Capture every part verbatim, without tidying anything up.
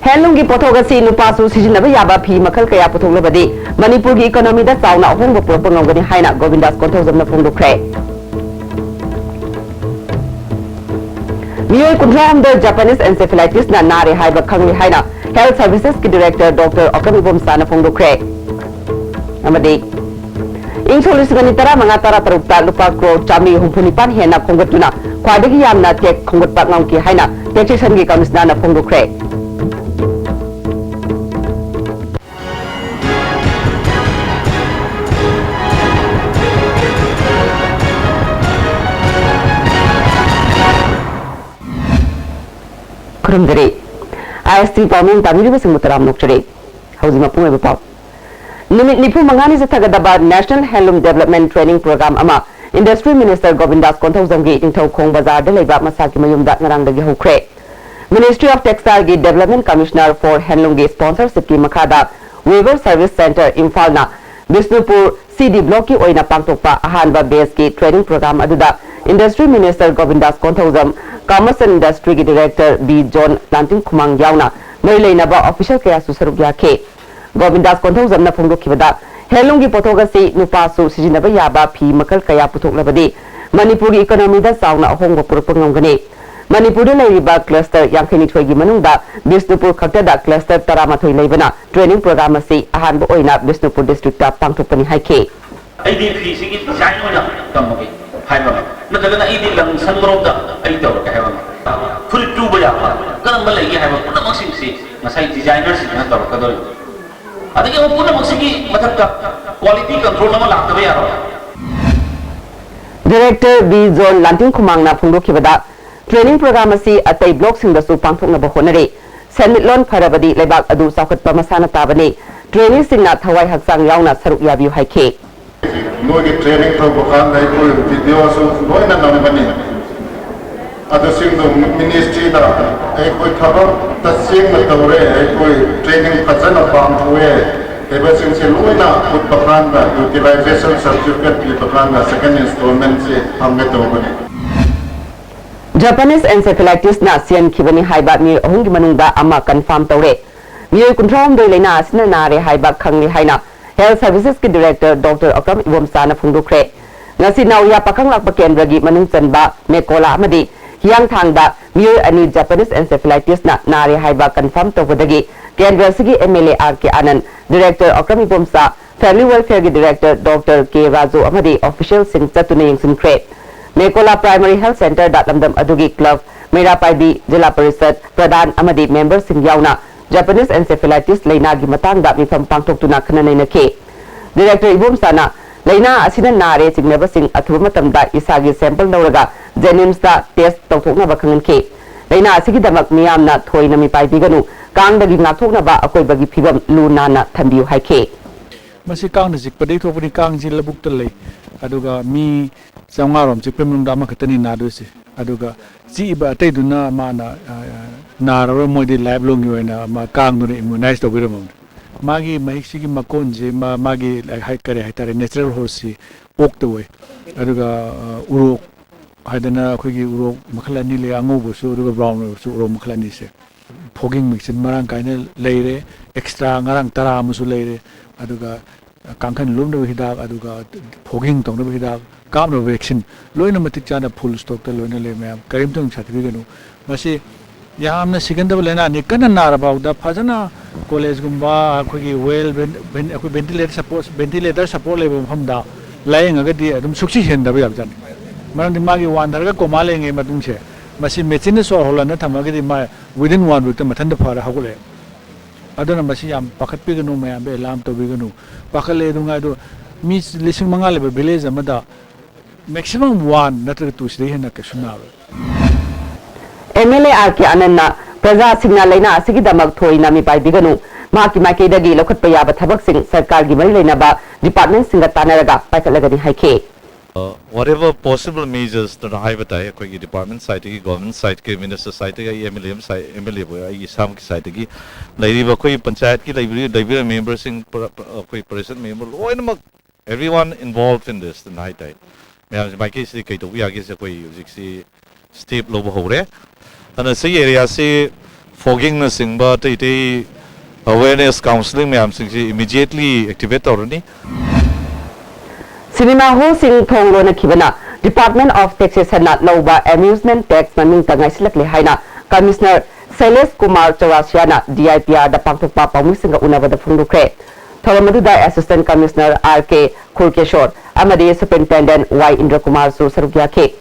ꯍꯦꯟꯂꯨꯝꯒꯤ ꯄꯣꯠꯊꯣꯛ ꯑꯁꯤ ꯅꯨꯄꯥꯁꯨ ꯁꯤꯖꯤꯟꯅꯕ ꯌꯥꯕ ꯐꯤ ꯃꯈꯜ ꯀꯌꯥ ꯄꯨꯊꯣꯛꯂꯕꯗꯤ ꯃꯅꯤꯄꯨꯔꯒꯤ ꯏꯀꯣꯅꯣꯃꯤꯗ ꯆꯥꯎꯅ ꯑꯍꯣꯡꯕ ꯄꯨꯔꯛꯄ ꯉꯝꯒꯅꯤ ꯍꯥꯏꯅ ꯒꯣꯕꯤꯟꯗꯥꯁ ꯀꯣꯟꯊꯧꯖꯝꯅ ꯐꯣꯡꯗꯣꯛꯈ꯭ꯔꯦ꯫ ꯃꯤꯑꯣꯏ ꯀꯨꯟꯊ꯭ꯔꯥ ꯍꯨꯝꯗꯣꯏ Japanese encephalitis ꯅ ꯅꯥꯔꯦ ꯍꯥꯏꯕ ꯈꯪꯂꯦ ꯍꯥꯏꯅ Health Services ꯀꯤ Director Doctor ꯑꯣꯀꯝ ꯏꯕꯣꯝꯆꯥꯅ ꯐꯣꯡꯗꯣꯛꯈ꯭ꯔꯦ꯫ ꯑꯃꯗꯤ ꯏꯪ ꯁꯣꯛ ꯂꯤꯁꯤꯡ ꯑꯅꯤ ꯇꯔꯥꯃꯉꯥ ꯇꯔꯥꯇꯔꯨꯛꯇ ꯂꯨꯄꯥ ꯀ꯭ꯔꯣꯔ ꯆꯥꯃꯔꯤ ꯍꯨꯝꯐꯨ ꯅꯤꯄꯥꯟ ꯍꯦꯟꯅ ꯈꯣꯝꯒꯠꯇꯨꯅ ꯈ꯭ꯋꯥꯏꯗꯒꯤ ꯌꯥꯝꯅ tax ꯈꯣꯝꯒꯠꯄ ꯉꯝꯈꯤ ꯍꯥꯏꯅ Taxation ꯒꯤ Commissioner ꯅ ꯐꯣꯡꯗꯣꯛꯈ꯭ꯔꯦ꯫ ꯈꯨꯔꯨꯝꯖꯔꯤ꯫ ꯑꯥꯏ ꯑꯦꯁ ꯇꯤ ꯄꯥꯎꯃꯤ ꯇꯥꯕꯤꯔꯤꯕꯁꯤꯡꯕꯨ ꯇꯔꯥꯝꯅ ꯑꯣꯛꯆꯔꯤ꯫ ꯍꯧꯖꯤꯛ ꯃꯄꯨꯡ ꯑꯣꯏꯕ ꯄꯥꯎ꯫ ꯅꯨꯃꯤꯠ ꯅꯤꯐꯨ ꯃꯉꯥꯅꯤ ꯆꯠꯊꯒꯗꯕ National Handloom Development Training Program ꯑꯃ Industry Minister ꯒꯣꯕꯤꯟꯗꯥꯁ ꯀꯣꯟꯊꯧꯖꯝꯒꯤ ꯅꯤꯡꯊꯧꯈꯣꯡ ꯕꯖꯥꯔꯗ ꯂꯩꯕ ꯃꯁꯥꯒꯤ ꯃꯌꯨꯝꯗ ꯉꯔꯥꯡꯗꯒꯤ ꯍꯧꯈ꯭ꯔꯦ꯫ Ministry of Textile ꯒꯤ Development Commissioner for Handloom ꯒꯤ sponsorship ꯀꯤ ꯃꯈꯥꯗ Weaver Service Centre ꯏꯝꯐꯥꯜꯅ Bishnupur C D Block ꯀꯤ ꯑꯣꯏꯅ ꯄꯥꯡꯊꯣꯛꯄ ꯑꯍꯥꯟꯕ batch ꯀꯤ training program ꯑꯗꯨꯗ Industry Minister ꯒꯣꯕꯤꯟꯗꯥꯁ Konthoujam, Commerce and Industry ꯒꯤ Director ꯕꯤ ꯖꯣꯟ ꯂꯥꯟꯇꯤꯡꯈꯨꯃꯥꯡ ꯌꯥꯎꯅ ꯃꯔꯤ ꯂꯩꯅꯕ official ꯀꯌꯥꯁꯨ ꯁꯔꯨꯛ ꯌꯥꯈꯤ꯫ ꯒꯣꯕꯤꯟꯗꯥꯁ ꯀꯣꯟꯊꯧꯖꯝꯅ ꯐꯣꯡꯗꯣꯛꯈꯤꯕꯗ, handloom ꯒꯤ ꯄꯣꯠꯊꯣꯛ ꯑꯁꯤ ꯅꯨꯄꯥꯁꯨ ꯁꯤꯖꯤꯟꯅꯕ ꯌꯥꯕ ꯐꯤ ꯃꯈꯜ ꯀꯌꯥ ꯄꯨꯊꯣꯛꯂꯕꯗꯤ ꯃꯅꯤꯄꯨꯔꯒꯤ economy ꯗ ꯆꯥꯎꯅ ꯑꯍꯣꯡꯕ ꯄꯨꯔꯛꯄ ꯉꯝꯒꯅꯤ꯫ ꯃꯅꯤꯄꯨꯔꯗ ꯂꯩꯔꯤꯕ cluster ꯌꯥꯡꯈꯩꯅꯤꯊꯣꯏꯒꯤ ꯃꯅꯨꯡꯗ ꯕꯤꯁꯅꯨꯄꯨꯔ ꯈꯛꯇꯗ cluster ꯇꯔꯥꯃꯥꯊꯣꯏ ꯂꯩꯕꯅ training program ꯑꯁꯤ ꯑꯍꯥꯟꯕ ꯑꯣꯏꯅ ꯕꯤꯁꯅꯨꯄꯨꯔ district ꯇ ꯄꯥꯡꯊꯣꯛꯄꯅꯤ ꯍꯥꯏꯈꯤ꯫ ꯑꯩꯗꯤ ꯐꯤꯁꯤꯒꯤ design ꯑꯣꯏꯅ ꯇꯝꯃꯒꯦ ꯍꯥꯏꯕ ꯑꯃ, ꯅꯠꯇ꯭ꯔꯒꯅ ꯑꯩꯗꯤ ꯂꯪ ꯁꯪꯕꯔꯣꯝꯗ ꯑꯩ ꯇꯧꯔꯒꯦ ꯍꯥꯏꯕ ꯑꯃ, ꯐꯨꯔꯤꯠ ꯇꯨꯕ ꯌꯥꯕ ꯀꯔꯝꯕ ꯂꯩꯒꯦ ꯍꯥꯏꯕ ꯄꯨꯝꯅꯃꯛꯁꯤꯡꯁꯤ ꯉꯁꯥꯏ designer ꯁꯤꯡꯁꯤꯅ ꯇꯧꯔꯛꯀꯗꯧꯔꯤꯕꯅꯤ꯫ ꯑꯗꯒꯤ ꯑꯃꯨꯛ ꯄꯨꯝꯅꯃꯛꯁꯤꯒꯤ ꯃꯊꯛꯇ quality control ꯑꯃ ꯂꯥꯛꯇꯕ ꯌꯥꯔꯣꯏ꯫ Director ꯕꯤ ꯖꯣꯟ ꯂꯥꯟꯇꯤꯡꯈꯨꯃꯥꯡꯅ ꯐꯣꯡꯗꯣꯛꯈꯤꯕꯗ, training program ꯑꯁꯤ ꯑꯇꯩ block ꯁꯤꯡꯗꯁꯨ ꯄꯥꯡꯊꯣꯛꯅꯕ ꯍꯣꯠꯅꯔꯤ꯫ ꯁꯦꯟꯃꯤꯠꯂꯣꯟ ꯐꯔꯕꯗꯤ ꯂꯩꯕꯥꯛ ꯑꯗꯨ ꯆꯥꯎꯈꯠꯄ ꯃꯁꯥꯅ ꯇꯥꯕꯅꯤ꯫ Trainee ꯁꯤꯡꯅ ꯊꯋꯥꯏ ꯍꯛꯆꯥꯡ ꯌꯥꯎꯅ ꯁꯔꯨꯛ ꯌꯥꯕꯤꯌꯨ ꯍꯥꯏꯈꯤ꯫ ꯃꯣꯏꯒꯤ training ꯇꯧꯕ ꯀꯥꯟꯗ ꯑꯩꯈꯣꯏ video ꯁꯨ ꯂꯣꯏꯅ ꯅꯝꯒꯅꯤ꯫ ꯑꯗꯨꯁꯤꯡꯗꯨ ministry ꯗ ꯑꯩꯈꯣꯏ ꯊꯕꯛ ꯇꯁꯦꯡꯅ ꯇꯧꯔꯦ, ꯑꯩꯈꯣꯏ training ꯐꯖꯅ ꯄꯥꯡꯊꯣꯛꯑꯦ ꯍꯥꯏꯕꯁꯤꯡꯁꯦ ꯂꯣꯏꯅ ꯎꯠꯄ ꯀꯥꯟꯗ utilization certificate ꯄꯤꯕ ꯀꯥꯟꯗ second installment ꯁꯦ ꯐꯪꯒꯗꯧꯕꯅꯤ꯫ Japanese encephalitis ꯅ ꯁꯤꯍꯟꯈꯤꯕꯅꯤ ꯍꯥꯏꯕ ꯃꯤꯑꯣꯏ ꯑꯍꯨꯝꯒꯤ ꯃꯅꯨꯡꯗ ꯑꯃ confirm ꯇꯧꯔꯦ꯫ ꯃꯤꯑꯣꯏ ꯀꯨꯟꯊ꯭ꯔꯥ ꯍꯨꯝꯗꯣꯏ ꯂꯥꯏꯅꯥ ꯑꯁꯤꯅ ꯅꯥꯔꯦ ꯍꯥꯏꯕ ꯈꯪꯂꯦ ꯍꯥꯏꯅ Health Services ꯀꯤ Director Doctor ꯑꯀ꯭ꯔꯝ ꯏꯕꯣꯝꯆꯥꯅ ꯐꯣꯡꯗꯣꯛꯈ꯭ꯔꯦ꯫ ꯉꯁꯤ ꯅꯥꯎꯔꯤꯌꯥ ꯄꯥꯈꯪ ꯂꯥꯛꯄ ꯀꯦꯟꯗ꯭ꯔꯒꯤ ꯃꯅꯨꯡ ꯆꯟꯕ ꯃꯦꯀꯣꯂꯥ ꯑꯃꯗꯤ ꯍꯤꯌꯥꯡꯊꯥꯡꯗ ꯃꯤꯑꯣꯏ ꯑꯅꯤ Japanese encephalitis ꯅ ꯅꯥꯔꯦ ꯍꯥꯏꯕ confirm ꯇꯧꯕꯗꯒꯤ ꯀꯦꯟꯗ꯭ꯔ ꯑꯁꯤꯒꯤ M L A R K Anand, Director Akram Ibomcha, Family Welfare ꯒꯤ Director Doctor K ꯔꯥꯖꯨ ꯑꯃꯗꯤ official ꯁꯤꯡ ꯆꯠꯇꯨꯅ ꯌꯦꯡꯁꯤꯟꯈ꯭ꯔꯦ꯫ ꯃꯦꯀꯣꯂꯥ Primary Health Center ꯗ ꯂꯝꯗꯝ ꯑꯗꯨꯒꯤ club, ꯃꯩꯔꯥ ꯄꯥꯏꯕꯤ, ꯖꯤꯂꯥ ꯄꯔꯤꯁꯠ ꯄ꯭ꯔꯙꯥꯟ ꯑꯃꯗꯤ member ꯁꯤꯡ ꯌꯥꯎꯅ Japanese encephalitis ꯂꯥꯏꯅꯥꯒꯤ ꯃꯇꯥꯡꯗ ꯃꯤꯐꯝ ꯄꯥꯡꯊꯣꯛꯇꯨꯅ ꯈꯟꯅ ꯅꯩꯅꯈꯤ꯫ Director ꯏꯕꯣꯝꯆꯥꯅ ꯂꯥꯏꯅꯥ ꯑꯁꯤꯅ ꯅꯥꯔꯦ ꯆꯤꯡꯅꯕꯁꯤꯡ ꯑꯊꯨꯕ ꯃꯇꯝꯗ ꯏꯁꯥꯒꯤ sample ꯂꯧꯔꯒ JNIMS ꯇ test ꯇꯧꯊꯣꯛꯅꯕ ꯈꯪꯍꯟꯈꯤ꯫ ꯂꯥꯏꯅꯥ ꯑꯁꯤꯒꯤꯗꯃꯛ ꯃꯤꯌꯥꯝꯅ ꯊꯣꯏꯅ ꯃꯤꯄꯥꯏꯕꯤꯒꯅꯨ, ꯀꯥꯡꯗꯒꯤ ꯉꯥꯛꯊꯣꯛꯅꯕ ꯑꯀꯣꯏꯕꯒꯤ ꯐꯤꯕꯝ ꯂꯨ ꯅꯥꯟꯅ ꯊꯝꯕꯤꯌꯨ ꯍꯥꯏꯈꯤ꯫ ꯃꯁꯤ ꯀꯥꯡꯅ ꯆꯤꯛꯄꯗꯒꯤ ꯊꯣꯛꯄꯅꯤ꯫ ꯀꯥꯡꯁꯤ ꯂꯧꯕꯨꯛꯇ ꯂꯩ, ꯑꯗꯨꯒ ꯃꯤ ꯆꯥꯝꯃꯉꯥ ꯔꯣꯝ ꯆꯤꯛꯄꯒꯤ ꯃꯅꯨꯡꯗ ꯑꯃꯈꯛꯇꯅꯤ ꯅꯥꯗꯣꯏꯁꯦ꯫ ꯑꯗꯨꯒ ꯆꯤꯛꯏꯕ ꯑꯇꯩꯗꯨꯅ ꯃꯥꯅ, ꯑ, ꯅꯥꯔꯔꯣꯏ, ꯃꯣꯏꯗꯤ life long ꯒꯤ ꯑꯣꯏꯅ ꯃꯥ ꯀꯥꯡꯗꯨꯅ immunize ꯇꯧꯕꯤꯔꯝꯃꯕꯅꯤ꯫ ꯃꯥꯒꯤ ꯃꯍꯤꯛꯁꯤꯒꯤ ꯃꯀꯣꯟꯁꯦ ꯃꯥ-, ꯃꯥꯒꯤ ꯍꯥꯏ-, ꯀꯔꯤ ꯍꯥꯏꯇꯥꯔꯦ, natural host ꯁꯤ ꯑꯣꯛꯇ ꯑꯣꯏ꯫ ꯑꯗꯨꯒ, ꯑ, ꯎꯔꯣꯛ ꯍꯥꯏꯗꯅ ꯑꯩꯈꯣꯏꯒꯤ ꯎꯔꯣꯛ ꯃꯈꯜ ꯑꯅꯤ ꯂꯩ, ꯑꯉꯧꯕꯁꯨ ꯑꯗꯨꯒ brown ꯑꯣꯏꯕꯁꯨ ꯎꯔꯣꯛ ꯃꯈꯜ ꯑꯅꯤꯁꯦ꯫ Fogging machine ꯃꯔꯥꯡ ꯀꯥꯏꯅ ꯂꯩꯔꯦ, extra ꯉꯔꯥꯡ ꯇꯔꯥ ꯑꯃꯁꯨ ꯂꯩꯔꯦ, ꯑꯗꯨꯒ ꯀꯥꯡꯈꯟ ꯂꯨꯞꯅꯕ ꯍꯤꯗꯥꯛ, ꯑꯗꯨꯒ fogging ꯇꯧꯅꯕ ꯍꯤꯗꯥꯛ, ꯀꯥꯞꯅꯕ vaccine ꯂꯣꯏꯅ ꯃꯇꯤꯛ ꯆꯥꯅ full stock ꯇ ꯂꯣꯏꯅ ꯂꯩ ꯃꯌꯥꯝ, ꯀꯔꯤꯝꯇ ꯁꯥꯊꯤꯕꯤꯒꯅꯨ꯫ ꯃꯁꯤ ꯌꯥꯝꯅ ꯁꯤꯒꯟꯗꯕ ꯂꯥꯏꯅꯥꯅꯤ꯫ ꯀꯟꯅ ꯅꯥꯔꯕ ꯐꯥꯎꯗ ꯐꯖꯅ college ꯒꯨꯝꯕ ꯑꯩꯈꯣꯏꯒꯤ well ven-, ven-, ꯑꯩꯈꯣꯏ ventilator support, ventilator support ꯂꯩꯕ ꯃꯐꯝꯗ ꯂꯥꯏꯌꯦꯡꯉꯒꯗꯤ ꯑꯗꯨꯝ ꯁꯨꯛꯁꯤ ꯍꯦꯟꯗꯕ ꯌꯥꯕꯖꯥꯠꯅꯤ꯫ ꯃꯔꯝꯗꯤ ꯃꯥꯒꯤ ꯋꯥꯟꯊꯔꯒ coma ꯂꯩꯔꯤꯉꯩ ꯃꯇꯨꯡꯁꯦ, ꯃꯁꯤ machine ꯅ ꯁꯣꯔ ꯍꯣꯜꯍꯟꯅ ꯊꯝꯃꯒꯗꯤ ꯃꯥ within one week ꯇ ꯃꯊꯟꯇ ꯐꯔ ꯍꯧꯒꯠꯂꯛꯑꯦ꯫ ꯑꯗꯨꯅ ꯃꯁꯤ ꯌꯥꯝ ꯄꯥꯈꯠꯄꯤꯒꯅꯨ, ꯃꯌꯥꯝꯗ alarm ꯇꯧꯕꯤꯒꯅꯨ꯫ ꯄꯥꯈꯠꯂꯦ ꯑꯗꯨ ꯉꯥꯏ, ꯑꯗꯨ ꯃꯤ ꯂꯤꯁꯤꯡ ꯃꯉꯥ ꯂꯩꯕ village ꯑꯃꯗ maximum one ꯅꯠꯇ꯭ꯔꯒ two ꯁꯤꯗꯒꯤ ꯍꯦꯟꯅ ꯀꯩꯁꯨ ꯅꯥꯔꯣꯏ꯫ M L A R K Anand ꯅ ꯄ꯭ꯔꯖꯥꯁꯤꯡꯅ ꯂꯥꯏꯅꯥ ꯑꯁꯤꯒꯤꯗꯃꯛ ꯊꯣꯏꯅ ꯃꯤꯄꯥꯏꯕꯤꯒꯅꯨ, ꯃꯍꯥꯛꯀꯤ ꯃꯥꯏꯀꯩꯗꯒꯤ ꯂꯧꯈꯠꯄ ꯌꯥꯕ ꯊꯕꯛꯁꯤꯡ ꯁꯔꯀꯥꯔꯒꯤ ꯃꯔꯤ ꯂꯩꯅꯕ department ꯁꯤꯡꯒ ꯇꯥꯟꯅꯔꯒ ꯄꯥꯏꯈꯠꯂꯒꯅꯤ ꯍꯥꯏꯈꯤ꯫ Whatever possible measures ꯇꯅ ꯍꯥꯏꯕ ꯇꯥꯏ, ꯑꯩꯈꯣꯏꯒꯤ department side ꯇꯒꯤ, government side ꯀꯤ, minister side ꯇꯒꯤ, ꯑꯩ M L A ꯑꯃ side, M L A ꯑꯣꯏ, ꯑꯩꯒꯤ ꯏꯁꯥꯃꯛꯀꯤ side ꯇꯒꯤ ꯂꯩꯔꯤꯕ ꯑꯩꯈꯣꯏ ꯄꯟꯆꯥꯌꯠꯀꯤ ꯂꯩꯕꯤꯔꯤ-, ꯂꯩꯕꯤꯔꯤꯕ member ꯁꯤꯡ, ꯄ꯭ꯔ-, ꯄ꯭ꯔ-, ꯑꯩꯈꯣꯏ ꯄ꯭ꯔꯁꯤꯗꯦꯟ member ꯂꯣꯏꯅꯃꯛ, everyone involved in this ꯇꯅ ꯍꯥꯏ ꯇꯥꯏ꯫ ꯃꯌꯥꯝꯁꯦ ꯃꯥꯏꯀꯩꯁꯤꯗ ꯀꯩ ꯇꯧꯕ ꯌꯥꯒꯦꯁꯦ ꯑꯩꯈꯣꯏ ꯍꯧꯖꯤꯛꯁꯤ ꯁ꯭ꯇꯦꯞ ꯂꯧꯕ ꯍꯧꯔꯦ꯫ ꯑꯗꯨꯅ ꯁꯤꯒꯤ ꯑꯦꯔꯤꯌꯥꯁꯤ ꯐꯣꯒꯤꯡꯅꯆꯤꯡꯕ ꯑꯇꯩ ꯑꯇꯩ ꯑꯋꯦꯔꯅꯦꯁ ꯀꯥꯎꯟꯁꯤꯂꯤꯡ ꯃꯌꯥꯝꯁꯤꯡꯁꯤ ꯏꯃꯤꯗꯤꯌꯦꯠꯂꯤ ꯑꯦꯛꯇꯤꯚꯦꯠ ꯇꯧꯔꯅꯤ꯫ ꯁꯤꯅꯦꯃꯥ ꯍꯣꯜꯁꯤꯡ ꯊꯣꯡ ꯂꯣꯟꯅꯈꯤꯕꯅ Department of Taxationꯅ ꯂꯧꯕ amusement tax ꯃꯃꯤꯡꯇ ꯉꯥꯏꯁꯤꯜꯂꯛꯂꯦ ꯍꯥꯏꯅ ꯀꯃꯤꯁꯅꯔ ꯁꯩꯂꯦꯁ ꯀꯨꯃꯥꯔ ꯆꯧꯔꯥꯁꯤꯌꯥꯅ DIPRꯗ ꯄꯥꯡꯊꯣꯛꯄ ꯄꯥꯎꯃꯤꯁꯤꯡꯒ ꯎꯅꯕꯗ ꯐꯣꯡꯗꯣꯛꯈ꯭ꯔꯦ꯫ ꯊꯧꯔꯝ ꯑꯗꯨꯗ Assistant Commissioner R K ꯈꯨꯔꯀꯦꯁꯣꯔ ꯑꯃꯗꯤ Superintendent Y ꯏꯟꯗ꯭ꯔꯀꯨꯃꯥꯔꯁꯨ ꯁꯔꯨꯛ ꯌꯥꯈꯤ꯫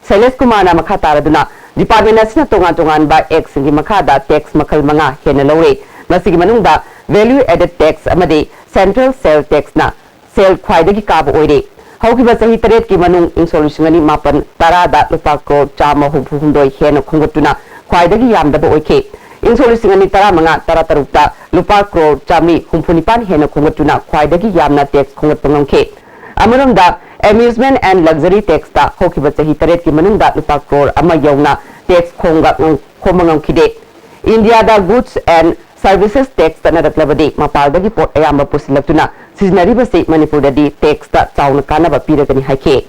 ꯁꯩꯂꯦꯁ ꯀꯨꯃꯥꯔꯅ ꯃꯈꯥ ꯇꯥꯔꯗꯨꯅ department ꯑꯁꯤꯅ ꯇꯣꯉꯥꯟ ꯇꯣꯉꯥꯟꯕ actꯁꯤꯡꯒꯤ ꯃꯈꯥꯗ tax ꯃꯈꯜ ꯃꯉꯥ ꯍꯦꯟꯅ ꯂꯧꯔꯤ꯫ ꯃꯁꯤꯒꯤ ꯃꯅꯨꯡꯗ value added tax ꯑꯃꯗꯤ central sale taxꯅ ꯁꯦꯜ ꯈ꯭ꯋꯥꯏꯗꯒꯤ ꯀꯥꯕ ꯑꯣꯏꯔꯤ꯫ ꯍꯧꯈꯤꯕ ꯆꯍꯤ ꯇꯔꯦꯠꯀꯤ ꯃꯅꯨꯡ ꯏꯪ ꯁꯣꯛ ꯂꯤꯁꯤꯡ ꯑꯅꯤ ꯃꯥꯄꯟ ꯇꯔꯥꯗ ꯂꯨꯄꯥ ꯀ꯭ꯔꯣꯔ ꯆꯥꯝꯃ ꯍꯨꯝꯐꯨ ꯍꯨꯝꯗꯣꯏ ꯍꯦꯟꯅ ꯈꯣꯝꯒꯠꯇꯨꯅ ꯈ꯭ꯋꯥꯏꯗꯒꯤ ꯌꯥꯝꯗꯕ ꯑꯣꯏꯈꯤ꯫ ꯏꯪ ꯁꯣꯛ ꯂꯤꯁꯤꯡ ꯑꯅꯤ ꯇꯔꯥꯃꯉꯥ ꯇꯔꯥꯇꯔꯨꯛꯇ ꯂꯨꯄꯥ ꯀ꯭ꯔꯣꯔ ꯆꯥꯃꯔꯤ ꯍꯨꯝꯐꯨ ꯅꯤꯄꯥꯟ ꯍꯦꯟꯅ ꯈꯣꯝꯒꯠꯇꯨꯅ ꯈ꯭ꯋꯥꯏꯗꯒꯤ ꯌꯥꯝꯅ tax ꯈꯣꯝꯒꯠꯄ ꯉꯝꯈꯤ꯫ ꯑꯃꯔꯣꯝꯗ, amusement and luxury taxꯇ ꯍꯧꯈꯤꯕ ꯆꯍꯤ ꯇꯔꯦꯠꯀꯤ ꯃꯅꯨꯡꯗ ꯂꯨꯄꯥ ꯀ꯭ꯔꯣꯔ ꯑꯃ ꯌꯧꯅ tax ꯈꯣꯝꯒ-, ꯈꯣꯝꯕ ꯉꯝꯈꯤꯗꯦ꯫ ꯏꯟꯗꯤꯌꯥꯗ goods and services tax ꯆꯠꯅꯔꯛꯂꯕꯗꯤ ꯃꯄꯥꯟꯗꯒꯤ ꯄꯣꯠ ꯑꯌꯥꯝꯕ ꯄꯨꯁꯤꯜꯂꯛꯇꯨꯅ ꯁꯤꯖꯤꯟꯅꯔꯤꯕꯁꯤ ꯃꯅꯤꯄꯨꯔꯗꯗꯤ taxꯇ ꯆꯥꯎꯅ ꯀꯥꯟꯅꯕ ꯄꯤꯔꯒꯅꯤ ꯍꯥꯏꯈꯤ꯫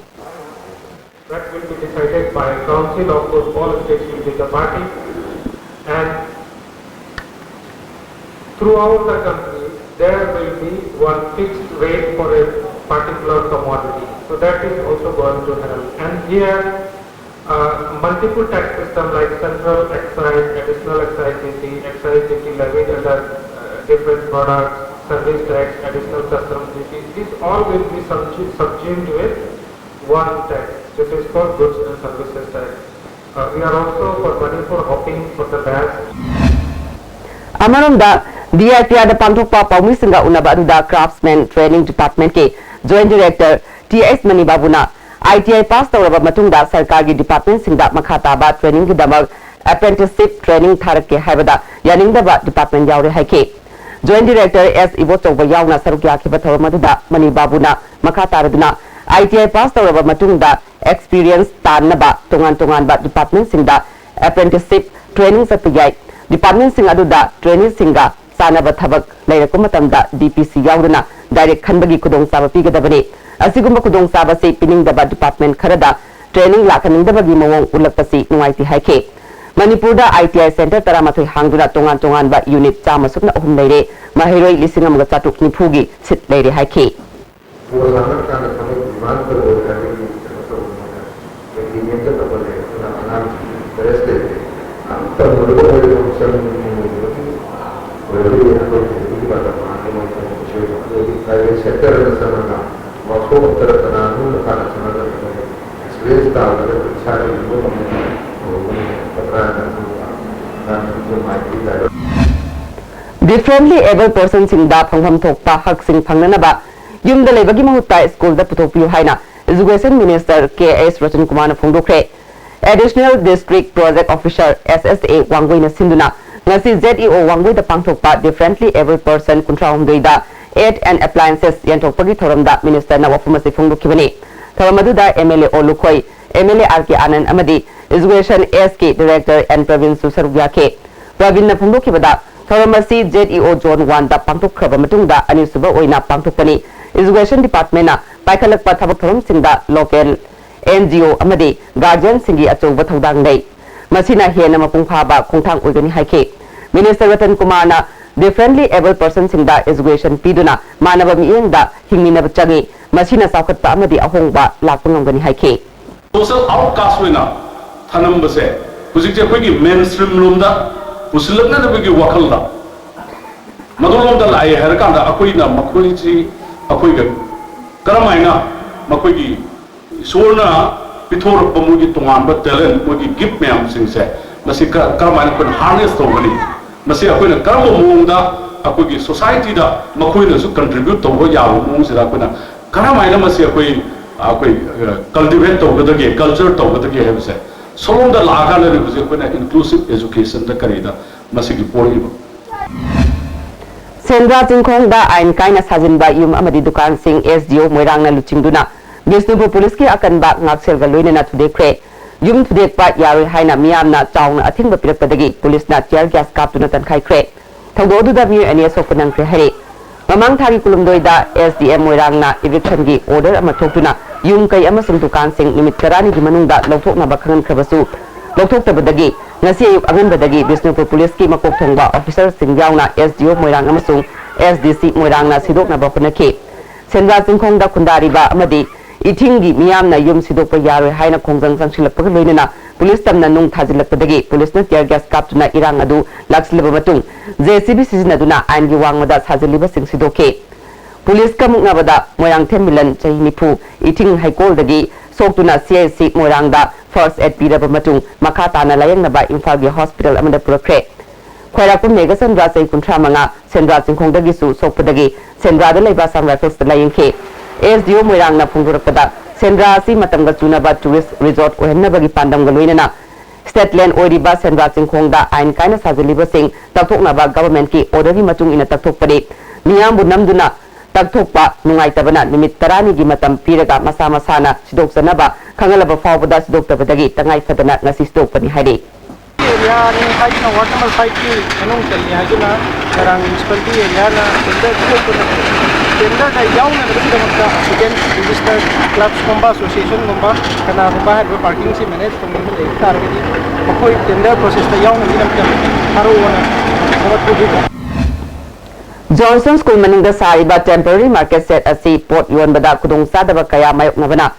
That will be decided by Council of course, all states will be the party, and throughout the country there will be one fixed rate for a particular commodity. So that is also going to help. And here uh, multiple tax system like central excise, additional excise duty, excise duty levied under uh, different products, service tax, additional customs duty, this all will be subsumed with one tax. This is called goods and services tax. Uh, we are also for Manipur hoping for the best. ꯑꯃꯔꯣꯝꯗ, DIPRꯗ ꯄꯥꯡꯊꯣꯛꯄ ꯄꯥꯎꯃꯤꯁꯤꯡꯒ ꯎꯅꯕ ꯑꯗꯨꯗ Craftsman Training Departmentꯀꯤ Joint Director T S ꯃꯅꯤꯕꯥꯕꯨꯅ ITI pass ꯇꯧꯔꯕ ꯃꯇꯨꯡꯗ ꯁꯔꯀꯥꯔꯒꯤ departmentꯁꯤꯡꯗ ꯃꯈꯥ ꯇꯥꯕ trainingꯒꯤꯗꯃꯛ apprenticeship training ꯊꯥꯔꯛꯀꯦ ꯍꯥꯏꯕꯗ ꯌꯥꯅꯤꯡꯗꯕ department ꯌꯥꯎꯔꯦ ꯍꯥꯏꯈꯤ꯫ Joint Director S ꯏꯕꯣꯆꯧꯕ ꯌꯥꯎꯅ ꯁꯔꯨꯛ ꯌꯥꯈꯤꯕ ꯊꯧꯔꯝ ꯑꯗꯨꯗ ꯃꯅꯤꯕꯥꯕꯨꯅ ꯃꯈꯥ ꯇꯥꯔꯗꯨꯅ ITI pass ꯇꯧꯔꯕ ꯃꯇꯨꯡꯗ experience ꯇꯥꯟꯅꯕ ꯇꯣꯉꯥꯟ ꯇꯣꯉꯥꯟꯕ departmentꯁꯤꯡꯗ apprenticeship training ꯆꯠꯄ ꯌꯥꯏ꯫ Departmentꯁꯤꯡ ꯑꯗꯨꯗ traineeꯁꯤꯡꯒ ꯆꯥꯟꯅꯕ ꯊꯕꯛ ꯂꯩꯔꯛꯄ ꯃꯇꯝꯗ DPC ꯌꯥꯎꯗꯅ direct ꯈꯟꯕꯒꯤ ꯈꯨꯗꯣꯡꯆꯥꯕ ꯄꯤꯒꯗꯕꯅꯤ꯫ ꯑꯁꯤꯒꯨꯝꯕ ꯈꯨꯗꯣꯡꯆꯥꯕꯁꯤ ꯄꯤꯅꯤꯡꯗꯕ department ꯈꯔꯗ ꯇ꯭ꯔꯦꯅꯤꯡ ꯂꯥꯛꯍꯟꯅꯤꯡꯗꯕꯒꯤ ꯃꯑꯣꯡ ꯎꯠꯂꯛꯄꯁꯤ ꯅꯨꯡꯉꯥꯏꯇꯦ ꯍꯥꯏꯈꯤ꯫ ꯃꯅꯤꯄꯨꯔꯗ ꯑꯥꯏ ꯇꯤ ꯑꯥꯏ ꯁꯦꯟꯇꯔ ꯇꯔꯥꯃꯥꯊꯣꯏ ꯍꯥꯡꯗꯨꯅ ꯇꯣꯉꯥꯟ ꯇꯣꯉꯥꯟꯕ ꯌꯨꯅꯤꯠ ꯆꯥꯝꯃ ꯁꯨꯞꯅ ꯑꯍꯨꯝ ꯂꯩꯔꯦ꯫ ꯃꯍꯩꯔꯣꯏ ꯂꯤꯁꯤꯡ ꯑꯃꯒ ꯆꯥꯇ꯭ꯔꯨꯛ ꯅꯤꯐꯨꯒꯤ ꯁꯤꯠ ꯂꯩꯔꯦ ꯍꯥꯏꯈꯤ꯫ ꯄꯣꯁ ꯍꯥꯡꯉꯀꯥꯟꯗ ꯊꯕꯛ ꯗꯤꯃꯥꯟ ꯇꯧꯔꯣꯏ ꯍꯥꯏꯕꯒꯤ ꯀꯩꯅꯣ ꯇꯧꯕꯅꯤꯅ ꯑꯦꯒ꯭ꯔꯤꯃꯦꯟꯇ ꯇꯧꯕ ꯂꯩꯕꯗꯨꯅ ꯑꯉꯥꯡꯁꯤꯡ ꯏꯟꯇꯔꯦꯁ ꯂꯩꯇꯦ꯫ ꯇꯝꯃꯨꯔꯒ ꯃꯣꯏꯗ ꯊꯕꯛ ꯆꯪꯕ ꯉꯝꯃꯣꯏꯗꯕꯒꯤ ꯑꯣꯏꯔꯒꯗꯤ ꯑꯩꯈꯣꯏ ꯀꯩꯗꯧꯕꯒꯤ ꯕꯥꯇꯥ ꯄꯥꯡꯒꯦ ꯃꯣꯏ ꯊꯕꯛ ꯁꯨꯔꯒ ꯑꯗꯨꯗꯤ ꯄ꯭ꯔꯥꯏꯚꯦꯠ ꯁꯦꯛꯇꯔꯗ ꯆꯪꯉꯒ ꯋꯥꯛꯁꯣꯞ ꯑꯝꯇꯗ ꯀꯅꯥꯅꯣ ꯃꯈꯥꯗ ꯆꯪꯉꯒ ꯑꯩꯈꯣꯏ ꯑꯦꯛꯁꯄꯤꯔꯤꯌꯦꯟꯁ ꯇꯥꯜꯂꯒ ꯑꯩꯈꯣꯏ ꯏꯁꯥꯒꯤ ꯍꯤꯡꯕ ꯉꯝꯅꯕ ꯇꯧꯕꯅ ꯍꯦꯟꯅ ꯐꯠꯇ꯭ꯔꯥ ꯍꯥꯏꯅ ꯑꯗꯨꯝ ꯑꯉꯥꯡꯁꯤꯡꯁꯨ ꯃꯥꯏ ꯄꯤꯗꯥꯏꯕ꯫ Differently abled personꯁꯤꯡꯗ ꯐꯪꯐꯝ ꯊꯣꯛꯄ ꯍꯛꯁꯤꯡ ꯐꯪꯅꯅꯕ ꯌꯨꯝꯗ ꯂꯩꯕꯒꯤ ꯃꯍꯨꯠꯇ ꯁ꯭ꯀꯨꯜꯗ ꯄꯨꯊꯣꯛꯄꯤꯌꯨ ꯍꯥꯏꯅ Education Minister ꯀꯦ ꯑꯦꯁ ꯔꯇꯟ ꯀꯨꯃꯥꯔꯅ ꯐꯣꯡꯗꯣꯛꯈ꯭ꯔꯦ꯫ Additional District Project Officer, S S A, ꯋꯥꯡꯒꯣꯏꯅ ꯁꯤꯟꯗꯨꯅ ꯉꯁꯤ Z E O ꯋꯥꯡꯒꯣꯏꯗ ꯄꯥꯡꯊꯣꯛꯄ Differently Abled Person ꯀꯨꯟꯊ꯭ꯔꯥ ꯍꯨꯝꯗꯣꯏꯗ Aid and Appliances ꯌꯦꯟꯊꯣꯛꯄꯒꯤ ꯊꯧꯔꯝꯗ Ministerꯅ ꯋꯥꯐꯝ ꯑꯁꯤ ꯐꯣꯡꯗꯣꯛꯈꯤꯕꯅꯤ꯫ ꯊꯧꯔꯝ ꯑꯗꯨꯗ M L A ꯑꯣ Lukhoi, M L A R ꯀꯦ ꯑꯥꯅꯟꯗ ꯑꯃꯗꯤ Education S ꯀꯤ Director ꯑꯦꯟ ꯄ꯭ꯔꯕꯤꯟꯁꯨ ꯁꯔꯨꯛ ꯌꯥꯈꯤ꯫ ꯄ꯭ꯔꯕꯤꯟꯅ ꯐꯣꯡꯗꯣꯛꯈꯤꯕꯗ, ꯊꯧꯔꯝ ꯑꯁꯤ Z E O Zone Oneꯗ ꯄꯥꯡꯊꯣꯛꯈ꯭ꯔꯕ ꯃꯇꯨꯡꯗ ꯑꯅꯤꯁꯨꯕ ꯑꯣꯏꯅ ꯄꯥꯡꯊꯣꯛꯄꯅꯤ꯫ Education Departmentꯅ ꯄꯥꯏꯈꯠꯂꯛꯄ ꯊꯕꯛ ꯊꯧꯔꯝꯁꯤꯡꯗ local N G O ꯑꯃꯗꯤ guardianꯁꯤꯡꯒꯤ ꯑꯆꯧꯕ ꯊꯧꯗꯥꯡ ꯂꯩ꯫ ꯃꯁꯤꯅ ꯍꯦꯟꯅ ꯃꯄꯨꯡ ꯐꯥꯕ ꯈꯣꯡꯊꯥꯡ ꯑꯣꯏꯒꯅꯤ ꯍꯥꯏꯈꯤ꯫ Minister ꯔꯇꯟ ꯀꯨꯃꯥꯔꯅ Differently Abled Personꯁꯤꯡꯗ education ꯄꯤꯗꯨꯅ ꯃꯥꯟꯅꯕ ꯃꯤꯠꯌꯦꯡꯗ ꯍꯤꯡꯃꯤꯟꯅꯕ ꯆꯪꯏ, ꯃꯁꯤꯅ ꯆꯥꯎꯈꯠꯄ ꯑꯃꯗꯤ ꯑꯍꯣꯡꯕ ꯂꯥꯛꯄ ꯉꯝꯒꯅꯤ ꯍꯥꯏꯈꯤ꯫ Social outcast ꯑꯣꯏꯅ ꯊꯅꯝꯕꯁꯦ ꯍꯧꯖꯤꯛꯁꯦ ꯑꯩꯈꯣꯏꯒꯤ mainstream ꯂꯣꯝꯗ ꯄꯨꯁꯤꯜꯂꯛꯅꯅꯕꯒꯤ ꯋꯥꯈꯜꯗ ꯃꯗꯨꯂꯣꯝꯗ ꯂꯥꯛꯑꯦ ꯍꯥꯏꯔꯀꯥꯟꯗ ꯑꯩꯈꯣꯏꯅ ꯃꯈꯣꯏꯁꯤ ꯑꯩꯈꯣꯏꯒ ꯀꯔꯝꯍꯥꯏꯅ ꯃꯈꯣꯏꯒꯤ ꯏꯁꯣꯔꯅ ꯄꯤꯊꯣꯔꯛꯄ ꯃꯣꯏꯒꯤ ꯇꯣꯉꯥꯟꯕ talent, ꯃꯣꯏꯒꯤ gift ꯃꯌꯥꯝꯁꯤꯡꯁꯦ ꯃꯁꯤ ꯀ-, ꯀꯔꯝꯍꯥꯏꯅ ꯑꯩꯈꯣꯏꯅ harness ꯇꯧꯒꯅꯤ? ꯃꯁꯤ ꯑꯩꯈꯣꯏꯅ ꯀꯔꯝꯕ ꯃꯑꯣꯡꯗ ꯑꯩꯈꯣꯏꯒꯤ societyꯗ ꯃꯈꯣꯏꯅꯁꯨ contribute ꯇꯧꯕ ꯌꯥꯕ ꯃꯑꯣꯡꯁꯤꯗ ꯑꯩꯈꯣꯏꯅ ꯀꯔꯝꯍꯥꯏꯅ ꯃꯁꯤ ꯑꯩꯈꯣꯏ, ꯑꯩꯈꯣꯏ, ꯑ, cultivate ꯇꯧꯒꯗꯒꯦ, culture ꯇꯧꯒꯗꯒꯦ ꯍꯥꯏꯕꯁꯦ ꯁꯣꯝꯗ ꯂꯥꯛꯑꯀꯥꯟꯗꯗꯤ ꯍꯧꯖꯤꯛ ꯑꯩꯈꯣꯏꯅ inclusive educationꯗ ꯀꯔꯤꯗ ꯃꯁꯤꯒꯤ ꯄꯣꯛꯏꯕ꯫ ꯁꯦꯟꯗ꯭ꯔꯥ ꯆꯤꯡꯈꯣꯡꯗ ꯑꯥꯏꯟ ꯀꯥꯏꯅ ꯁꯥꯖꯤꯟꯕ ꯌꯨꯝ ꯑꯃꯗꯤ ꯗꯨꯀꯥꯟꯁꯤꯡ S D O ꯃꯣꯏꯔꯥꯡꯅ ꯂꯨꯆꯤꯡꯗꯨꯅ ꯕꯤꯁꯅꯨꯄꯨꯔ ꯄꯨꯂꯤꯁꯀꯤ ꯑꯀꯟꯕ ꯉꯥꯛꯁꯦꯜꯒ ꯂꯣꯏꯅꯅ ꯊꯨꯗꯦꯛꯈ꯭ꯔꯦ꯫ ꯌꯨꯝ ꯊꯨꯗꯦꯛꯄ ꯌꯥꯔꯣꯏ ꯍꯥꯏꯅ ꯃꯤꯌꯥꯝꯅ ꯆꯥꯎꯅ ꯑꯊꯤꯡꯕ ꯄꯤꯔꯛꯄꯗꯒꯤ ꯄꯨꯂꯤꯁꯅ tear gas ꯀꯥꯞꯇꯨꯅ ꯀꯟꯈꯥꯏꯈ꯭ꯔꯦ꯫ ꯊꯧꯗꯣꯛ ꯑꯗꯨꯗ ꯃꯤꯑꯣꯏ ꯑꯅꯤ ꯑꯁꯣꯛꯄ ꯅꯪꯈ꯭ꯔꯦ ꯍꯥꯏꯔꯤ꯫ ꯃꯃꯥꯡ ꯊꯥꯒꯤ ꯀꯨꯟꯍꯨꯝꯗꯣꯏꯗ S D M ꯃꯣꯏꯔꯥꯡꯅ eviction ꯒꯤ order ꯑꯃ ꯊꯣꯛꯇꯨꯅ ꯌꯨꯝ ꯀꯩ ꯑꯃꯁꯨꯡ ꯗꯨꯀꯥꯟꯁꯤꯡ ꯅꯨꯃꯤꯠ ꯇꯔꯥꯅꯤꯒꯤ ꯃꯅꯨꯡꯗ ꯂꯧꯊꯣꯛꯅꯕ ꯈꯪꯍꯟꯈ꯭ꯔꯕꯁꯨ, ꯂꯧꯊꯣꯛꯇꯕꯗꯒꯤ ꯉꯁꯤ ꯑꯌꯨꯛ ꯑꯉꯟꯕꯗꯒꯤ ꯕꯤꯁꯅꯨꯄꯨꯔ ꯄꯨꯂꯤꯁꯀꯤ ꯃꯀꯣꯛ ꯊꯣꯡꯕ ꯑꯣꯐꯤꯁꯔꯁꯤꯡ ꯌꯥꯎꯅ ꯑꯦꯁ ꯗꯤ ꯑꯣ ꯃꯣꯏꯔꯥꯡ ꯑꯃꯁꯨꯡ ꯑꯦꯁ ꯗꯤ ꯁꯤ ꯃꯣꯏꯔꯥꯡꯅ ꯁꯤꯗꯣꯛꯅꯕ ꯍꯣꯠꯅꯈꯤ꯫ ꯁꯦꯟꯗ꯭ꯔꯥ ꯆꯤꯡꯈꯣꯡꯗ ꯈꯨꯟꯗꯥꯔꯤꯕ ꯑꯃꯗꯤ ꯏꯊꯤꯡꯒꯤ ꯃꯤꯌꯥꯝꯅ ꯌꯨꯝ ꯁꯤꯗꯣꯛꯄ ꯌꯥꯔꯣꯏ ꯍꯥꯏꯅ ꯈꯣꯡꯖꯪ ꯆꯪꯁꯤꯜꯂꯛꯄꯒ ꯂꯣꯏꯅꯅ ꯄꯨꯂꯤꯁ ꯇꯝꯅ ꯅꯨꯡ ꯊꯥꯖꯤꯜꯂꯛꯄꯗꯒꯤ ꯄꯨꯂꯤꯁꯅ tear gas ꯀꯥꯞꯇꯨꯅ ꯏꯔꯥꯡ ꯑꯗꯨ ꯂꯥꯛꯁꯤꯜꯂꯕ ꯃꯇꯨꯡ, ꯖꯦ ꯁꯤ ꯕꯤ ꯁꯤꯖꯤꯟꯅꯗꯨꯅ ꯑꯥꯏꯟꯒꯤ ꯋꯥꯡꯃꯗ ꯁꯥꯖꯤꯜꯂꯤꯕꯁꯤꯡ ꯁꯤꯗꯣꯛꯈꯤ꯫ ꯄꯨꯂꯤꯁꯀ ꯃꯨꯛꯅꯕꯗ ꯃꯣꯏꯔꯥꯡꯊꯦꯝ ꯃꯤꯂꯟ, ꯆꯍꯤ ꯅꯤꯐꯨ, ꯏꯊꯤꯡ ꯍꯩꯀꯣꯜꯗꯒꯤ ꯁꯣꯛꯇꯨꯅ ꯁꯤ ꯑꯥꯏ ꯁꯤ ꯃꯣꯏꯔꯥꯡꯗ first aid ꯄꯤꯔꯕ ꯃꯇꯨꯡ, ꯃꯈꯥ ꯇꯥꯅ ꯂꯥꯌꯦꯡꯅꯕ ꯏꯝꯐꯥꯜꯒꯤ ꯍꯣꯁꯄꯤꯇꯥꯜ ꯑꯃꯗ ꯄꯨꯔꯛꯈ꯭ꯔꯦ꯫ ꯈ꯭ꯋꯥꯏꯔꯥꯛꯄꯝ ꯃꯦꯘꯆꯟꯗ꯭ꯔ, ꯆꯍꯤ ꯀꯨꯟꯊ꯭ꯔꯥ ꯃꯉꯥ, ꯁꯦꯟꯗ꯭ꯔꯥ ꯆꯤꯡꯈꯣꯡꯗꯒꯤꯁꯨ ꯁꯣꯛꯄꯗꯒꯤ ꯁꯦꯟꯗ꯭ꯔꯥꯗ ꯂꯩꯕ ꯑꯁꯥꯝ ꯔꯥꯏꯐꯜꯁꯇ ꯂꯥꯌꯦꯡꯈꯤ꯫ ꯑꯦꯁ ꯗꯤ ꯑꯣ ꯃꯣꯏꯔꯥꯡꯅ ꯐꯣꯡꯗꯣꯔꯛꯄꯗ, ꯁꯦꯟꯗ꯭ꯔꯥ ꯑꯁꯤ ꯃꯇꯝꯒ ꯆꯨꯅꯕ tourist resort ꯑꯣꯏꯍꯟꯅꯕꯒꯤ ꯄꯥꯟꯗꯝꯒ ꯂꯣꯏꯅꯅ state land ꯑꯣꯏꯔꯤꯕ ꯁꯦꯟꯗ꯭ꯔꯥ ꯆꯤꯡꯈꯣꯡꯗ ꯑꯥꯏꯟ ꯀꯥꯏꯅ ꯁꯥꯖꯤꯜꯂꯤꯕꯁꯤꯡ ꯇꯛꯊꯣꯛꯅꯕ governmentꯀꯤ orderꯒꯤ ꯃꯇꯨꯡ ꯏꯟꯅ ꯇꯛꯊꯣꯛꯄꯅꯤ꯫ ꯃꯤꯌꯥꯝꯕꯨ ꯅꯝꯗꯨꯅ ꯇꯛꯊꯣꯛꯄ ꯅꯨꯡꯉꯥꯏꯇꯕꯅ ꯅꯨꯃꯤꯠ ꯇꯔꯥꯅꯤꯒꯤ ꯃꯇꯝ ꯄꯤꯔꯒ ꯃꯁꯥ ꯃꯁꯥꯅ ꯁꯤꯗꯣꯛꯆꯅꯕ ꯈꯪꯍꯜꯂꯕ ꯐꯥꯎꯕꯗ ꯁꯤꯗꯣꯛꯇꯕꯗꯒꯤ ꯇꯉꯥꯏ ꯐꯗꯅ ꯉꯁꯤ ꯁꯤꯗꯣꯛꯄꯅꯤ ꯍꯥꯏꯔꯤ꯫ ꯑꯦꯔꯤꯌꯥꯅꯤ ꯍꯥꯏꯗꯨꯅ, ward number fiveꯀꯤ ꯃꯅꯨꯡ ꯆꯜꯂꯤ ꯍꯥꯏꯗꯨꯅ ꯃꯣꯏꯔꯥꯡ municipality areaꯅ tender ꯊꯣꯛꯄꯗ tenderꯗ ꯌꯥꯎꯅꯅꯕꯒꯤꯗꯃꯛꯇ applicant registered clubsꯀꯨꯝꯕ associationꯒꯨꯝꯕ ꯀꯅꯥꯒꯨꯝꯕ ꯍꯥꯏꯔꯤꯕ parkingꯁꯤ manage ꯇꯧꯅꯤꯡꯕ ꯂꯩꯕ ꯇꯥꯔꯒꯗꯤ ꯃꯈꯣꯏ tender processꯇ ꯌꯥꯎꯅꯕꯒꯤꯗꯃꯛꯇ ꯊꯥꯔꯛꯑꯣꯅ ꯊꯕꯛ ꯄꯨꯕꯤꯕ꯫ Johnson School ꯃꯅꯤꯡꯗ ꯁꯥꯔꯤꯕ temporary market shed ꯑꯁꯤ ꯄꯣꯠ ꯌꯣꯟꯕꯗ ꯈꯨꯗꯣꯡꯆꯥꯗꯕ ꯀꯌꯥ ꯃꯥꯌꯣꯛꯅꯕꯅ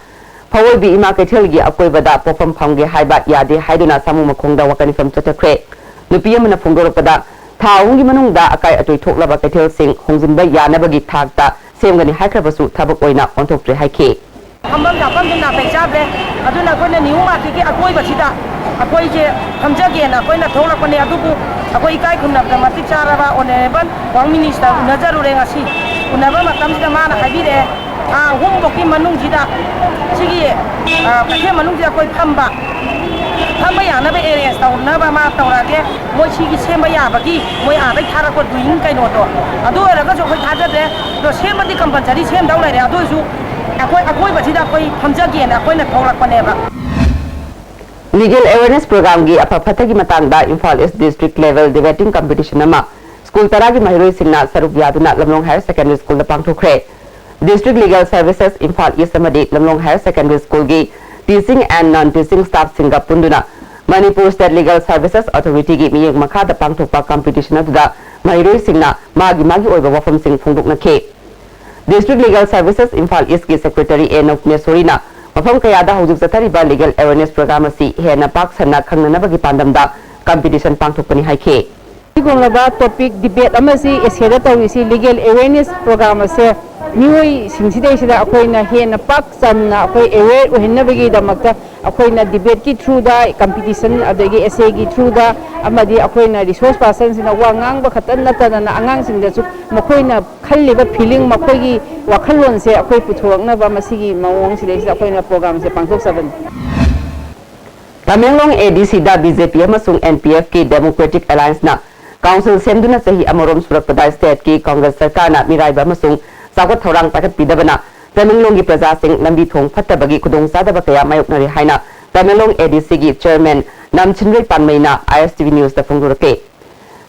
ꯐꯋꯣꯏꯕꯤ ꯏꯃꯥ ꯀꯩꯊꯦꯜꯒꯤ ꯑꯀꯣꯏꯕꯗ ꯄꯣꯠꯐꯝ ꯐꯝꯒꯦ ꯍꯥꯏꯕ ꯌꯥꯗꯦ ꯍꯥꯏꯗꯨꯅ ꯁꯥꯃꯨ ꯃꯈꯣꯡꯗ ꯋꯥꯀꯠ ꯃꯤꯐꯝ ꯆꯠꯊꯈ꯭ꯔꯦ꯫ ꯅꯨꯄꯤ ꯑꯃꯅ ꯐꯣꯡꯗꯣꯔꯛꯄꯗ, ꯊꯥ ꯑꯍꯨꯝꯒꯤ ꯃꯅꯨꯡꯗ ꯑꯀꯥꯏ ꯑꯇꯣꯏ ꯊꯣꯛꯂꯕ ꯀꯩꯊꯦꯜꯁꯤꯡ ꯍꯣꯡꯖꯤꯟꯕ ꯌꯥꯅꯕꯒꯤ ꯊꯥꯛꯇ ꯁꯦꯝꯒꯅꯤ ꯍꯥꯏꯈ꯭ꯔꯕꯁꯨ ꯊꯕꯛ ꯑꯣꯏꯅ ꯑꯣꯟꯊꯣꯛꯇ꯭ꯔꯦ ꯍꯥꯏꯈꯤ꯫ ꯐꯝꯐꯝ ꯆꯥꯐꯝꯁꯨ ꯅꯥꯇꯩ ꯆꯥꯗ꯭ꯔꯦ꯫ ꯑꯗꯨꯅ ꯑꯩꯈꯣꯏꯅ new marketꯀꯤ ꯑꯀꯣꯏꯕꯁꯤꯗ ꯑꯩꯈꯣꯏꯁꯦ ꯐꯝꯖꯒꯦꯅ ꯑꯩꯈꯣꯏꯅ ꯊꯣꯛꯂꯛꯄꯅꯦ꯫ ꯑꯗꯨꯕꯨ ꯑꯩꯈꯣꯏ ꯏꯀꯥꯏ ꯈꯨꯝꯅꯕꯗ ꯃꯇꯤꯛ ꯆꯥꯔꯕ honourable ward minister ꯎꯅꯖꯔꯨꯔꯦ ꯉꯁꯤ꯫ ꯎꯅꯕ ꯃꯇꯝꯁꯤꯗ ꯃꯥꯅ ꯍꯥꯏꯕꯤꯔꯛꯑꯦ, ꯊꯥ ꯑꯍꯨꯝꯐꯧꯀꯤ ꯃꯅꯨꯡꯁꯤꯗ ꯁꯤꯒꯤ, ꯑ, ꯀꯩꯊꯦꯜ ꯃꯅꯨꯡꯁꯤꯗ ꯑꯩꯈꯣꯏ ꯐꯝꯕ, ꯐꯝꯕ ꯌꯥꯅꯕ arrange ꯇꯧꯅꯕ ꯃꯥ ꯇꯧꯔꯛꯑꯒꯦ꯫ ꯃꯣꯏ ꯁꯤꯒꯤ ꯁꯦꯝꯕ ꯌꯥꯕꯒꯤ ꯃꯣꯏ ꯑꯥꯗꯩ ꯊꯥꯔꯛꯄ doing ꯀꯩꯅꯣꯗꯣ, ꯑꯗꯨ ꯑꯣꯏꯔꯒꯁꯨ ꯑꯩꯈꯣꯏ ꯊꯥꯖꯗꯦ꯫ ꯑꯗꯣ ꯁꯦꯝꯕꯗꯤ compulsory ꯁꯦꯝꯗꯧ ꯂꯩꯔꯦ꯫ ꯑꯗꯨ ꯑꯣꯏꯔꯁꯨ ꯑꯩꯈꯣꯏ ꯑꯀꯣꯏꯕꯁꯤꯗ ꯑꯩꯈꯣꯏ ꯐꯝꯖꯒꯦꯅ ꯑꯩꯈꯣꯏꯅ ꯊꯣꯛꯂꯛꯄꯅꯦꯕ꯫ Legal awareness programꯒꯤ ꯑꯐ ꯐꯠꯇꯒꯤ ꯃꯇꯥꯡꯗ Imphal East District Level Debating Competition ꯑꯃ school ꯇꯔꯥꯒꯤ ꯃꯍꯩꯔꯣꯏꯁꯤꯡꯅ ꯁꯔꯨꯛ ꯌꯥꯗꯨꯅ ꯂꯝꯂꯣꯡ Higher Secondary Schoolꯗ ꯄꯥꯡꯊꯣꯛꯈ꯭ꯔꯦ꯫ District Legal Services Imphal East ꯑꯃꯗꯤ ꯂꯝꯂꯣꯡ Higher Secondary Schoolꯒꯤ teaching and non-teaching staffꯁꯤꯡꯒ ꯄꯨꯟꯗꯨꯅ Manipur State Legal Services Authorityꯒꯤ ꯃꯤꯠꯌꯦꯡ ꯃꯈꯥꯗ ꯄꯥꯡꯊꯣꯛꯄ competition ꯑꯗꯨꯗ ꯃꯍꯩꯔꯣꯏꯁꯤꯡꯅ ꯃꯥꯒꯤ ꯃꯥꯒꯤ ꯑꯣꯏꯕ ꯋꯥꯐꯝꯁꯤꯡ ꯐꯣꯡꯗꯣꯛꯅꯈꯤ꯫ District Legal Services Imphal Eastꯀꯤ Secretary ꯑꯦ ꯅꯧꯄꯅꯦꯁꯣꯔꯤꯅ ꯃꯐꯝ ꯀꯌꯥꯗ ꯍꯧꯖꯤꯛ ꯆꯠꯊꯔꯤꯕ legal awareness program ꯑꯁꯤ ꯍꯦꯟꯅ ꯄꯥꯛ ꯁꯟꯅ ꯈꯪꯅꯅꯕꯒꯤ ꯄꯥꯟꯗꯝꯗ competition ꯄꯥꯡꯊꯣꯛꯄꯅꯤ ꯍꯥꯏꯈꯤ꯫ ꯑꯁꯤꯒꯨꯝꯂꯕ topic debate ꯑꯃꯁꯤ essayꯗ ꯇꯧꯔꯤꯁꯤ legal awareness program ꯑꯁꯦ ꯃꯤꯑꯣꯏꯁꯤꯡꯁꯤꯗꯩꯁꯤꯗ ꯑꯩꯈꯣꯏꯅ ꯍꯦꯟꯅ ꯄꯥꯛ ꯆꯟꯅ ꯑꯩꯈꯣꯏ aware ꯑꯣꯏꯍꯟꯅꯕꯒꯤꯗꯃꯛꯇ ꯑꯩꯈꯣꯏꯅ debateꯀꯤ throughꯗ, competition ꯑꯗꯒꯤ essayꯒꯤ throughꯗ ꯑꯃꯗꯤ ꯑꯩꯈꯣꯏꯅ resource personꯁꯤꯡꯅ ꯋꯥ ꯉꯥꯡꯕ ꯈꯛꯇ ꯅꯠꯇꯗꯅ ꯑꯉꯥꯡꯁꯤꯡꯗꯁꯨ ꯃꯈꯣꯏꯅ ꯈꯜꯂꯤꯕ feeling, ꯃꯈꯣꯏꯒꯤ ꯋꯥꯈꯜꯂꯣꯟꯁꯦ ꯑꯩꯈꯣꯏ ꯄꯨꯊꯣꯔꯛꯅꯕ ꯃꯁꯤꯒꯤ ꯃꯑꯣꯡꯁꯤꯗꯩꯁꯤꯗ ꯑꯩꯈꯣꯏꯅ programꯁꯦ ꯄꯥꯡꯊꯣꯛꯆꯕꯅꯤ꯫ ꯇꯃꯦꯡꯂꯣꯡ ADCꯗ BJP ꯑꯃꯁꯨꯡ NPFꯀꯤ Democratic Allianceꯅ council ꯁꯦꯝꯗꯨꯅ ꯆꯍꯤ ꯑꯃꯔꯣꯝ ꯁꯨꯔꯛꯄꯗ stateꯀꯤ Congress ꯁꯔꯀꯥꯔꯅ ꯃꯤꯔꯥꯏꯕ ꯑꯃꯁꯨꯡ ꯆꯥꯎꯈꯠ ꯊꯧꯔꯥꯡ ꯄꯥꯏꯈꯠꯄꯤꯗꯕꯅ ꯇꯃꯦꯡꯂꯣꯡꯒꯤ ꯄ꯭ꯔꯖꯥꯁꯤꯡ ꯂꯝꯕꯤ ꯊꯣꯡ ꯐꯠꯇꯕꯒꯤ ꯈꯨꯗꯣꯡꯆꯥꯗꯕ ꯀꯌꯥ ꯃꯥꯌꯣꯛꯅꯔꯦ ꯍꯥꯏꯅ Tamenglong ADCꯒꯤ chairman ꯅꯝꯆꯤꯟꯔꯩ ꯄꯥꯟꯃꯩꯅ ISTV Newsꯇ ꯐꯣꯡꯗꯣꯔꯛꯈꯤ꯫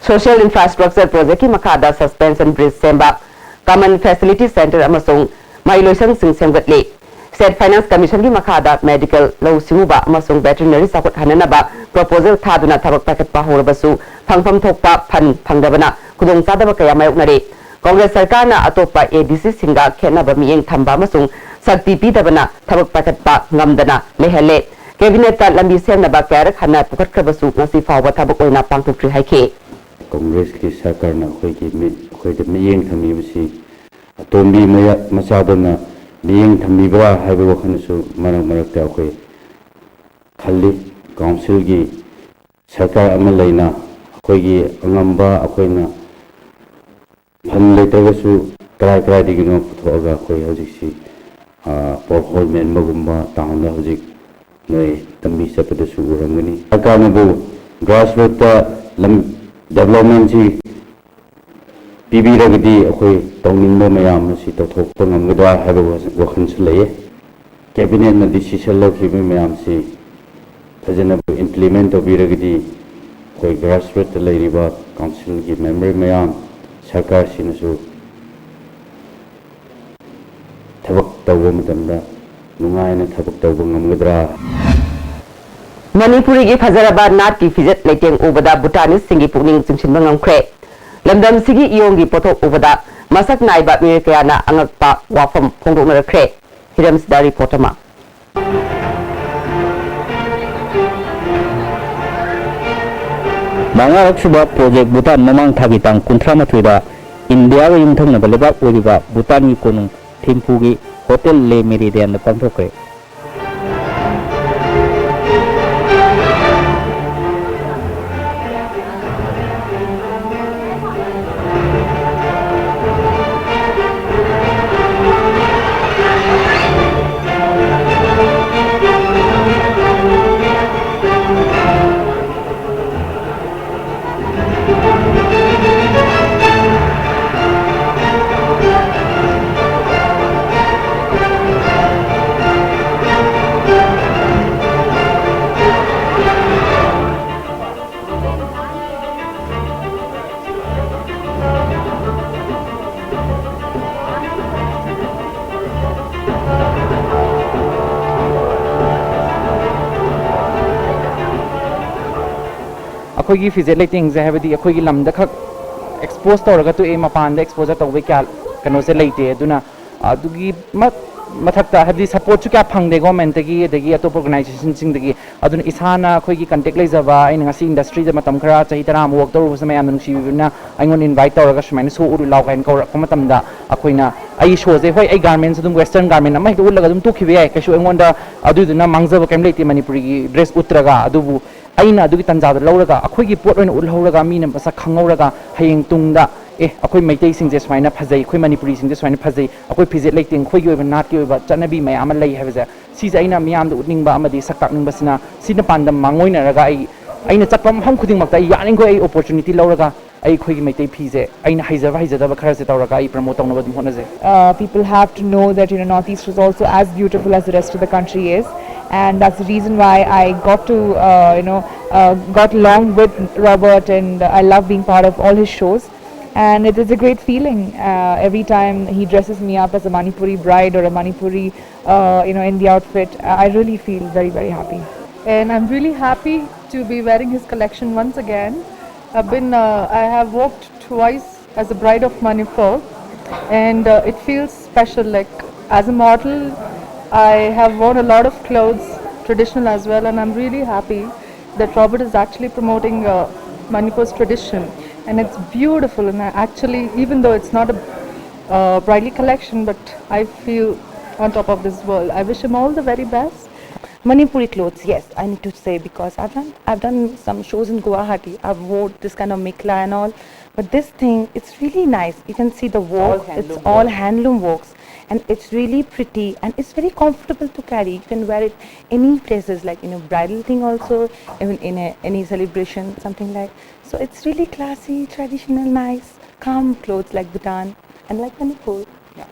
Social infrastructure projectꯀꯤ ꯃꯈꯥꯗ suspension bridge ꯁꯦꯝꯕ, common facility center ꯑꯃꯁꯨꯡ ꯃꯍꯩꯂꯣꯏꯁꯪꯁꯤꯡ ꯁꯦꯝꯒꯠꯂꯤ꯫ State Finance Commissionꯒꯤ ꯃꯈꯥꯗ medical, ꯂꯧꯎ ꯁꯤꯡꯎꯕ ꯑꯃꯁꯨꯡ veterinary ꯆꯥꯎꯈꯠꯍꯟꯅꯅꯕ proposal ꯊꯥꯗꯨꯅ ꯊꯕꯛ ꯄꯥꯏꯈꯠꯄ ꯍꯧꯔꯕꯁꯨ ꯐꯪꯐꯝ ꯊꯣꯛꯄ fund ꯐꯪꯗꯕꯅ ꯈꯨꯗꯣꯡꯆꯥꯗꯕ ꯀꯌꯥ ꯃꯥꯌꯣꯛꯅꯔꯤ꯫ Congress ꯁꯔꯀꯥꯔꯅ ꯑꯇꯣꯞꯄ ADCꯁꯤꯡꯒ ꯈꯦꯠꯅꯕ ꯃꯤꯠꯌꯦꯡ ꯊꯝꯕ ꯑꯃꯁꯨꯡ ꯁꯛꯇꯤ ꯄꯤꯗꯕꯅ ꯊꯕꯛ ꯄꯥꯏꯈꯠꯄ ꯉꯝꯗꯅ ꯂꯩꯍꯜꯂꯦ꯫ Cabinetꯇ ꯂꯝꯕꯤ ꯁꯦꯝꯅꯕ ꯀꯌꯥꯔꯛ ꯍꯟꯅ ꯄꯨꯈꯠꯈ꯭ꯔꯕꯁꯨ ꯉꯁꯤ ꯐꯥꯎꯕ ꯊꯕꯛ ꯑꯣꯏꯅ ꯄꯥꯡꯊꯣꯛꯇ꯭ꯔꯤ ꯍꯥꯏꯈꯤ꯫ Congressꯀꯤ ꯁꯔꯀꯥꯔꯅ ꯑꯩꯈꯣꯏꯒꯤ ꯃꯤꯠ, ꯑꯩꯈꯣꯏꯗ ꯃꯤꯠꯌꯦꯡ ꯊꯝꯕꯤꯕꯁꯤ ꯑꯇꯣꯝꯕꯤ ꯃꯌꯥ-, ꯃꯆꯥꯗꯧꯅ ꯃꯤꯠꯌꯦꯡ ꯊꯝꯕꯤꯕ꯭ꯔꯥ ꯍꯥꯏꯕ ꯋꯥꯈꯜꯁꯨ ꯃꯔꯛ ꯃꯔꯛꯇ ꯑꯩꯈꯣꯏ ꯈꯜꯂꯤ꯫ Councilꯒꯤ ꯁꯔꯀꯥꯔ ꯑꯃ ꯂꯩꯅ ꯑꯩꯈꯣꯏꯒꯤ ꯑꯉꯝꯕ ꯑꯩꯈꯣꯏꯅ fund ꯂꯩꯇ꯭ꯔꯒꯁꯨ ꯀꯔꯥꯏ ꯀꯔꯥꯏꯗꯒꯤꯅꯣ ꯄꯨꯊꯣꯛꯑꯒ ꯑꯩꯈꯣꯏ ꯍꯧꯖꯤꯛꯁꯤ, ꯑ, borehole ꯃꯦꯟꯕꯒꯨꯝꯕ townꯗ ꯍꯧꯖꯤꯛ ꯅꯣꯏ ꯂꯝꯕꯤ ꯆꯠꯄꯗꯁꯨ ꯎꯔꯝꯒꯅꯤ꯫ ꯁꯔꯀꯥꯔꯅꯕꯨ grassrootꯇ ꯂꯝ developmentꯁꯤ ꯄꯤꯕꯤꯔꯒꯗꯤ ꯑꯩꯈꯣꯏ ꯇꯧꯅꯤꯡꯕ ꯃꯌꯥꯝ ꯑꯁꯤ ꯇꯧꯊꯣꯛꯄ ꯉꯝꯒꯗ꯭ꯔꯥ ꯍꯥꯏꯕ ꯋꯥꯈꯜꯁꯨ ꯂꯩꯌꯦ꯫ Cabinetꯅ decision ꯂꯧꯈꯤꯕ ꯃꯌꯥꯝꯁꯤ ꯐꯖꯅ implement ꯇꯧꯕꯤꯔꯒꯗꯤ ꯑꯩꯈꯣꯏ grassrootꯇ ꯂꯩꯔꯤꯕ councilꯒꯤ member ꯃꯌꯥꯝ, ꯁꯔꯀꯥꯔꯁꯤꯅꯁꯨ ꯊꯕꯛ ꯇꯧꯕ ꯃꯇꯝꯗ ꯅꯨꯡꯉꯥꯏꯅ ꯊꯕꯛ ꯇꯧꯕ ꯉꯝꯒꯗ꯭ꯔꯥ? ꯃꯅꯤꯄꯨꯔꯤꯒꯤ ꯐꯖꯔꯕ ꯅꯥꯠꯀꯤ ꯐꯤꯖꯦꯠ ꯂꯩꯇꯦꯡ ꯎꯕꯗ ꯚꯨꯇꯥꯅꯤꯁꯁꯤꯡꯒꯤ ꯄꯨꯛꯅꯤꯡ ꯆꯤꯡꯁꯤꯟꯕ ꯉꯝꯈ꯭ꯔꯦ꯫ ꯂꯝꯗꯝꯁꯤꯒꯤ ꯏꯌꯣꯡꯒꯤ ꯄꯣꯠꯊꯣꯛ ꯎꯕꯗ ꯃꯁꯛ ꯅꯥꯏꯕ ꯃꯤꯑꯣꯏ ꯀꯌꯥꯅ ꯑꯉꯛꯄ ꯋꯥꯐꯝ ꯐꯣꯡꯗꯣꯛꯅꯔꯛꯈ꯭ꯔꯦ꯫ ꯍꯤꯔꯝꯁꯤꯗ ꯔꯤꯄꯣꯔꯠ ꯑꯃ꯫ ꯃꯉꯥꯔꯛ ꯁꯨꯕ ꯄ꯭ꯔꯣꯖꯦꯛ ꯚꯨꯇꯥꯟ ꯃꯃꯥꯡ ꯊꯥꯒꯤ ꯇꯥꯡ ꯀꯨꯟꯊ꯭ꯔꯥ ꯃꯥꯊꯣꯏꯗ ꯏꯟꯗꯤꯌꯥꯒ ꯌꯨꯝꯊꯪꯅꯕ ꯂꯩꯕꯥꯛ ꯑꯣꯏꯔꯤꯕ ꯚꯨꯇꯥꯟꯒꯤ ꯀꯣꯅꯨꯡ ꯊꯤꯝꯄꯨꯒꯤ ꯍꯣꯇꯦꯜ ꯂꯦ ꯃꯦꯔꯤꯗꯤꯌꯟꯗ ꯄꯥꯡꯊꯣꯛꯈ꯭ꯔꯦ꯫ ꯑꯩꯈꯣꯏꯒꯤ ꯐꯤꯖꯦꯠ ꯂꯩꯇꯦꯡꯁꯦ, ꯍꯥꯏꯕꯗꯤ ꯑꯩꯈꯣꯏꯒꯤ ꯂꯝꯗ ꯈꯛ ꯑꯦꯛꯁꯄꯣꯖ ꯇꯧꯔꯒ ꯇꯣꯛꯑꯦ, ꯃꯄꯥꯟꯗ ꯑꯦꯛꯁꯄꯣꯖꯔ ꯇꯧꯕꯩ ꯀꯌꯥ ꯀꯩꯅꯣꯁꯦ ꯂꯩꯇꯦ꯫ ꯑꯗꯨꯅ ꯑꯗꯨꯒꯤ ꯃ-, ꯃꯊꯛꯇ, ꯍꯥꯏꯕꯗꯤ ꯁꯄꯣꯔꯠꯁꯨ ꯀꯌꯥ ꯐꯪꯗꯦ ꯒꯣꯔꯃꯦꯟꯇꯒꯤ ꯑꯗꯒꯤ ꯑꯇꯣꯞꯄ ꯑꯣꯔꯒꯅꯥꯏꯖꯦꯁꯟꯁꯤꯡꯗꯒꯤ꯫ ꯑꯗꯨꯅ ꯏꯁꯥꯅ ꯑꯩꯈꯣꯏꯒꯤ ꯀꯟꯇꯦꯛ ꯂꯩꯖꯕ, ꯑꯩꯅ ꯉꯁꯤ ꯏꯟꯗꯁꯇ꯭ꯔꯤꯗ ꯃꯇꯝ ꯈꯔ, ꯆꯍꯤ ꯇꯔꯥꯃꯨꯛ ꯋꯥꯛ ꯇꯧꯔꯨꯕꯁꯦ, ꯃꯌꯥꯝꯅ ꯅꯨꯡꯁꯤꯕꯤꯕꯅ ꯑꯩꯉꯣꯟꯗ ꯏꯟꯚꯥꯏꯠ ꯇꯧꯔꯒ ꯁꯨꯃꯥꯏꯅ ꯁꯣ ꯎꯠꯂꯨ ꯂꯥꯎ ꯀꯥꯏꯅ ꯀꯧꯔꯛꯄ ꯃꯇꯝꯗ, ꯑꯩꯈꯣꯏꯅ, ꯑꯩ ꯁꯣꯁꯦ, ꯍꯣꯏ, ꯑꯩ ꯒꯥꯔꯃꯦꯟꯁ ꯑꯗꯨꯝ, ꯋꯦꯁꯇꯔꯟ ꯒꯥꯔꯃꯦꯟ ꯑꯃ ꯍꯦꯛꯇ ꯎꯠꯂꯒ ꯑꯗꯨꯝ ꯇꯣꯛꯈꯤꯕ ꯌꯥꯏ, ꯀꯩꯁꯨ ꯑꯩꯉꯣꯟꯗ ꯑꯗꯨꯏꯗꯨꯅ ꯃꯥꯡꯖꯕ ꯀꯩꯝ ꯂꯩꯇꯦ꯫ ꯃꯅꯤꯄꯨꯔꯤꯒꯤ ꯗ꯭ꯔꯦꯁ ꯎꯠꯇ꯭ꯔꯒ, ꯑꯗꯨꯕꯨ ꯑꯩꯅ ꯑꯗꯨꯒꯤ ꯇꯥꯟꯖꯥꯗꯣ ꯂꯧꯔꯒ, ꯑꯩꯈꯣꯏꯒꯤ ꯄꯣꯠ ꯑꯣꯏꯅ ꯎꯠꯍꯧꯔꯒ, ꯃꯤꯅ ꯃꯁꯛ ꯈꯪꯍꯧꯔꯒ, ꯍꯌꯦꯡ ꯇꯨꯡꯗ, "ꯑꯦ, ꯑꯩꯈꯣꯏ ꯃꯩꯇꯩꯁꯤꯡꯁꯦ ꯁꯨꯃꯥꯏꯅ ꯐꯖꯩ, ꯑꯩꯈꯣꯏ ꯃꯅꯤꯄꯨꯔꯤꯁꯤꯡꯁꯦ ꯁꯨꯃꯥꯏꯅ ꯐꯖꯩ, ꯑꯩꯈꯣꯏ ꯐꯤꯖꯦꯠ ꯂꯩꯇꯦꯡ, ꯑꯩꯈꯣꯏꯒꯤ ꯑꯣꯏꯕ ꯅꯥꯠꯀꯤ ꯑꯣꯏꯕ ꯆꯠꯅꯕꯤ ꯃꯌꯥꯝ ꯑꯃ ꯂꯩ" ꯍꯥꯏꯕꯁꯦ, ꯁꯤꯁꯦ ꯑꯩꯅ ꯃꯤꯌꯥꯝꯗ ꯎꯠꯅꯤꯡꯕ ꯑꯃꯗꯤ ꯁꯛ ꯇꯥꯛꯅꯤꯡꯕꯁꯤꯅ, ꯁꯤꯅ ꯄꯥꯟꯗꯝ ꯃꯥꯡꯑꯣꯏꯅꯔꯒ ꯑꯩ, ꯑꯩꯅ ꯆꯠꯄ ꯃꯐꯝ ꯈꯨꯗꯤꯡꯃꯛꯇ ꯑꯩ ꯌꯥꯔꯤꯈꯣꯏ ꯑꯩ ꯑꯣꯄꯣꯔꯆꯨꯅꯤꯇꯤ ꯂꯧꯔꯒ ꯑꯩ ꯑꯩꯈꯣꯏꯒꯤ ꯃꯩꯇꯩ ꯐꯤꯁꯦ ꯑꯩꯅ ꯍꯩꯖꯕ ꯍꯩꯖꯗꯕ ꯈꯔꯁꯦ ꯇꯧꯔꯒ ꯑꯩ ꯄ꯭ꯔꯃꯣꯠ ꯇꯧꯅꯕ ꯑꯗꯨꯝ ꯍꯣꯠꯅꯖꯩ꯫ Uh, people have to know that, you know, Northeast is also as beautiful as the rest of the country is, and that's the reason why I got to, uh, you know, uh, got along with Robert, and I love being part of all his shows. And it is a great feeling uh, every time he dresses me up as a Manipuri bride or a Manipuri, uh, you know, in the outfit. I really feel very, very happy. And I'm really happy to be wearing his collection once again. I've been, uh, I have worked twice as a bride of Manipur, and uh, it feels special. Like, as a model, I have worn a lot of clothes, traditional as well, and I'm really happy that Robert is actually promoting uh, Manipur's tradition, and it's beautiful. And I actually, even though it's not a uh, bridal collection, but I feel on top of this world. I wish him all the very best. Manipuri clothes, yes, I need to say, because I've done I've done some shows in Guwahati. I've wore this kind of mekhela and all, but this thing, it's really nice. You can see the work. All handloom It's all work. Handloom works, and it's really pretty and it's very comfortable to carry. You can wear it any places, like in a bridal thing also, even in a, any celebration, something like. So it's really classy, traditional, nice, calm clothes like Bhutan and like Manipur. Yeah.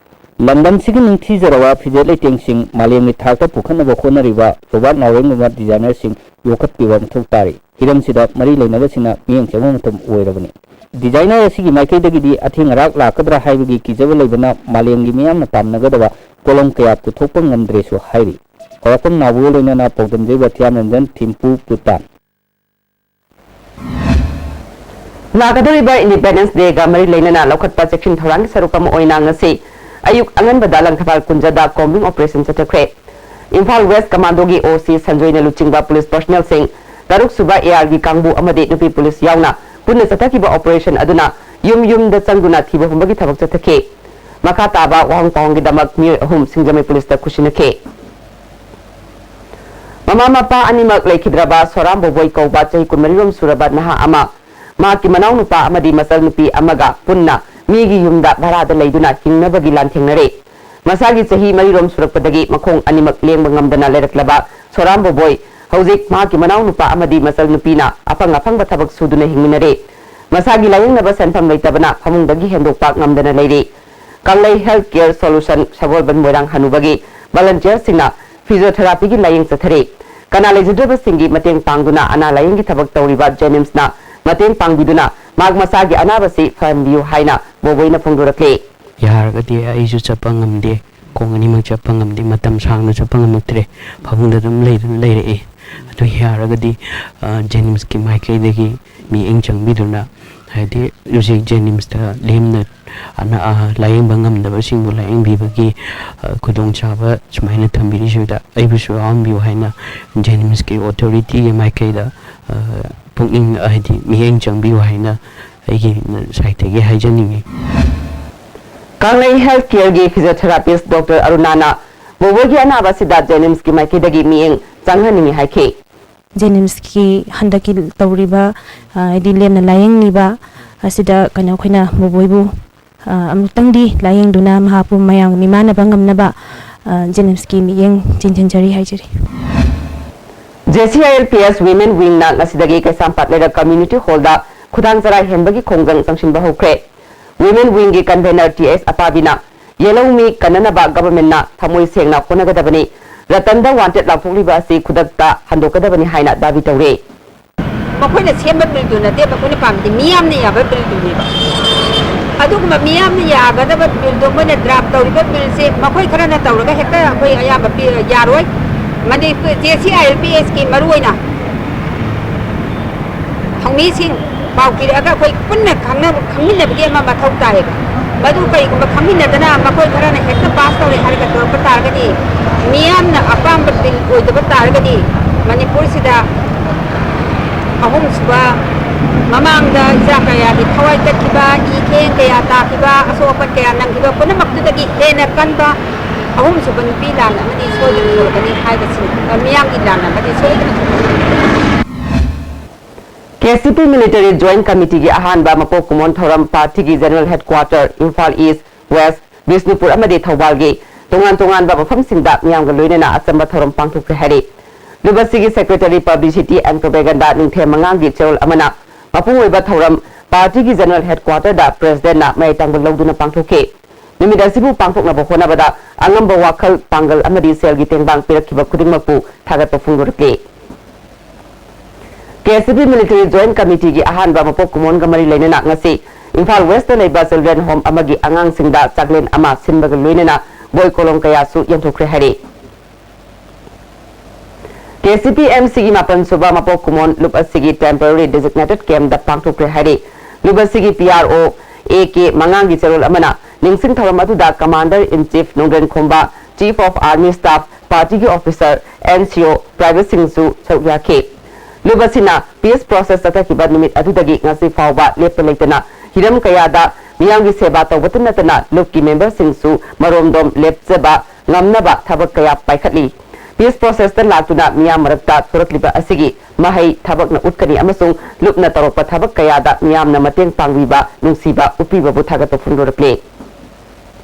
ꯂꯝꯗꯝꯁꯤꯒꯤ ꯅꯤꯡꯊꯤꯖꯔꯕ ꯐꯤꯖꯦꯠ ꯂꯩꯇꯦꯡꯁꯤꯡ ꯃꯥꯂꯦꯝꯒꯤ ꯊꯥꯛꯇ ꯄꯨꯈꯠꯅꯕ ꯍꯣꯠꯅꯔꯤꯕ Robert ꯅꯥꯎꯔꯦꯝꯒꯨꯝꯕ ꯗꯤꯖꯥꯏꯅꯔꯁꯤꯡ ꯌꯣꯛꯈꯠꯄꯤꯕ ꯃꯊꯧ ꯇꯥꯔꯤ꯫ ꯍꯤꯔꯝꯁꯤꯗ ꯃꯔꯤ ꯂꯩꯅꯕꯁꯤꯡꯅ ꯃꯤꯠꯌꯦꯡ ꯆꯪꯕ ꯃꯇꯝ ꯑꯣꯏꯔꯕꯅꯤ꯫ ꯗꯤꯖꯥꯏꯅꯔ ꯑꯁꯤꯒꯤ ꯃꯥꯏꯀꯩꯗꯒꯤꯗꯤ ꯑꯊꯦꯡ ꯑꯔꯥꯛ ꯂꯥꯛꯀꯗ꯭ꯔꯥ ꯍꯥꯏꯕꯒꯤ ꯀꯤꯖꯕ ꯂꯩꯕꯅ ꯃꯥꯂꯦꯝꯒꯤ ꯃꯤꯌꯥꯝꯅ ꯄꯥꯝꯅꯒꯗꯕ ꯄꯣꯠꯂꯝ ꯀꯌꯥ ꯄꯨꯊꯣꯛꯄ ꯉꯝꯗ꯭ꯔꯦꯁꯨ ꯍꯥꯏꯔꯤ꯫ ꯍꯧꯔꯛꯐꯝ ꯅꯥꯎꯕꯒ ꯂꯣꯏꯅꯅ ꯄꯥꯎꯗꯝꯖꯩꯕ ꯊꯤꯌꯥꯝꯔꯟꯖꯟ, ꯊꯤꯝꯄꯨ, ꯚꯨꯇꯥꯟ꯫ ꯂꯥꯛꯀꯗꯧꯔꯤꯕ Independence Day ꯒ ꯃꯔꯤ ꯂꯩꯅꯅ ꯂꯧꯈꯠꯄ ꯆꯦꯛꯁꯤꯟ ꯊꯧꯔꯥꯡꯒꯤ ꯁꯔꯨꯛ ꯑꯃ ꯑꯣꯏꯅ ꯉꯁꯤ ꯑꯌꯨꯛ ꯑꯉꯟꯕꯗ Langthabal ꯀꯨꯟꯖꯗ combing operation ꯆꯠꯊꯈ꯭ꯔꯦ꯫ Imphal West Commando ꯒꯤ O C ꯁꯟꯖꯣꯏꯅ ꯂꯨꯆꯤꯡꯕ police personnel ꯁꯤꯡ, ꯇꯔꯨꯛ ꯁꯨꯕ A R ꯒꯤ ꯀꯥꯡꯕꯨ ꯑꯃꯗꯤ ꯅꯨꯄꯤ police ꯌꯥꯎꯅ ꯄꯨꯟꯅ ꯆꯠꯊꯈꯤꯕ operation ꯑꯗꯨꯅ ꯌꯨꯝ ꯌꯨꯝꯗ ꯆꯪꯗꯨꯅ ꯊꯤꯕ ꯍꯨꯝꯕꯒꯤ ꯊꯕꯛ ꯆꯠꯊꯈꯤ꯫ ꯃꯈꯥ ꯇꯥꯕ ꯋꯥꯍꯪ ꯄꯥꯎꯍꯪꯒꯤꯗꯃꯛ ꯃꯤꯑꯣꯏ ꯑꯍꯨꯝ ꯁꯤꯡꯖꯃꯩ police ꯇ ꯈꯨꯠꯁꯤꯟꯅꯈꯤ꯫ ꯃꯃꯥ ꯃꯄꯥ ꯑꯅꯤꯃꯛ ꯂꯩꯈꯤꯗ꯭ꯔꯕ ꯁꯣꯔꯥꯝ ꯕꯣꯕꯣꯏ ꯀꯧꯕ ꯆꯍꯤ ꯀꯨꯟꯃꯔꯤꯔꯣꯝ ꯁꯨꯔꯕ ꯅꯍꯥ ꯑꯃ ꯃꯍꯥꯛꯀꯤ ꯃꯅꯥꯎꯅꯨꯄꯥ ꯑꯃꯗꯤ ꯃꯆꯜꯅꯨꯄꯤ ꯑꯃꯒ ꯄꯨꯟꯅ ꯃꯤꯒꯤ ꯌꯨꯝꯗ ꯚꯔꯥꯗ ꯂꯩꯗꯨꯅ ꯍꯤꯡꯅꯕꯒꯤ ꯂꯥꯟꯊꯦꯡꯅꯔꯦ꯫ ꯃꯁꯥꯒꯤ ꯆꯍꯤ ꯃꯔꯤꯔꯣꯝ ꯁꯨꯔꯛꯄꯗꯒꯤ ꯃꯈꯣꯡ ꯑꯅꯤꯃꯛ ꯂꯦꯡꯕ ꯉꯝꯗꯅ ꯂꯩꯔꯛꯂꯕ ꯁꯣꯔꯥꯝ ꯕꯣꯕꯣꯏ ꯍꯧꯖꯤꯛ ꯃꯍꯥꯛꯀꯤ ꯃꯅꯥꯎꯅꯨꯄꯥ ꯑꯃꯗꯤ ꯃꯆꯜꯅꯨꯄꯤꯅ ꯑꯐꯪ ꯑꯐꯪꯕ ꯊꯕꯛ ꯁꯨꯗꯨꯅ ꯍꯤꯡꯃꯤꯟꯅꯔꯦ꯫ ꯃꯁꯥꯒꯤ ꯂꯥꯌꯦꯡꯅꯕ ꯁꯦꯟꯐꯝ ꯂꯩꯇꯕꯅ ꯐꯃꯨꯡꯗꯒꯤ ꯍꯦꯟꯗꯣꯛꯄ ꯉꯝꯗꯅ ꯂꯩꯔꯦ꯫ ꯀꯪꯂꯩ Health Care Solution ꯁꯒꯣꯜꯕꯟ ꯃꯣꯏꯔꯥꯡ ꯍꯅꯨꯕꯒꯤ volunteer ꯁꯤꯡꯅ physiotherapy ꯒꯤ ꯂꯥꯌꯦꯡ ꯆꯠꯊꯔꯤ꯫ ꯀꯅꯥ ꯂꯩꯖꯗ꯭ꯔꯕꯁꯤꯡꯒꯤ ꯃꯇꯦꯡ ꯄꯥꯡꯗꯨꯅ ꯑꯅꯥ ꯂꯥꯌꯦꯡꯒꯤ ꯊꯕꯛ ꯇꯧꯔꯤꯕ JNIMS ꯅ ꯃꯇꯦꯡ ꯄꯥꯡꯕꯤꯗꯨꯅ ꯃꯍꯥꯛ ꯃꯁꯥꯒꯤ ꯑꯅꯥꯕꯁꯤ ꯐꯍꯟꯕꯤꯌꯨ ꯍꯥꯏꯅ ꯕꯣꯕꯣꯏꯅ ꯐꯣꯡꯗꯣꯔꯛꯂꯤ꯫ ꯌꯥꯔꯒꯗꯤ ꯑꯩꯁꯨ ꯆꯠꯄ ꯉꯝꯗꯦ, ꯈꯣꯡ ꯑꯅꯤꯃꯛ ꯆꯠꯄ ꯉꯝꯗꯦ, ꯃꯇꯝ ꯁꯥꯡꯅ ꯆꯠꯄ ꯉꯝꯃꯛꯇ꯭ꯔꯦ, ꯐꯃꯨꯡꯗ ꯑꯗꯨꯝ ꯂꯩꯗꯨꯅ ꯂꯩꯔꯛꯑꯦ꯫ ꯑꯗꯨ ꯌꯥꯔꯒꯗꯤ, ꯑ, ꯖꯦꯅꯤꯝꯁꯀꯤ ꯃꯥꯏꯀꯩꯗꯒꯤ ꯃꯤꯠꯌꯦꯡ ꯆꯪꯕꯤꯗꯨꯅ, ꯍꯥꯏꯗꯤ ꯍꯧꯖꯤꯛ ꯖꯦꯅꯤꯝꯁꯇ ꯂꯦꯝꯅ ꯑꯅꯥ-, ꯑ, ꯂꯥꯌꯦꯡꯕ ꯉꯝꯗꯕꯁꯤꯡꯕꯨ ꯂꯥꯌꯦꯡꯕꯤꯕꯒꯤ, ꯑ, ꯈꯨꯗꯣꯡꯆꯥꯕ ꯁꯨꯃꯥꯏꯅ ꯊꯝꯕꯤꯔꯤꯁꯤꯗ ꯑꯩꯕꯨꯁꯨ ꯌꯥꯎꯍꯟꯕꯤꯌꯨ ꯍꯥꯏꯅ ꯖꯦꯅꯤꯝꯁꯀꯤ ꯑꯣꯊꯣꯔꯤꯇꯤꯒꯤ ꯃꯥꯏꯀꯩꯗ, ꯑ, ꯄꯨꯛꯅꯤꯡ, ꯍꯥꯏꯗꯤ ꯃꯤꯠꯌꯦꯡ ꯆꯪꯕꯤꯌꯨ ꯍꯥꯏꯅ ꯑꯩꯒꯤ ꯁꯥꯏꯠꯇꯒꯤ ꯍꯥꯏꯖꯅꯤꯡꯉꯤ꯫ ꯀꯪꯂꯩ ꯍꯦꯜꯊ ꯀꯦꯌꯔꯒꯤ ꯐꯤꯖꯤꯑꯣꯊꯦꯔꯥꯄꯤꯁ ꯗꯣꯛꯇꯔ ꯑꯔꯨꯅꯥꯅ ꯕꯣꯕꯣꯏꯒꯤ ꯑꯅꯥꯕ ꯑꯁꯤꯗ ꯖꯦꯅꯤꯝꯁꯀꯤ ꯃꯥꯏꯀꯩꯗꯒꯤ ꯃꯤꯠꯌꯦꯡ ꯆꯪꯍꯟꯅꯤꯡꯏ ꯍꯥꯏꯈꯤ꯫ ꯖꯦꯅꯤꯝꯁꯀꯤ ꯍꯟꯗꯛꯀꯤ ꯇꯧꯔꯤꯕ, ꯑ, ꯍꯥꯏꯗꯤ ꯂꯦꯝꯅ ꯂꯥꯌꯦꯡꯉꯤꯕ ꯑꯁꯤꯗ ꯀꯩꯅꯣ ꯑꯩꯈꯣꯏꯅ ꯕꯣꯕꯣꯏꯕꯨ, ꯑ, ꯑꯃꯨꯛꯇꯪꯗꯤ ꯂꯥꯌꯦꯡꯗꯨꯅ ꯃꯍꯥꯛꯄꯨ ꯃꯌꯥꯝ ꯃꯤꯃꯥꯟꯅꯕ ꯉꯝꯅꯕ, ꯑ, ꯖꯦꯅꯤꯝꯁꯀꯤ ꯃꯤꯠꯌꯦꯡ ꯆꯦꯟꯁꯤꯟꯖꯔꯤ ꯍꯥꯏꯖꯔꯤ꯫ JCILPS Women Wingꯅ ꯉꯁꯤꯗꯒꯤ ꯀꯩꯁꯥꯝꯄꯥꯠ ꯂꯩꯔꯛ ꯀꯝꯃ꯭ꯌꯨꯅꯤꯇꯤ ꯍꯣꯜꯗ ꯈꯨꯗꯥꯡ ꯆꯔꯥ ꯍꯦꯟꯕꯒꯤ ꯈꯣꯡꯖꯪ ꯆꯪꯁꯤꯟꯕ ꯍꯧꯈ꯭ꯔꯦ꯫ Women Wingꯒꯤ ꯀꯟꯚꯦꯅꯔ ꯇꯤ ꯑꯦꯁ ꯑꯄꯥꯕꯤꯅ ꯌꯦꯜꯍꯧꯃꯤ ꯀꯟꯅꯅꯕ ꯒꯚꯔꯟꯃꯦꯟꯠꯅ ꯊꯃꯣꯏ ꯁꯦꯡꯅ ꯍꯣꯠꯅꯒꯗꯕꯅꯤ, ꯔꯇꯟꯗ ꯋꯥꯟꯇꯦꯗ ꯂꯥꯎꯊꯣꯛꯂꯤꯕ ꯑꯁꯤ ꯈꯨꯗꯛꯇ ꯍꯟꯗꯣꯛꯀꯗꯕꯅꯤ ꯍꯥꯏꯅ ꯗꯥꯕꯤ ꯇꯧꯔꯤ꯫ ꯃꯈꯣꯏꯅ ꯁꯦꯝꯕ ꯕꯤꯜꯗꯨ ꯅꯠꯇꯦ, ꯃꯈꯣꯏꯅ ꯄꯥꯝꯃꯤꯗꯤ ꯃꯤꯌꯥꯝꯅ ꯌꯥꯕ ꯕꯤꯜꯗꯨꯅꯦꯕ꯫ ꯑꯗꯨꯒꯨꯝꯕ ꯃꯤꯌꯥꯝꯅ ꯌꯥꯒꯗꯕ ꯕꯤꯜꯗꯣ ꯃꯣꯏꯅ ꯗ꯭ꯔꯥꯐ ꯇꯧꯔꯤꯕ ꯕꯤꯜꯁꯦ ꯃꯈꯣꯏ ꯈꯔꯅ ꯇꯧꯔꯒ ꯍꯦꯛꯇ ꯑꯩꯈꯣꯏ ꯑꯌꯥꯝꯕ ꯄꯤ-, ꯌꯥꯔꯣꯏ꯫ ꯃꯅꯤꯄꯨꯔ JCILPSꯀꯤ ꯃꯔꯨ ꯑꯣꯏꯅ ꯊꯧꯃꯤꯁꯤꯡ ꯄꯥꯎ ꯄꯤꯔꯛꯑꯒ ꯑꯩꯈꯣꯏ ꯄꯨꯟꯅ ꯈꯪꯅꯕ, ꯈꯪꯃꯤꯟꯅꯕꯒꯤ ꯑꯃ ꯃꯊꯧ ꯇꯥꯏꯌꯦꯕ꯫ ꯃꯗꯨ ꯀꯔꯤꯒꯨꯝꯕ ꯈꯪꯃꯤꯟꯅꯗꯅ ꯃꯈꯣꯏ ꯈꯔꯅ ꯍꯦꯛꯇ ꯄꯥꯁ ꯇꯧꯔꯦ ꯍꯥꯏꯔꯒ ꯇꯧꯔꯛꯄ ꯇꯥꯔꯒꯗꯤ, ꯃꯤꯌꯥꯝꯅ ꯑꯄꯥꯝꯕ ꯕꯤꯜ ꯑꯣꯏꯗꯕ ꯇꯥꯔꯒꯗꯤ, ꯃꯅꯤꯄꯨꯔꯁꯤꯗ ꯑꯍꯨꯝꯁꯨꯕ, ꯃꯃꯥꯡꯗ ꯏꯆꯥ ꯀꯌꯥꯒꯤ ꯊꯋꯥꯏ ꯇꯠꯈꯤꯕ, ꯏ ꯈꯦꯡ ꯀꯌꯥ ꯇꯥꯈꯤꯕ, ꯑꯁꯣꯛ ꯑꯄꯟ ꯀꯌꯥ ꯅꯪꯈꯤꯕ ꯄꯨꯝꯅꯃꯛꯇꯨꯗꯒꯤ ꯍꯦꯟꯅ ꯀꯟꯕ ꯑꯍꯨꯝꯁꯨꯕ ꯅꯨꯄꯤ ꯂꯥꯟ ꯑꯃꯗꯤ ꯁꯣꯏꯗꯅ ꯊꯣꯛꯂꯛꯀꯅꯤ ꯍꯥꯏꯕꯁꯤ, ꯃꯤꯌꯥꯝꯒꯤ ꯂꯥꯟ ꯑꯃꯗꯤ ꯁꯣꯏꯗꯅ ꯊꯣꯛꯂꯛꯀꯅꯤ꯫ KCP Military Joint Committeeꯒꯤ ꯑꯍꯥꯟꯕ ꯃꯄꯣꯛ ꯀꯨꯝꯑꯣꯟ ꯊꯧꯔꯝ ꯄꯥꯔꯇꯤꯒꯤ General Headquarter, Imphal east, West, Bishnupur ꯑꯃꯗꯤ ꯊꯧꯕꯥꯜꯒꯤ ꯇꯣꯉꯥꯟ ꯇꯣꯉꯥꯟꯕ ꯃꯐꯝꯁꯤꯡꯗ ꯃꯤꯌꯥꯝꯒ ꯂꯣꯏꯅꯅ ꯑꯆꯝꯕ ꯊꯧꯔꯝ ꯄꯥꯡꯊꯣꯛꯈ꯭ꯔꯦ ꯍꯥꯏꯔꯤ꯫ ꯂꯨꯕꯁꯤꯒꯤ Secretary Publicity and Propaganda ꯅꯤꯡꯊꯦꯝ ꯃꯉꯥꯡꯒꯤ ꯆꯦꯔꯣꯜ ꯑꯃꯅ ꯃꯄꯨꯡ ꯑꯣꯏꯕ ꯊꯧꯔꯝ ꯄꯥꯔꯇꯤꯒꯤ General Headquarterꯗ Presidentꯅ ꯃꯌꯥꯏ ꯇꯥꯡꯕ ꯂꯧꯗꯨꯅ ꯄꯥꯡꯊꯣꯛꯈꯤ꯫ ꯅꯨꯃꯤꯠ ꯑꯁꯤꯕꯨ ꯄꯥꯡꯊꯣꯛꯅꯕ ꯍꯣꯠꯅꯕꯗ ꯑꯉꯝꯕ ꯋꯥꯈꯜ, ꯄꯥꯡꯒꯜ ꯑꯃꯗꯤ ꯁꯦꯜꯒꯤ ꯇꯦꯡꯕꯥꯡ ꯄꯤꯔꯛꯈꯤꯕ ꯈꯨꯗꯤꯡꯃꯛꯄꯨ ꯊꯥꯒꯠꯄ ꯐꯣꯡꯗꯣꯔꯛꯂꯤ꯫ ꯀꯦ ꯁꯤ ꯄꯤ Military Joint Committeeꯒꯤ ꯑꯍꯥꯟꯕ ꯃꯄꯣꯛ ꯀꯨꯝꯑꯣꯟꯒ ꯃꯔꯤ ꯂꯩꯅꯅ ꯉꯁꯤ ꯏꯝꯐꯥꯜ Westꯇ ꯂꯩꯕ Children Home ꯑꯃꯒꯤ ꯑꯉꯥꯡꯁꯤꯡꯗ ꯆꯥꯛꯂꯦꯟ ꯑꯃ ꯁꯤꯟꯕꯒ ꯂꯣꯏꯅꯅ ꯕꯣꯏ ꯀꯣꯂꯣꯝ ꯀꯌꯥꯁꯨ ꯌꯦꯟꯊꯣꯛꯈ꯭ꯔꯦ ꯍꯥꯏꯔꯤ꯫ ꯀꯦ ꯁꯤ ꯄꯤ ꯑꯦꯝ ꯁꯤꯒꯤ ꯃꯥꯄꯟ ꯁꯨꯕ ꯃꯄꯣꯛ ꯀꯨꯝꯑꯣꯟ ꯂꯨꯞ ꯑꯁꯤꯒꯤ temporary designated campꯇ ꯄꯥꯡꯊꯣꯛꯈ꯭ꯔꯦ ꯍꯥꯏꯔꯤ꯫ ꯂꯨꯞ ꯑꯁꯤꯒꯤ P R O A K ꯃꯉꯥꯡꯒꯤ ꯆꯦꯔꯣꯜ ꯑꯃꯅ ꯅꯤꯡꯁꯤꯡ ꯊꯧꯔꯝ ꯑꯗꯨꯗ Commander in Chief ꯅꯣꯡꯒ꯭ꯔꯦꯟꯈꯣꯝꯕ, Chief of Army Staff, partyꯒꯤ officer, N C O, privateꯁꯤꯡꯁꯨ ꯁꯔꯨꯛ ꯌꯥꯈꯤ꯫ ꯂꯨꯞ ꯑꯁꯤꯅ peace process ꯆꯠꯊꯈꯤꯕ ꯅꯨꯃꯤꯠ ꯑꯗꯨꯗꯒꯤ ꯉꯁꯤ ꯐꯥꯎꯕ ꯂꯦꯞꯄ ꯂꯩꯇꯅ ꯍꯤꯔꯝ ꯀꯌꯥꯗ ꯃꯤꯌꯥꯝꯒꯤ ꯁꯦꯕꯥ ꯇꯧꯕꯇ ꯅꯠꯇꯅ ꯂꯨꯞꯀꯤ memberꯁꯤꯡꯁꯨ ꯃꯔꯣꯝꯗꯣꯝ ꯂꯦꯞꯆꯕ ꯉꯝꯅꯕ ꯊꯕꯛ ꯀꯌꯥ ꯄꯥꯏꯈꯠꯂꯤ꯫ Peace processꯇ ꯂꯥꯛꯇꯨꯅ ꯃꯤꯌꯥꯝ ꯃꯔꯛꯇ ꯊꯣꯔꯛꯂꯤꯕ ꯑꯁꯤꯒꯤ ꯃꯍꯩ ꯊꯕꯛꯅ ꯎꯠꯀꯅꯤ ꯑꯃꯁꯨꯡ ꯂꯨꯞꯅ ꯇꯧꯔꯛꯄ ꯊꯕꯛ ꯀꯌꯥꯗ ꯃꯤꯌꯥꯝꯅ ꯃꯇꯦꯡ ꯄꯥꯡꯕꯤꯕ, ꯅꯨꯡꯁꯤꯕ ꯎꯠꯄꯤꯕꯕꯨ ꯊꯥꯒꯠꯄ ꯐꯣꯡꯗꯣꯔꯛꯂꯤ꯫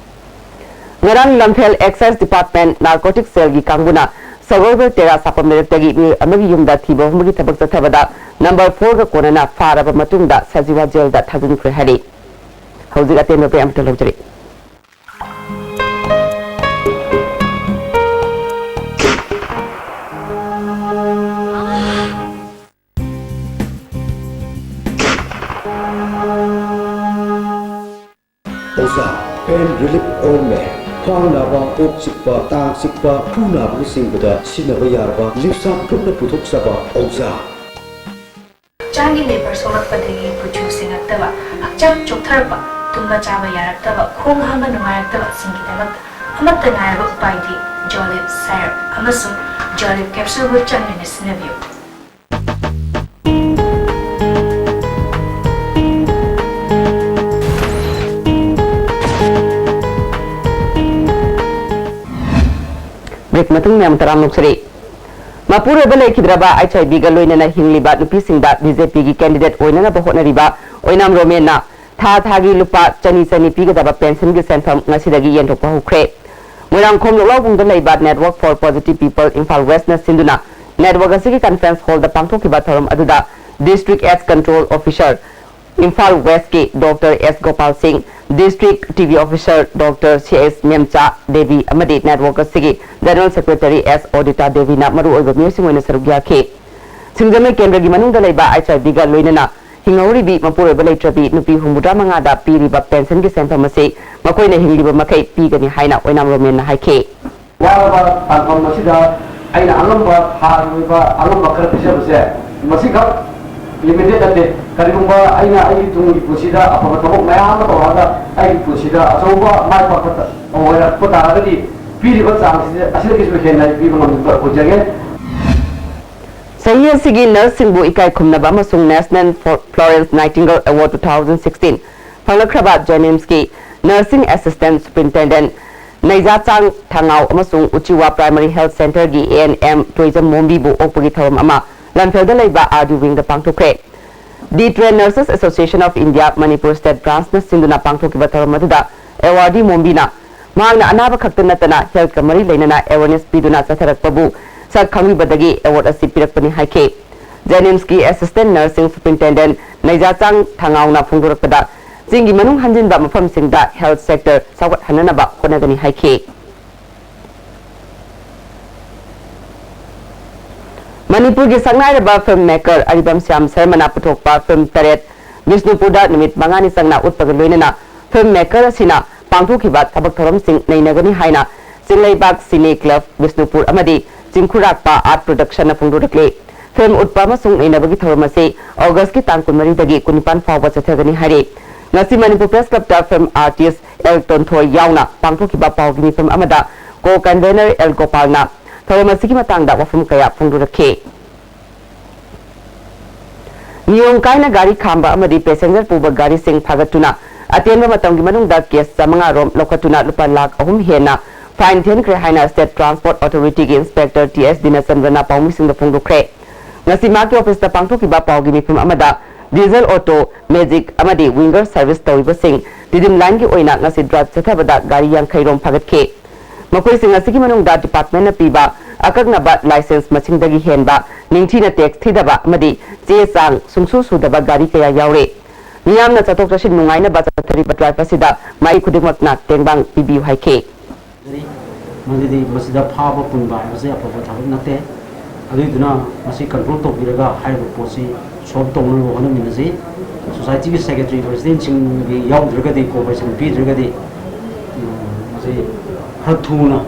ꯉꯔꯥꯡ ꯂꯝꯐꯦꯜ Excise Department Narcotic Cellꯒꯤ ꯀꯥꯡꯕꯨꯅ ꯁꯒꯣꯜꯕꯜ ꯇꯦꯔꯥ ꯁꯥꯐꯝ ꯂꯩꯔꯛꯇꯒꯤ ꯃꯤꯑꯣꯏ ꯑꯃꯒꯤ ꯌꯨꯝꯗ ꯊꯤꯕ ꯍꯨꯝꯕꯒꯤ ꯊꯕꯛ ꯆꯠꯊꯕꯗ number fourꯒ ꯀꯣꯟꯅꯅ ꯐꯥꯔꯕ ꯃꯇꯨꯡꯗ ꯁꯖꯤꯋꯥ ꯖꯦꯜꯗ ꯊꯥꯖꯤꯟꯈ꯭ꯔꯦ ꯍꯥꯏꯔꯤ꯫ ꯍꯧꯖꯤꯛ ꯑꯇꯦꯟꯕ ꯄꯔꯦꯡ ꯑꯃꯠꯇ ꯂꯧꯖꯔꯤ꯫ ꯑꯣꯖꯥ, pain relief ointment, ꯈ꯭ꯋꯥꯡ ꯅꯥꯕ, ꯀꯣꯛ ꯆꯤꯛꯄ, ꯇꯥꯡ ꯆꯤꯛꯄ, ꯈꯨ ꯅꯥꯕꯅꯆꯤꯡꯕꯗ ꯁꯤꯖꯤꯟꯅꯕ ꯌꯥꯔꯕ ꯂꯤꯞꯁꯥꯞ ꯒ꯭ꯔꯨꯞꯅ ꯄꯨꯊꯣꯛꯆꯕ ꯑꯣꯖꯥ꯫ ꯍꯛꯆꯥꯡꯒꯤ ꯂꯦꯕꯔ ꯁꯣꯛꯂꯛꯄꯗꯒꯤ ꯀꯨꯆꯨ ꯁꯦꯡꯉꯛꯇꯕ, ꯍꯛꯆꯥꯡ ꯆꯣꯛꯊꯔꯛꯄ, ꯇꯨꯝꯕ ꯆꯥꯕ ꯌꯥꯔꯛꯇꯕ, ꯈꯣꯡ ꯍꯥꯝꯕ ꯅꯨꯡꯉꯥꯏꯔꯛꯇꯕꯁꯤꯡꯒꯤꯗꯃꯛꯇ ꯑꯃꯠꯇ ꯉꯥꯏꯔꯕ ꯎꯄꯥꯏꯗꯤ ꯖꯣꯂꯤꯞ ꯁꯥꯏꯔꯞ ꯑꯃꯁꯨꯡ ꯖꯣꯂꯤꯞ ꯀꯦꯞꯁꯨꯜꯕꯨ ꯆꯥꯡ ꯅꯥꯏꯅ ꯁꯤꯖꯤꯟꯅꯕꯤꯌꯨ꯫ Break ꯃꯇꯨꯡ ꯃꯌꯥꯝ ꯇꯔꯥꯝꯅ ꯑꯣꯛꯆꯔꯤ꯫ ꯃꯄꯨꯔꯣꯏꯕ ꯂꯩꯈꯤꯗ꯭ꯔꯕ H I Vꯒ ꯂꯣꯏꯅꯅ ꯍꯤꯡꯂꯤꯕ ꯅꯨꯄꯤꯁꯤꯡꯗ BJPꯒꯤ candidate ꯑꯣꯏꯅꯅꯕ ꯍꯣꯠꯅꯔꯤꯕ ꯑꯣꯏꯅꯥꯝ ꯔꯣꯃꯦꯟꯅ ꯊꯥ ꯊꯥꯒꯤ ꯂꯨꯄꯥ ꯆꯅꯤ ꯆꯅꯤ ꯄꯤꯒꯗꯕ pensionꯒꯤ ꯁꯦꯟꯐꯝ ꯉꯁꯤꯗꯒꯤ ꯌꯦꯟꯊꯣꯛꯄ ꯍꯧꯈ꯭ꯔꯦ꯫ ꯃꯣꯏꯔꯥꯡꯈꯣꯝ ꯂꯣꯛꯂꯥꯎꯕꯨꯡꯗ ꯂꯩꯕ Network for Positive People Imphal Westꯅ ꯁꯤꯟꯗꯨꯅ network ꯑꯁꯤꯒꯤ conference hallꯗ ꯄꯥꯡꯊꯣꯛꯈꯤꯕ ꯊꯧꯔꯝ ꯑꯗꯨꯗ District AIDS Control Officer Imphal Westꯀꯤ Doctor S Gopal ꯁꯤꯡ, District TB Officer Doctor C S ꯃꯦꯝꯆꯥ Devi ꯑꯃꯗꯤ network ꯑꯁꯤꯒꯤ General Secretary S ꯑꯣꯗꯤꯇꯥ ꯗꯦꯕꯤꯅ ꯃꯔꯨꯑꯣꯏꯕ ꯃꯤꯑꯣꯏꯁꯤꯡ ꯑꯣꯏꯅ ꯁꯔꯨꯛ ꯌꯥꯈꯤ꯫ ꯁꯤꯡꯖꯃꯩ ꯀꯦꯟꯗ꯭ꯔꯒꯤ ꯃꯅꯨꯡꯗ ꯂꯩꯕ ꯑꯩꯆ ꯑꯥꯏ ꯚꯤꯒ ꯂꯣꯏꯅꯅ ꯍꯤꯡꯍꯧꯔꯤꯕꯤ ꯃꯄꯨꯔꯣꯏꯕ ꯂꯩꯇ꯭ꯔꯕꯤ ꯅꯨꯄꯤ ꯍꯨꯝꯐꯨꯇꯔꯥ ꯃꯉꯥꯗ ꯄꯤꯔꯤꯕ ꯄꯦꯟꯁꯟꯒꯤ ꯁꯦꯟꯐꯝ ꯑꯁꯤ ꯃꯈꯣꯏꯅ ꯍꯤꯡꯂꯤꯕ ꯃꯈꯩ ꯄꯤꯒꯅꯤ ꯍꯥꯏꯅ ꯑꯣꯏꯅꯥꯝ ꯔꯣꯃꯦꯟꯅ ꯍꯥꯏꯈꯤ꯫ ꯋꯥꯔꯕ ꯇꯥꯟꯐꯝ ꯑꯁꯤꯗ ꯑꯩꯅ ꯑꯉꯝꯕ ꯊꯥꯒꯤ ꯑꯣꯏꯕ ꯑꯉꯝꯕ ꯈꯔ ꯄꯤꯖꯕꯁꯦ ꯃꯁꯤꯈꯛ ꯂꯤꯃꯤꯇꯦꯠ ꯅꯠꯇꯦ꯫ ꯀꯔꯤꯒꯨꯝꯕ ꯑꯩꯅ ꯑꯩꯒꯤ ꯇꯨꯡꯒꯤ ꯄꯨꯟꯁꯤꯗ ꯑꯐꯕ ꯊꯕꯛ ꯃꯌꯥꯝ ꯑꯃ ꯇꯧꯔꯛꯑꯒ ꯑꯩꯒꯤ ꯄꯨꯟꯁꯤꯗ ꯑꯆꯧꯕ ꯃꯥꯏ ꯄꯥꯛꯄ ꯑꯣꯏꯔꯛꯄ ꯇꯥꯔꯒꯗꯤ ꯄꯤꯔꯤꯕ ꯆꯥꯡꯁꯤꯗ ꯑꯁꯤꯗꯒꯤꯁꯨ ꯍꯦꯟꯅ ꯑꯩ ꯄꯤꯕ ꯉꯝꯕ ꯑꯣꯏꯖꯒꯦ꯫ ꯆꯍꯤ ꯑꯁꯤꯒꯤ ꯅꯔꯁꯁꯤꯡꯕꯨ ꯏꯀꯥꯏ ꯈꯨꯝꯅꯕ ꯑꯃꯁꯨꯡ National Flo-, Florence Nightingale Award two thousand sixteen ꯐꯪꯂꯛꯈ꯭ꯔꯕ JNIMSꯀꯤ Nursing Assistant Superintendent ꯅꯩꯖꯥꯆꯥꯡ ꯊꯥꯉꯥꯎ ꯑꯃꯁꯨꯡ ꯎꯆꯤꯋꯥ Primary Health Centreꯒꯤ A N M Toijam ꯃꯣꯝꯕꯤꯕꯨ ꯑꯣꯛꯄꯒꯤ ꯊꯧꯔꯝ ꯑꯃ ꯂꯝꯐꯦꯜꯗ ꯂꯩꯕ R D Wingꯗ ꯄꯥꯡꯊꯣꯛꯈ꯭ꯔꯦ꯫ The Trained Nurses Association of India Manipur State Branchꯅ ꯁꯤꯟꯗꯨꯅ ꯄꯥꯡꯊꯣꯛꯈꯤꯕ ꯊꯧꯔꯝ ꯑꯗꯨꯗ awardee ꯃꯣꯝꯕꯤꯅ ꯃꯍꯥꯛꯅ ꯑꯅꯥꯕ ꯈꯛꯇ ꯅꯠꯇꯅ healthꯀ ꯃꯔꯤ ꯂꯩꯅꯅ awareness ꯄꯤꯗꯨꯅ ꯆꯠꯊꯔꯛꯄꯕꯨ ꯁꯛ ꯈꯪꯕꯤꯕꯗꯒꯤ award ꯑꯁꯤ ꯄꯤꯔꯛꯄꯅꯤ ꯍꯥꯏꯈꯤ꯫ JNIMSꯀꯤ Assistant Nursing Superintendent ꯅꯩꯖꯥꯆꯥꯡ ꯊꯥꯉꯥꯎꯅ ꯐꯣꯡꯗꯣꯔꯛꯄꯗ, ꯆꯤꯡꯒꯤ ꯃꯅꯨꯡ ꯍꯟꯖꯤꯟꯕ ꯃꯐꯝꯁꯤꯡꯗ health sector ꯆꯥꯎꯈꯠꯍꯟꯅꯅꯕ ꯍꯣꯠꯅꯒꯅꯤ ꯍꯥꯏꯈꯤ꯫ ꯃꯅꯤꯄꯨꯔꯒꯤ ꯁꯛꯅꯥꯏꯔꯕ film maker ꯑꯔꯤꯕꯝ ꯁ꯭ꯌꯥꯝ ꯁꯔꯃꯅ ꯄꯨꯊꯣꯛꯄ film ꯇꯔꯦꯠ ꯕꯤꯁꯅꯨꯄꯨꯔꯗ ꯅꯨꯃꯤꯠ ꯃꯉꯥꯅꯤ ꯆꯪꯅ ꯎꯠꯄꯒ ꯂꯣꯏꯅꯅ film maker ꯑꯁꯤꯅ ꯄꯥꯡꯊꯣꯛꯈꯤꯕ ꯊꯕꯛ ꯊꯧꯔꯝꯁꯤꯡ ꯅꯩꯅꯒꯅꯤ ꯍꯥꯏꯅ ꯆꯤꯡꯂꯩꯕꯥꯛ Cine Club ꯕꯤꯁꯅꯨꯄꯨꯔ ꯑꯃꯗꯤ ꯆꯤꯡꯈꯨꯔꯥꯛꯄ Art Productionꯅ ꯐꯣꯡꯗꯣꯔꯛꯂꯤ꯫ Film ꯎꯠꯄ ꯑꯃꯁꯨꯡ ꯅꯩꯅꯕꯒꯤ ꯊꯧꯔꯝ ꯑꯁꯤ Augustꯀꯤ ꯇꯥꯡ ꯀꯨꯟꯃꯔꯤꯗꯒꯤ ꯀꯨꯟꯅꯤꯄꯥꯟ ꯐꯥꯎꯕ ꯆꯠꯊꯒꯅꯤ ꯍꯥꯏꯔꯤ꯫ ꯉꯁꯤ ꯃꯅꯤꯄꯨꯔ Press Clubꯇ film artist ꯑꯦꯜ ꯇꯣꯟꯊꯣꯏ ꯌꯥꯎꯅ ꯄꯥꯡꯊꯣꯛꯈꯤꯕ ꯄꯥꯎꯒꯤ ꯃꯤꯐꯝ ꯑꯃꯗ co-convener ꯑꯦꯜ ꯒꯣꯄꯥꯜꯅ ꯊꯧꯔꯝ ꯑꯁꯤꯒꯤ ꯃꯇꯥꯡꯗ ꯋꯥꯐꯝ ꯀꯌꯥ ꯐꯣꯡꯗꯣꯔꯛꯈꯤ꯫ ꯅꯤꯌꯣꯝ ꯀꯥꯏꯅ ꯒꯥꯔꯤ ꯈꯥꯝꯕ ꯑꯃꯗꯤ passenger ꯄꯨꯕ ꯒꯥꯔꯤꯁꯤꯡ ꯐꯥꯒꯠꯇꯨꯅ ꯑꯇꯦꯟꯕ ꯃꯇꯝꯒꯤ ꯃꯅꯨꯡꯗ case ꯆꯥꯃꯉꯥ ꯔꯣꯝ ꯂꯧꯈꯠꯇꯨꯅ ꯂꯨꯄꯥ ꯂꯥꯈ ꯑꯍꯨꯝ ꯍꯦꯟꯅ fine ꯊꯤꯍꯟꯈ꯭ꯔꯦ ꯍꯥꯏꯅ State Transport Authorityꯒꯤ Inspector ꯇꯤ ꯑꯦꯁ ꯗꯤꯅꯆꯟꯗ꯭ꯔꯅ ꯄꯥꯎꯃꯤꯁꯤꯡꯗ ꯐꯣꯡꯗꯣꯛꯈ꯭ꯔꯦ꯫ ꯉꯁꯤ ꯃꯍꯥꯛꯀꯤ officeꯇ ꯄꯥꯡꯊꯣꯛꯈꯤꯕ ꯄꯥꯎꯒꯤ ꯃꯤꯐꯝ ꯑꯃꯗ diesel auto, magic ꯑꯃꯗꯤ winger service ꯇꯧꯔꯤꯕꯁꯤꯡ ꯇꯤꯗꯤꯝ lineꯒꯤ ꯑꯣꯏꯅ ꯉꯁꯤ drive ꯆꯠꯊꯕꯗ ꯒꯥꯔꯤ ꯌꯥꯡꯈꯩ ꯔꯣꯝ ꯐꯥꯒꯠꯈꯤ꯫ ꯃꯈꯣꯏꯁꯤꯡ ꯑꯁꯤꯒꯤ ꯃꯅꯨꯡꯗ departmentꯅ ꯄꯤꯕ ꯑꯀꯛꯅꯕ license ꯃꯁꯤꯡꯗꯒꯤ ꯍꯦꯟꯕ, ꯅꯤꯡꯊꯤꯅ tax ꯊꯤꯗꯕ ꯑꯃꯗꯤ ꯆꯦ ꯆꯥꯡ ꯁꯨꯡꯁꯨ ꯁꯨꯗꯕ ꯒꯥꯔꯤ ꯀꯌꯥ ꯌꯥꯎꯔꯤ꯫ ꯃꯤꯌꯥꯝꯅ ꯆꯠꯊꯣꯛ ꯆꯠꯁꯤꯟ ꯅꯨꯡꯉꯥꯏꯅꯕ ꯆꯠꯊꯔꯤꯕ drive ꯑꯁꯤꯗ ꯃꯥꯏꯀꯩ ꯈꯨꯗꯤꯡꯃꯛꯅ ꯇꯦꯡꯕꯥꯡ ꯄꯤꯕꯤꯌꯨ ꯍꯥꯏꯈꯤ꯫ ꯃꯗꯨꯗꯤ ꯃꯁꯤꯗ ꯐꯥꯕ ꯄꯨꯟꯕ ꯍꯥꯏꯕꯁꯦ ꯑꯐꯕ ꯊꯕꯛ ꯅꯠꯇꯦ꯫ ꯑꯗꯨꯏꯗꯨꯅ ꯃꯁꯤ ꯀꯟꯇ꯭ꯔꯣꯜ ꯇꯧꯕꯤꯔꯒ ꯍꯥꯏꯔꯤꯕ ꯄꯣꯠꯁꯤ ꯁꯣꯜꯕ ꯇꯧꯅꯕ ꯍꯣꯠꯅꯃꯤꯟꯅꯁꯤ꯫ ꯁꯣꯁꯥꯏꯇꯤꯒꯤ ꯁꯦꯀ꯭ꯔꯦꯇꯔꯤ ꯄ꯭ꯔꯁꯤꯗꯦꯟꯁꯤꯡꯒꯤ ꯌꯥꯎꯗ꯭ꯔꯒꯗꯤ, ꯀꯣꯑꯣꯄꯔꯦꯁꯟ ꯄꯤꯗ꯭ꯔꯒꯗꯤ, ꯎꯝ, ꯃꯁꯤ ꯈꯔ ꯊꯨꯅ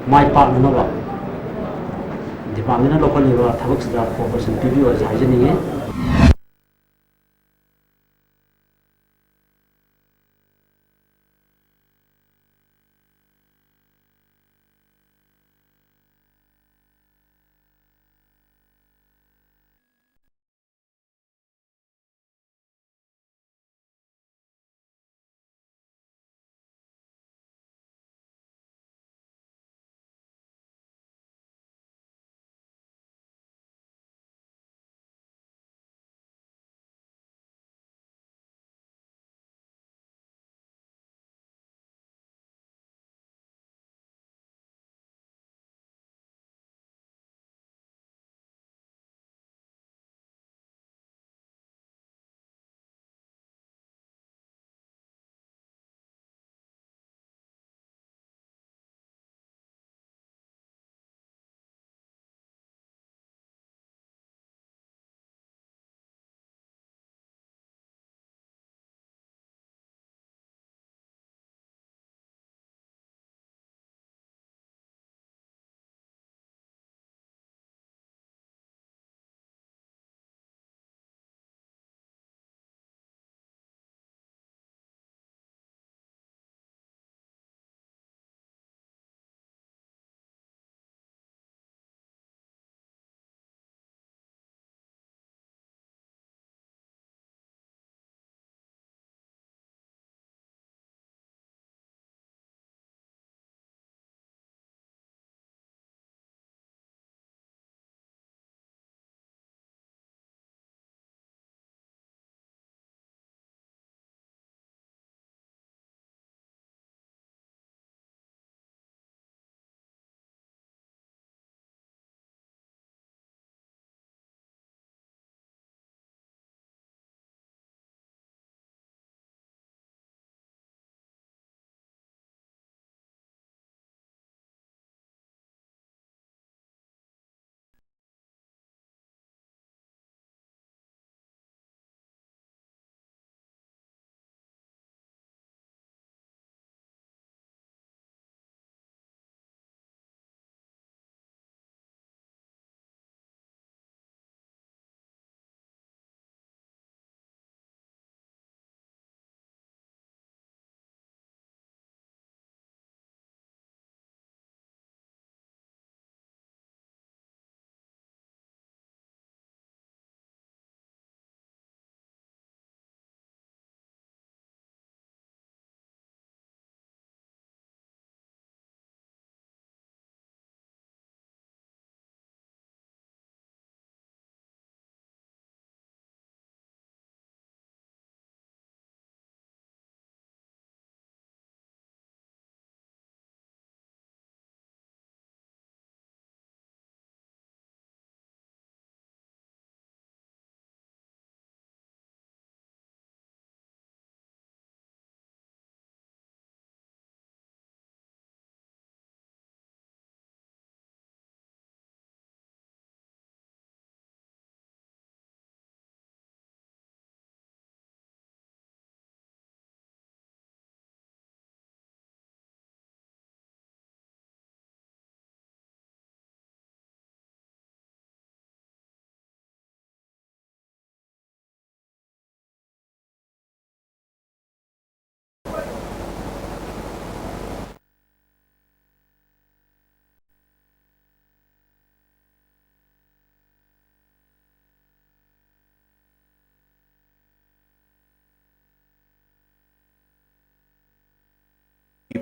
ꯃꯥꯏ ꯄꯥꯛꯅꯅꯕ ꯗꯤꯄꯥꯔꯠꯃꯦꯟꯅ ꯂꯧꯈꯠꯂꯤꯕ ꯊꯕꯛꯁꯤꯗ ꯀꯣꯑꯣꯄꯔꯦꯁꯟ ꯄꯤꯕꯤꯌꯨ ꯍꯥꯏꯁꯤ ꯍꯥꯏꯖꯅꯤꯡꯉꯤ꯫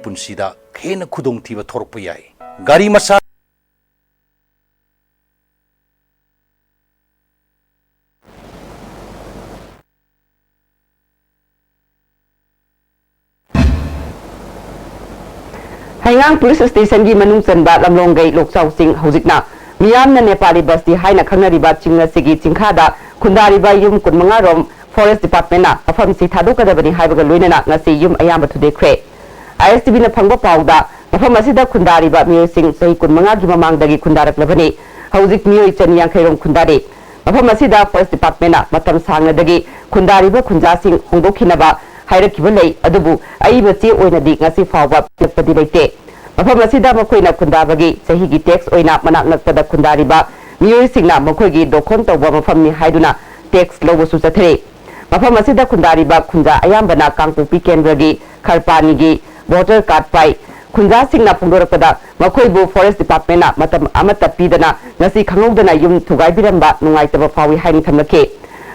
ꯄꯨꯟꯁꯤꯗ ꯍꯦꯟꯅ ꯈꯨꯗꯣꯡꯊꯤꯕ ꯊꯣꯔꯛꯄ ꯌꯥꯏ꯫ ꯒꯥꯔꯤ ꯃꯆꯥ ꯍꯩꯉꯥꯡ ꯄꯨꯂꯤꯁ ꯁ꯭ꯇꯦꯁꯟꯒꯤ ꯃꯅꯨꯡ ꯆꯟꯕ ꯂꯝꯂꯣꯡꯒꯩ ꯂꯣꯛꯆꯥꯎꯁꯤꯡ ꯍꯧꯖꯤꯛꯅ ꯃꯤꯌꯥꯝꯅ ꯅꯦꯄꯥꯂꯤ ꯕꯁꯇꯤ ꯍꯥꯏꯅ ꯈꯪꯅꯔꯤꯕ ꯆꯤꯡ ꯑꯁꯤꯒꯤ ꯆꯤꯡꯈꯥꯗ ꯈꯨꯟꯗꯥꯔꯤꯕ ꯌꯨꯝ ꯀꯨꯟꯃꯉꯥ ꯔꯣꯝ ꯐꯣꯔꯦꯁ ꯗꯤꯄꯥꯔꯠꯃꯦꯟꯅ ꯃꯐꯝꯁꯤ ꯊꯥꯗꯣꯛꯀꯗꯕꯅꯤ ꯍꯥꯏꯕꯒ ꯂꯣꯏꯅꯅ ꯉꯁꯤ ꯌꯨꯝ ꯑꯌꯥꯝꯕ ꯊꯨꯗꯦꯛꯈ꯭ꯔꯦ꯫ ꯑꯥꯏ ꯑꯦꯁ ꯇꯤ ꯚꯤꯅ ꯐꯪꯕ ꯄꯥꯎꯗ ꯃꯐꯝ ꯑꯁꯤꯗ ꯈꯨꯟꯗꯥꯔꯤꯕ ꯃꯤꯑꯣꯏꯁꯤꯡ ꯆꯍꯤ ꯀꯨꯟꯃꯉꯥꯒꯤ ꯃꯃꯥꯡꯗꯒꯤ ꯈꯨꯟꯗꯥꯔꯛꯂꯕꯅꯤ꯫ ꯍꯧꯖꯤꯛ ꯃꯤꯑꯣꯏ ꯆꯅꯤ ꯌꯥꯡꯈꯩ ꯔꯣꯝ ꯈꯨꯟꯗꯥꯔꯤ꯫ ꯃꯐꯝ ꯑꯁꯤꯗ ꯐꯣꯔꯦꯁ ꯗꯤꯄꯥꯔꯠꯃꯦꯟꯅ ꯃꯇꯝ ꯁꯥꯡꯅꯗꯒꯤ ꯈꯨꯟꯗꯥꯔꯤꯕ ꯈꯨꯟꯖꯥꯁꯤꯡ ꯍꯣꯡꯗꯣꯛꯈꯤꯅꯕ ꯍꯥꯏꯔꯛꯈꯤꯕ ꯂꯩ, ꯑꯗꯨꯕꯨ ꯑꯏꯕ ꯆꯦ ꯑꯣꯏꯅꯗꯤ ꯉꯁꯤ ꯐꯥꯎꯕ ꯄꯤꯔꯛꯄꯗꯤ ꯂꯩꯇꯦ꯫ ꯃꯐꯝ ꯑꯁꯤꯗ ꯃꯈꯣꯏꯅ ꯈꯨꯟꯗꯥꯕꯒꯤ ꯆꯍꯤꯒꯤ ꯇꯦꯛꯁ ꯑꯣꯏꯅ ꯃꯅꯥꯛ ꯅꯛꯄꯗ ꯈꯨꯟꯗꯥꯔꯤꯕ ꯃꯤꯑꯣꯏꯁꯤꯡꯅ ꯃꯈꯣꯏꯒꯤ ꯗꯣꯈꯣꯟ ꯇꯧꯕ ꯃꯐꯝꯅꯤ ꯍꯥꯏꯗꯨꯅ ꯇꯦꯛꯁ ꯂꯧꯕꯁꯨ ꯆꯠꯊꯔꯤ꯫ ꯃꯐꯝ ꯑꯁꯤꯗ ꯈꯨꯟꯗꯥꯔꯤꯕ ꯈꯨꯟꯖꯥ ꯑꯌꯥꯝꯕꯅ ꯀꯥꯡꯄꯣꯛꯄꯤ ꯀꯦꯟꯗ꯭ꯔꯒꯤ ꯈꯔꯄꯥꯅꯤꯒꯤ ꯚꯣꯇꯔ ꯀꯥꯔꯗ ꯄꯥꯏ꯫ ꯈꯨꯟꯖꯥꯁꯤꯡꯅ ꯐꯣꯡꯗꯣꯔꯛꯄꯗ, ꯃꯈꯣꯏꯕꯨ ꯐꯣꯔꯦꯁ ꯗꯤꯄꯥꯔꯠꯃꯦꯟꯅ ꯃꯇꯝ ꯑꯃꯠꯇ ꯄꯤꯗꯅ ꯉꯁꯤ ꯈꯪꯍꯧꯗꯅ ꯌꯨꯝ ꯊꯨꯒꯥꯏꯕꯤꯔꯝꯕ ꯅꯨꯡꯉꯥꯏꯇꯕ ꯐꯥꯎꯏ ꯍꯥꯏꯅ ꯊꯝꯂꯛꯈꯤ꯫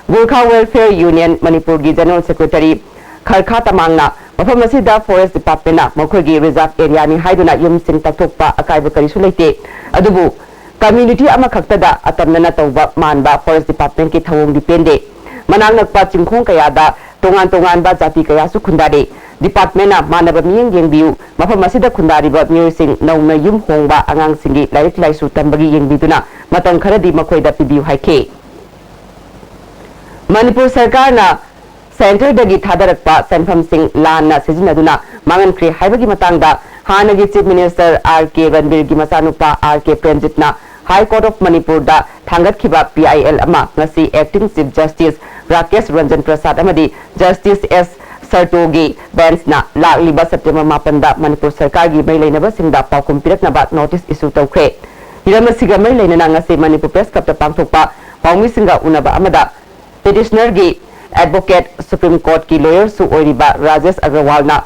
ꯒꯣꯔꯈꯥ ꯋꯦꯜꯐꯤꯌꯔ ꯌꯨꯅꯤꯌꯟ ꯃꯅꯤꯄꯨꯔꯒꯤ ꯖꯦꯅꯔꯦꯜ ꯁꯦꯀ꯭ꯔꯦꯇꯔꯤ ꯈꯔꯈꯥ ꯇꯃꯥꯡꯅ ꯃꯐꯝ ꯑꯁꯤꯗ ꯐꯣꯔꯦꯁ ꯗꯤꯄꯥꯔꯠꯃꯦꯟꯅ ꯃꯈꯣꯏꯒꯤ ꯔꯤꯖꯥꯔꯚ ꯑꯦꯔꯤꯌꯥꯅꯤ ꯍꯥꯏꯗꯨꯅ ꯌꯨꯝꯁꯤꯡ ꯇꯛꯊꯣꯛꯄ ꯑꯀꯥꯏꯕ ꯀꯔꯤꯁꯨ ꯂꯩꯇꯦ, ꯑꯗꯨꯕꯨ ꯀꯝꯃ꯭ꯌꯨꯅꯤꯇꯤ ꯑꯃꯈꯛꯇꯗ ꯑꯇꯝꯅꯅ ꯇꯧꯕ ꯃꯥꯟꯕ ꯐꯣꯔꯦꯁ ꯗꯤꯄꯥꯔꯠꯃꯦꯟꯀꯤ ꯊꯧꯑꯣꯡꯗꯤ ꯄꯦꯟꯗꯦ꯫ ꯃꯅꯥꯛ ꯅꯛꯄ ꯆꯤꯡꯈꯣꯡ ꯀꯌꯥꯗ ꯇꯣꯉꯥꯟ ꯇꯣꯉꯥꯟꯕ ꯖꯥꯇꯤ ꯀꯌꯥꯁꯨ ꯈꯨꯟꯗꯥꯔꯤ꯫ ꯗꯤꯄꯥꯔꯠꯃꯦꯟꯅ ꯃꯥꯟꯅꯕ ꯃꯤꯠꯌꯦꯡ ꯌꯦꯡꯕꯤꯌꯨ, ꯃꯐꯝ ꯑꯁꯤꯗ ꯈꯨꯟꯗꯥꯔꯤꯕ ꯃꯤꯑꯣꯏꯁꯤꯡ ꯅꯧꯅ ꯌꯨꯝ ꯍꯣꯡꯕ, ꯑꯉꯥꯡꯁꯤꯡꯒꯤ ꯂꯥꯏꯔꯤꯛ ꯂꯥꯏꯁꯨ ꯇꯝꯕꯒꯤ ꯌꯦꯡꯕꯤꯗꯨꯅ ꯃꯇꯝ ꯈꯔꯗꯤ ꯃꯈꯣꯏꯗ ꯄꯤꯕꯤꯌꯨ ꯍꯥꯏꯈꯤ꯫ ꯃꯅꯤꯄꯨꯔ ꯁꯔꯀꯥꯔꯅ ꯁꯦꯟꯇꯔꯗꯒꯤ ꯊꯥꯗꯔꯛꯄ ꯁꯦꯟꯐꯝꯁꯤꯡ ꯂꯥꯟꯅ ꯁꯤꯖꯤꯟꯅꯗꯨꯅ ꯃꯥꯡꯍꯟꯈ꯭ꯔꯦ ꯍꯥꯏꯕꯒꯤ ꯃꯇꯥꯡꯗ ꯍꯥꯟꯅꯒꯤ ꯆꯤꯐ ꯃꯤꯅꯤꯁꯇꯔ ꯑꯥꯔ ꯀꯦ ꯔꯟꯕꯤꯔꯒꯤ ꯃꯆꯥꯅꯨꯄꯥ ꯑꯥꯔ ꯀꯦ ꯄ꯭ꯔꯦꯝꯖꯤꯠꯅ ꯍꯥꯏ ꯀꯣꯔꯠ ꯑꯣꯐ ꯃꯅꯤꯄꯨꯔꯗ ꯊꯥꯡꯒꯠꯈꯤꯕ ꯄꯤ ꯑꯥꯏ ꯑꯦꯜ ꯑꯃ ꯉꯁꯤ acting chief justice Rakesh Ranjan Prasad ꯑꯃꯗꯤ ꯖꯁꯇꯤꯁ ꯑꯦꯁ ꯁꯔꯇꯣꯒꯤ ꯕꯦꯟꯁꯅ ꯂꯥꯛꯂꯤꯕ ꯁꯦꯞꯇꯦꯝꯕꯔ ꯃꯥꯄꯟꯗ ꯃꯅꯤꯄꯨꯔ ꯁꯔꯀꯥꯔꯒꯤ ꯃꯔꯤ ꯂꯩꯅꯕꯁꯤꯡꯗ ꯄꯥꯎꯈꯨꯝ ꯄꯤꯔꯛꯅꯕ ꯅꯣꯇꯤꯁ ꯏꯁꯨ ꯇꯧꯈ꯭ꯔꯦ꯫ ꯍꯤꯔꯝ ꯑꯁꯤꯒ ꯃꯔꯤ ꯂꯩꯅꯅ ꯉꯁꯤ ꯃꯅꯤꯄꯨꯔ ꯄ꯭ꯔꯦꯁ ꯀ꯭ꯂꯕꯇ ꯄꯥꯡꯊꯣꯛꯄ ꯄꯥꯎꯃꯤꯁꯤꯡꯒ ꯎꯅꯕ ꯑꯃꯗ ꯄꯤꯇꯤꯁꯅꯔꯒꯤ ꯑꯦꯗꯚꯣꯀꯦꯠ, ꯁꯨꯄ꯭ꯔꯤꯝ ꯀꯣꯔꯠꯀꯤ ꯂꯣꯌꯔꯁꯨ ꯑꯣꯏꯔꯤꯕ ꯔꯥꯖꯦꯁ ꯑꯒꯔꯋꯥꯜꯅ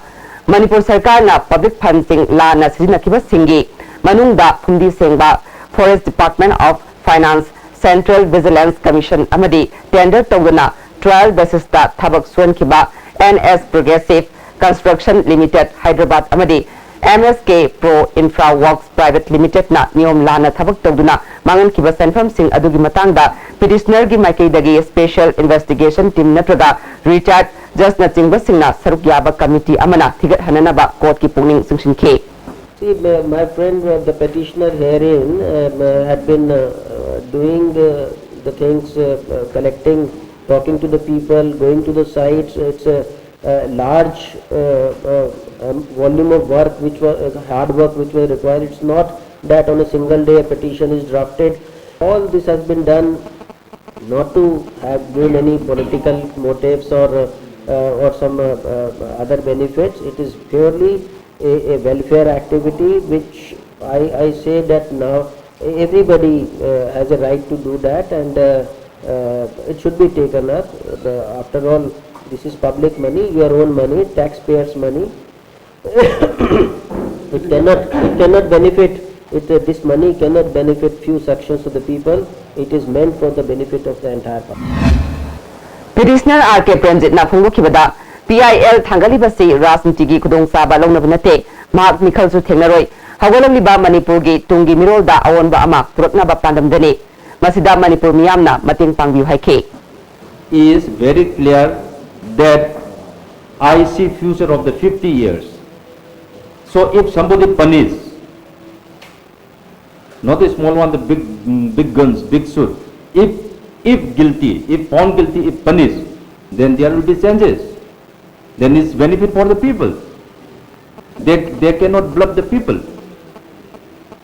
ꯃꯅꯤꯄꯨꯔ ꯁꯔꯀꯥꯔꯅ ꯄꯕ꯭ꯂꯤꯛ ꯐꯟꯁꯤꯡ ꯂꯥꯟꯅ ꯁꯤꯖꯤꯟꯅꯈꯤꯕꯁꯤꯡꯒꯤ ꯃꯅꯨꯡꯗ ꯐꯨꯝꯗꯤ ꯁꯦꯡꯕ Forest Department of Finance, Central Vigilance Commission ꯑꯃꯗꯤ ꯇꯦꯟꯗꯔ ꯇꯧꯗꯅ ꯇ꯭ꯔꯥꯌꯦꯜ ꯕꯦꯁꯤꯁꯇ ꯊꯕꯛ ꯁꯨꯍꯟꯈꯤꯕ N S progressive Construction Limited, Hyderabad ꯑꯃꯗꯤ M S K Pro Infra Works Private Limited ꯅ ꯅꯤꯌꯣꯝ ꯂꯥꯟꯅ ꯊꯕꯛ ꯇꯧꯗꯨꯅ ꯃꯥꯡꯍꯟꯈꯤꯕ ꯁꯦꯟꯐꯝꯁꯤꯡ ꯑꯗꯨꯒꯤ ꯃꯇꯥꯡꯗ petitionerꯒꯤ ꯃꯥꯏꯀꯩꯗꯒꯤ special investigation team ꯅꯠꯇ꯭ꯔꯒ retired judgeꯅꯆꯤꯡꯕꯁꯤꯡꯅ ꯁꯔꯨꯛ ꯌꯥꯕ committee ꯑꯃꯅ ꯊꯤꯒꯠꯍꯟꯅꯅꯕ courtꯀꯤ ꯄꯨꯛꯅꯤꯡ ꯆꯤꯡꯁꯤꯟꯈꯤ꯫ See, my, my friend, uh, the petitioner herein, uh, had been uh, uh, doing uh, the things, uh, uh, collecting, talking to the people, going to the sites. It's a, a large uh, uh, um, volume of work, which was uh, hard work, which was required. It's not that on a single day a petition is drafted. All this has been done not to have gain any political motives or uh, uh, or some uh, uh, other benefits. It is purely a, a welfare activity, which I, I say that now everybody uh, has a right to do that, and uh, uh, it should be taken up. The, after all, this is public money, your own money, taxpayers' money. It cannot, it cannot benefit, it, uh, this money cannot benefit few sections of the people. It is meant for the benefit of the entire public. Petitioner R K ꯄ꯭ꯔꯦꯝꯖꯤꯠꯅ ꯐꯣꯡꯗꯣꯛꯈꯤꯕꯗ, P I L ꯊꯥꯡꯒꯠꯂꯤꯕꯁꯤ ꯔꯥꯖꯅꯤꯇꯤꯒꯤ ꯈꯨꯗꯣꯡꯆꯥꯕ ꯂꯧꯅꯕ ꯅꯠꯇꯦ, ꯃꯍꯥꯛ ꯃꯤꯈꯜꯁꯨ ꯊꯦꯡꯅꯔꯣꯏ꯫ ꯍꯧꯒꯠꯂꯛꯂꯤꯕ ꯃꯅꯤꯄꯨꯔꯒꯤ ꯇꯨꯡꯒꯤ ꯃꯤꯔꯣꯜꯗ ꯑꯑꯣꯟꯕ ꯑꯃ ꯄꯨꯔꯛꯅꯕ ꯄꯥꯟꯗꯝꯗꯅꯤ꯫ ꯃꯁꯤꯗ ꯃꯅꯤꯄꯨꯔ ꯃꯤꯌꯥꯝꯅ ꯃꯇꯦꯡ ꯄꯥꯡꯕꯤꯌꯨ ꯍꯥꯏꯈꯤ꯫ Is very clear that I see future of the fifty years. So if somebody punish, not a small one, the big, mm, big guns, big suit, if, if guilty, if found guilty, if punished, then there will be changes. Then it's benefit for the people. They, they cannot bluff the people.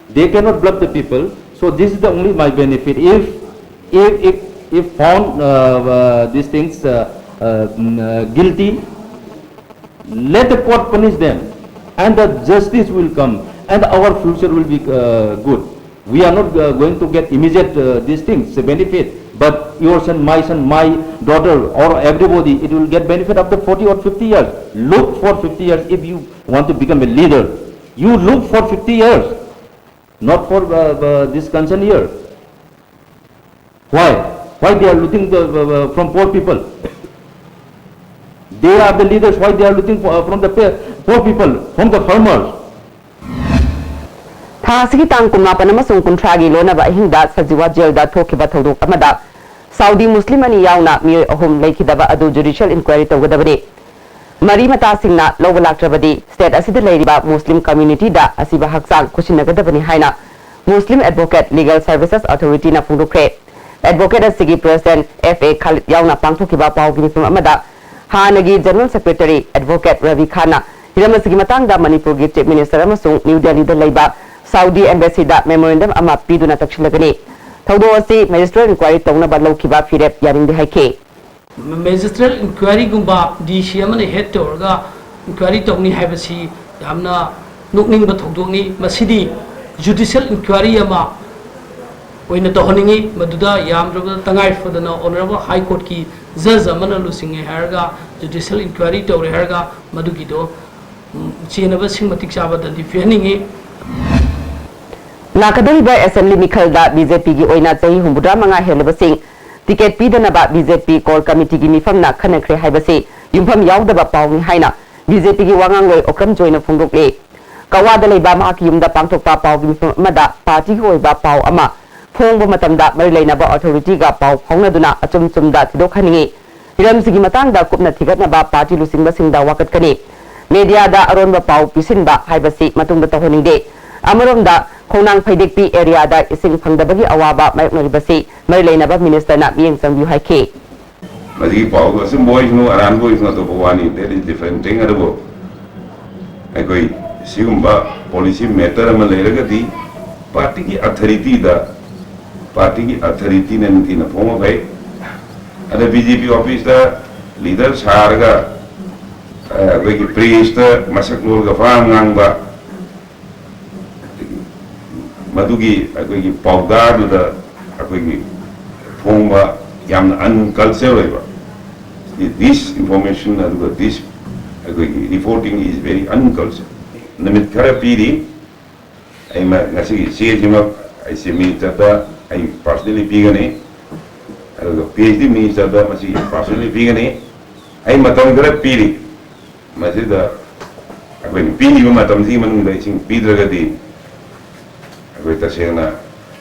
They cannot bluff the people. So this is the only my benefit. If, if, if, if found uh, uh, these things uh, uh, mm, uh, guilty, let the court punish them, and the justice will come, and our future will be uh, good. We are not uh, going to get immediate uh, these things, the benefit, but your son, my son, my daughter, or everybody, it will get benefit after forty or fifty years. Look for fifty years if you want to become a leader. You look for fifty years, not for uh, uh, this concern here. Why? Why they are looting the, uh, uh, from poor people? They are the leaders. Why they are looting for, uh, from the pa-, poor people, from the farmers? ꯊꯥ ꯑꯁꯤꯒꯤ ꯇꯥꯡ ꯀꯨꯟꯃꯥꯄꯟ ꯑꯃꯁꯨꯡ ꯀꯨꯟꯊ꯭ꯔꯥꯒꯤ ꯂꯣꯟꯅꯕ ꯑꯍꯤꯡꯗ ꯁꯖꯤꯋꯥ ꯖꯦꯜꯗ ꯊꯣꯛꯈꯤꯕ ꯊꯧꯗꯣꯛ ꯑꯃꯗ ꯁꯥꯎꯗꯤ ꯃꯨꯁꯂꯤꯝ ꯑꯅꯤ ꯌꯥꯎꯅ ꯃꯤꯑꯣꯏ ꯑꯍꯨꯝ ꯂꯩꯈꯤꯗꯕ ꯑꯗꯨ ꯖꯨꯗꯤꯁꯤꯌꯦꯜ ꯏꯟꯀ꯭ꯋꯥꯏꯔꯤ ꯇꯧꯒꯗꯕꯅꯤ꯫ ꯃꯔꯤ ꯃꯇꯥꯁꯤꯡꯅ ꯂꯧꯕ ꯂꯥꯛꯇ꯭ꯔꯕꯗꯤ ꯁ꯭ꯇꯦꯠ ꯑꯁꯤꯗ ꯂꯩꯔꯤꯕ ꯃꯨꯁꯂꯤꯝ ꯀꯝꯃ꯭ꯌꯨꯅꯤꯇꯤꯗ ꯑꯁꯤꯕ ꯍꯛꯆꯥꯡ ꯈꯨꯠꯁꯤꯟꯅꯒꯗꯕꯅꯤ ꯍꯥꯏꯅ ꯃꯨꯁꯂꯤꯝ ꯑꯦꯗꯚꯣꯀꯦꯠ ꯂꯤꯒꯦꯜ ꯁꯔꯚꯤꯁꯦꯁ ꯑꯣꯊꯣꯔꯤꯇꯤꯅ ꯐꯣꯡꯗꯣꯛꯈ꯭ꯔꯦ꯫ ꯑꯦꯗꯚꯣꯀꯦꯠ ꯑꯁꯤꯒꯤ ꯄ꯭ꯔꯦꯁꯤꯗꯦꯟꯠ ꯑꯦꯐ ꯑꯦ ꯈꯥꯂꯤꯗ ꯌꯥꯎꯅ ꯄꯥꯡꯊꯣꯛꯈꯤꯕ ꯄꯥꯎꯒꯤ ꯃꯤꯐꯝ ꯑꯃꯗ ꯍꯥꯟꯅꯒꯤ ꯖꯦꯅꯔꯦꯜ ꯁꯦꯀ꯭ꯔꯦꯇꯔꯤ ꯑꯦꯗꯚꯣꯀꯦꯠ ꯔꯕꯤ ꯈꯥꯟꯅ ꯍꯤꯔꯝ ꯑꯁꯤꯒꯤ ꯃꯇꯥꯡꯗ ꯃꯅꯤꯄꯨꯔꯒꯤ ꯆꯤꯐ ꯃꯤꯅꯤꯁꯇꯔ ꯑꯃꯁꯨꯡ ꯅ꯭ꯌꯨ ꯗꯦꯜꯂꯤꯗ ꯂꯩꯕ ꯁꯥꯎꯗꯤ ꯑꯦꯝꯕꯦꯁꯤꯗ ꯃꯦꯃꯣꯔꯦꯟꯗꯝ ꯑꯃ ꯄꯤꯗꯨꯅ ꯇꯛꯁꯤꯜꯂꯒꯅꯤ꯫ ꯊꯧꯗꯣꯛ ꯑꯁꯤ ꯃꯦꯖꯤꯁꯇ꯭ꯔꯦꯠ ꯏꯟꯀ꯭ꯋꯥꯏꯔꯤ ꯇꯧꯅꯕ ꯂꯧꯈꯤꯕ ꯐꯤꯔꯦꯞ ꯌꯥꯅꯤꯡꯗꯦ ꯍꯥꯏꯈꯤ꯫ ꯃꯦꯖꯤꯁꯇ꯭ꯔꯦꯠ ꯏꯟꯀ꯭ꯋꯥꯏꯔꯤꯒꯨꯝꯕ ꯗꯤ ꯁꯤ ꯑꯃꯅ ꯍꯦꯗ ꯇꯧꯔꯒ ꯏꯟꯀ꯭ꯋꯥꯏꯔꯤ ꯇꯧꯅꯤ ꯍꯥꯏꯕꯁꯤ ꯌꯥꯝꯅ ꯅꯣꯛꯅꯤꯡꯕ ꯊꯧꯗꯣꯛꯅꯤ꯫ ꯃꯁꯤꯗꯤ ꯖꯨꯗꯤꯁꯤꯌꯦꯜ ꯏꯟꯀ꯭ꯋꯥꯏꯔꯤ ꯑꯃ ꯑꯣꯏꯅ ꯇꯧꯍꯟꯅꯤꯡꯏ꯫ ꯃꯗꯨꯗ ꯌꯥꯝꯗ꯭ꯔꯕꯗ ꯇꯉꯥꯏ ꯐꯗꯅ ꯑꯣꯅꯔꯦꯕꯜ ꯍꯥꯏ ꯀꯣꯔꯠꯀꯤ ꯖꯖ ꯑꯃꯅ ꯂꯨꯆꯤꯡꯉꯦ ꯍꯥꯏꯔꯒ ꯖꯨꯗꯤꯁꯤꯌꯦꯜ ꯏꯟꯀ꯭ꯋꯥꯏꯔꯤ ꯇꯧꯔꯦ ꯍꯥꯏꯔꯒ ꯃꯗꯨꯒꯤꯗꯣ, ꯎꯝ, ꯆꯦꯟꯅꯕꯁꯤꯡ ꯃꯇꯤꯛ ꯆꯥꯕ ꯗꯟꯗꯤ ꯄꯤꯍꯟꯅꯤꯡꯏ꯫ ꯂꯥꯛꯀꯗꯧꯔꯤꯕ ꯑꯦꯁꯦꯝꯕ꯭ꯂꯤ ꯃꯤꯈꯜꯗ ꯕꯤ ꯖꯦ ꯄꯤꯒꯤ ꯑꯣꯏꯅ ꯆꯍꯤ ꯍꯨꯝꯐꯨꯇꯔꯥ ꯃꯉꯥ ꯍꯦꯜꯂꯕꯁꯤꯡ ꯇꯤꯀꯦꯠ ꯄꯤꯗꯅꯕ ꯕꯤ ꯖꯦ ꯄꯤ ꯀꯣꯔ ꯀꯃꯤꯇꯤꯒꯤ ꯃꯤꯐꯝꯅ ꯈꯟꯅꯈ꯭ꯔꯦ ꯍꯥꯏꯕꯁꯤ ꯌꯨꯝꯐꯝ ꯌꯥꯎꯗꯕ ꯄꯥꯎꯅꯤ ꯍꯥꯏꯅ ꯕꯤ ꯖꯦ ꯄꯤꯒꯤ ꯋꯥꯉꯥꯡꯂꯣꯏ ꯑꯣꯀ꯭ꯔꯝ ꯖꯣꯏꯅ ꯐꯣꯡꯗꯣꯛꯂꯤ꯫ ꯀꯛꯋꯥꯗ ꯂꯩꯕ ꯃꯍꯥꯛꯀꯤ ꯌꯨꯝꯗ ꯄꯥꯡꯊꯣꯛꯄ ꯄꯥꯎꯒꯤ ꯃꯤꯐꯝ ꯑꯃꯗ ꯄꯥꯔꯇꯤꯒꯤ ꯑꯣꯏꯕ ꯄꯥꯎ ꯑꯃ ꯐꯣꯡꯕ ꯃꯇꯝꯗ ꯃꯔꯤ ꯂꯩꯅꯕ ꯑꯣꯊꯣꯔꯤꯇꯤꯒ ꯄꯥꯎ ꯐꯥꯎꯅꯗꯨꯅ ꯑꯆꯨꯝ ꯆꯨꯝꯗ ꯊꯤꯗꯣꯛꯍꯟꯅꯤꯡꯏ꯫ ꯍꯤꯔꯝꯁꯤꯒꯤ ꯃꯇꯥꯡꯗ ꯀꯨꯞꯅ ꯊꯤꯒꯠꯅꯕ ꯄꯥꯔꯇꯤ ꯂꯨꯆꯤꯡꯕꯁꯤꯡꯗ ꯋꯥꯀꯠꯀꯅꯤ꯫ ꯃꯦꯗꯤꯌꯥꯗ ꯑꯔꯣꯟꯕ ꯄꯥꯎ ꯄꯤꯁꯤꯟꯕ ꯍꯥꯏꯕꯁꯤ ꯃꯇꯨꯡꯗ ꯇꯧꯍꯟꯅꯤꯡꯗꯦ꯫ ꯑꯃꯔꯣꯝꯗ, ꯈꯣꯡꯅꯥꯡ ꯐꯩꯗꯦꯛꯄꯤ ꯑꯦꯔꯤꯌꯥꯗ ꯏꯁꯤꯡ ꯐꯪꯗꯕꯒꯤ ꯑꯋꯥꯕ ꯃꯥꯌꯣꯛꯅꯔꯤꯕꯁꯤ ꯃꯔꯤ ꯂꯩꯅꯕ ꯃꯤꯅꯤꯁꯇꯔꯅ ꯃꯤꯠꯌꯦꯡ ꯆꯪꯕꯤꯌꯨ ꯍꯥꯏꯈꯤ꯫ ꯃꯁꯤꯒꯤ ꯄꯥꯎꯗꯣ ꯑꯆꯨꯝꯕ ꯑꯣꯏꯁꯅꯨ, ꯑꯔꯥꯟꯕ ꯑꯣꯏꯁꯅꯨ, ꯑꯇꯣꯞꯄ ꯋꯥꯅꯤ, that is different thing꯫ ꯑꯗꯨꯕꯨ ꯑꯩꯈꯣꯏ ꯁꯤꯒꯨꯝꯕ ꯄꯣꯂꯤꯁꯤ ꯃꯦꯇꯔ ꯑꯃ ꯂꯩꯔꯒꯗꯤ ꯄꯥꯔꯇꯤꯒꯤ ꯑꯊꯣꯔꯤꯇꯤꯗ, ꯄꯥꯔꯇꯤꯒꯤ ꯑꯊꯣꯔꯤꯇꯤꯅ ꯅꯤꯡꯊꯤꯅ ꯐꯣꯡꯕ ꯐꯩ꯫ ꯑꯗ ꯕꯤ ꯖꯦ ꯄꯤ ꯑꯣꯐꯤꯁꯇ ꯂꯤꯗꯔ ꯁꯥꯔꯒ, ꯑ, ꯑꯩꯈꯣꯏꯒꯤ ꯄ꯭ꯔꯦꯁꯇ ꯃꯁꯛ ꯂꯣꯜꯒ ꯐꯥ ꯉꯥꯡꯕ, ꯃꯗꯨꯒꯤ ꯑꯩꯈꯣꯏꯒꯤ ꯄꯥꯎꯗꯥꯗꯨꯗ ꯑꯩꯈꯣꯏꯒꯤ ꯐꯣꯡꯕ ꯌꯥꯝꯅ ꯑꯟꯀꯜꯆꯔ ꯑꯣꯏꯕ, this information ꯑꯗꯨꯒ this ꯑꯩꯈꯣꯏꯒꯤ reporting is very uncultured꯫ ꯅꯨꯃꯤꯠ ꯈꯔ ꯄꯤꯔꯤ꯫ ꯑꯩ ꯃ-, ꯉꯁꯤꯒꯤ ꯆꯦꯁꯤꯃꯛ ꯑꯩ ꯆꯤꯐ ꯃꯤꯅꯤꯁꯇꯔꯗ ꯑꯩ ꯄꯥꯔꯁꯅꯦꯂꯤ ꯄꯤꯒꯅꯤ, ꯑꯗꯨꯒ ꯄꯤ ꯑꯩꯆ ꯗꯤ ꯃꯤꯅꯤꯁꯇꯔꯗ ꯃꯁꯤ ꯄꯥꯔꯁꯅꯦꯂꯤ ꯄꯤꯒꯅꯤ꯫ ꯑꯩ ꯃꯇꯝ ꯈꯔ ꯄꯤꯔꯤ꯫ ꯃꯁꯤꯗ ꯑꯩꯈꯣꯏꯅ ꯄꯤꯔꯤꯕ ꯃꯇꯝꯁꯤꯒꯤ ꯃꯅꯨꯡꯗ ꯏꯁꯤꯡ ꯄꯤꯗ꯭ꯔꯒꯗꯤ ꯑꯩꯈꯣꯏ ꯇꯁꯦꯡꯅ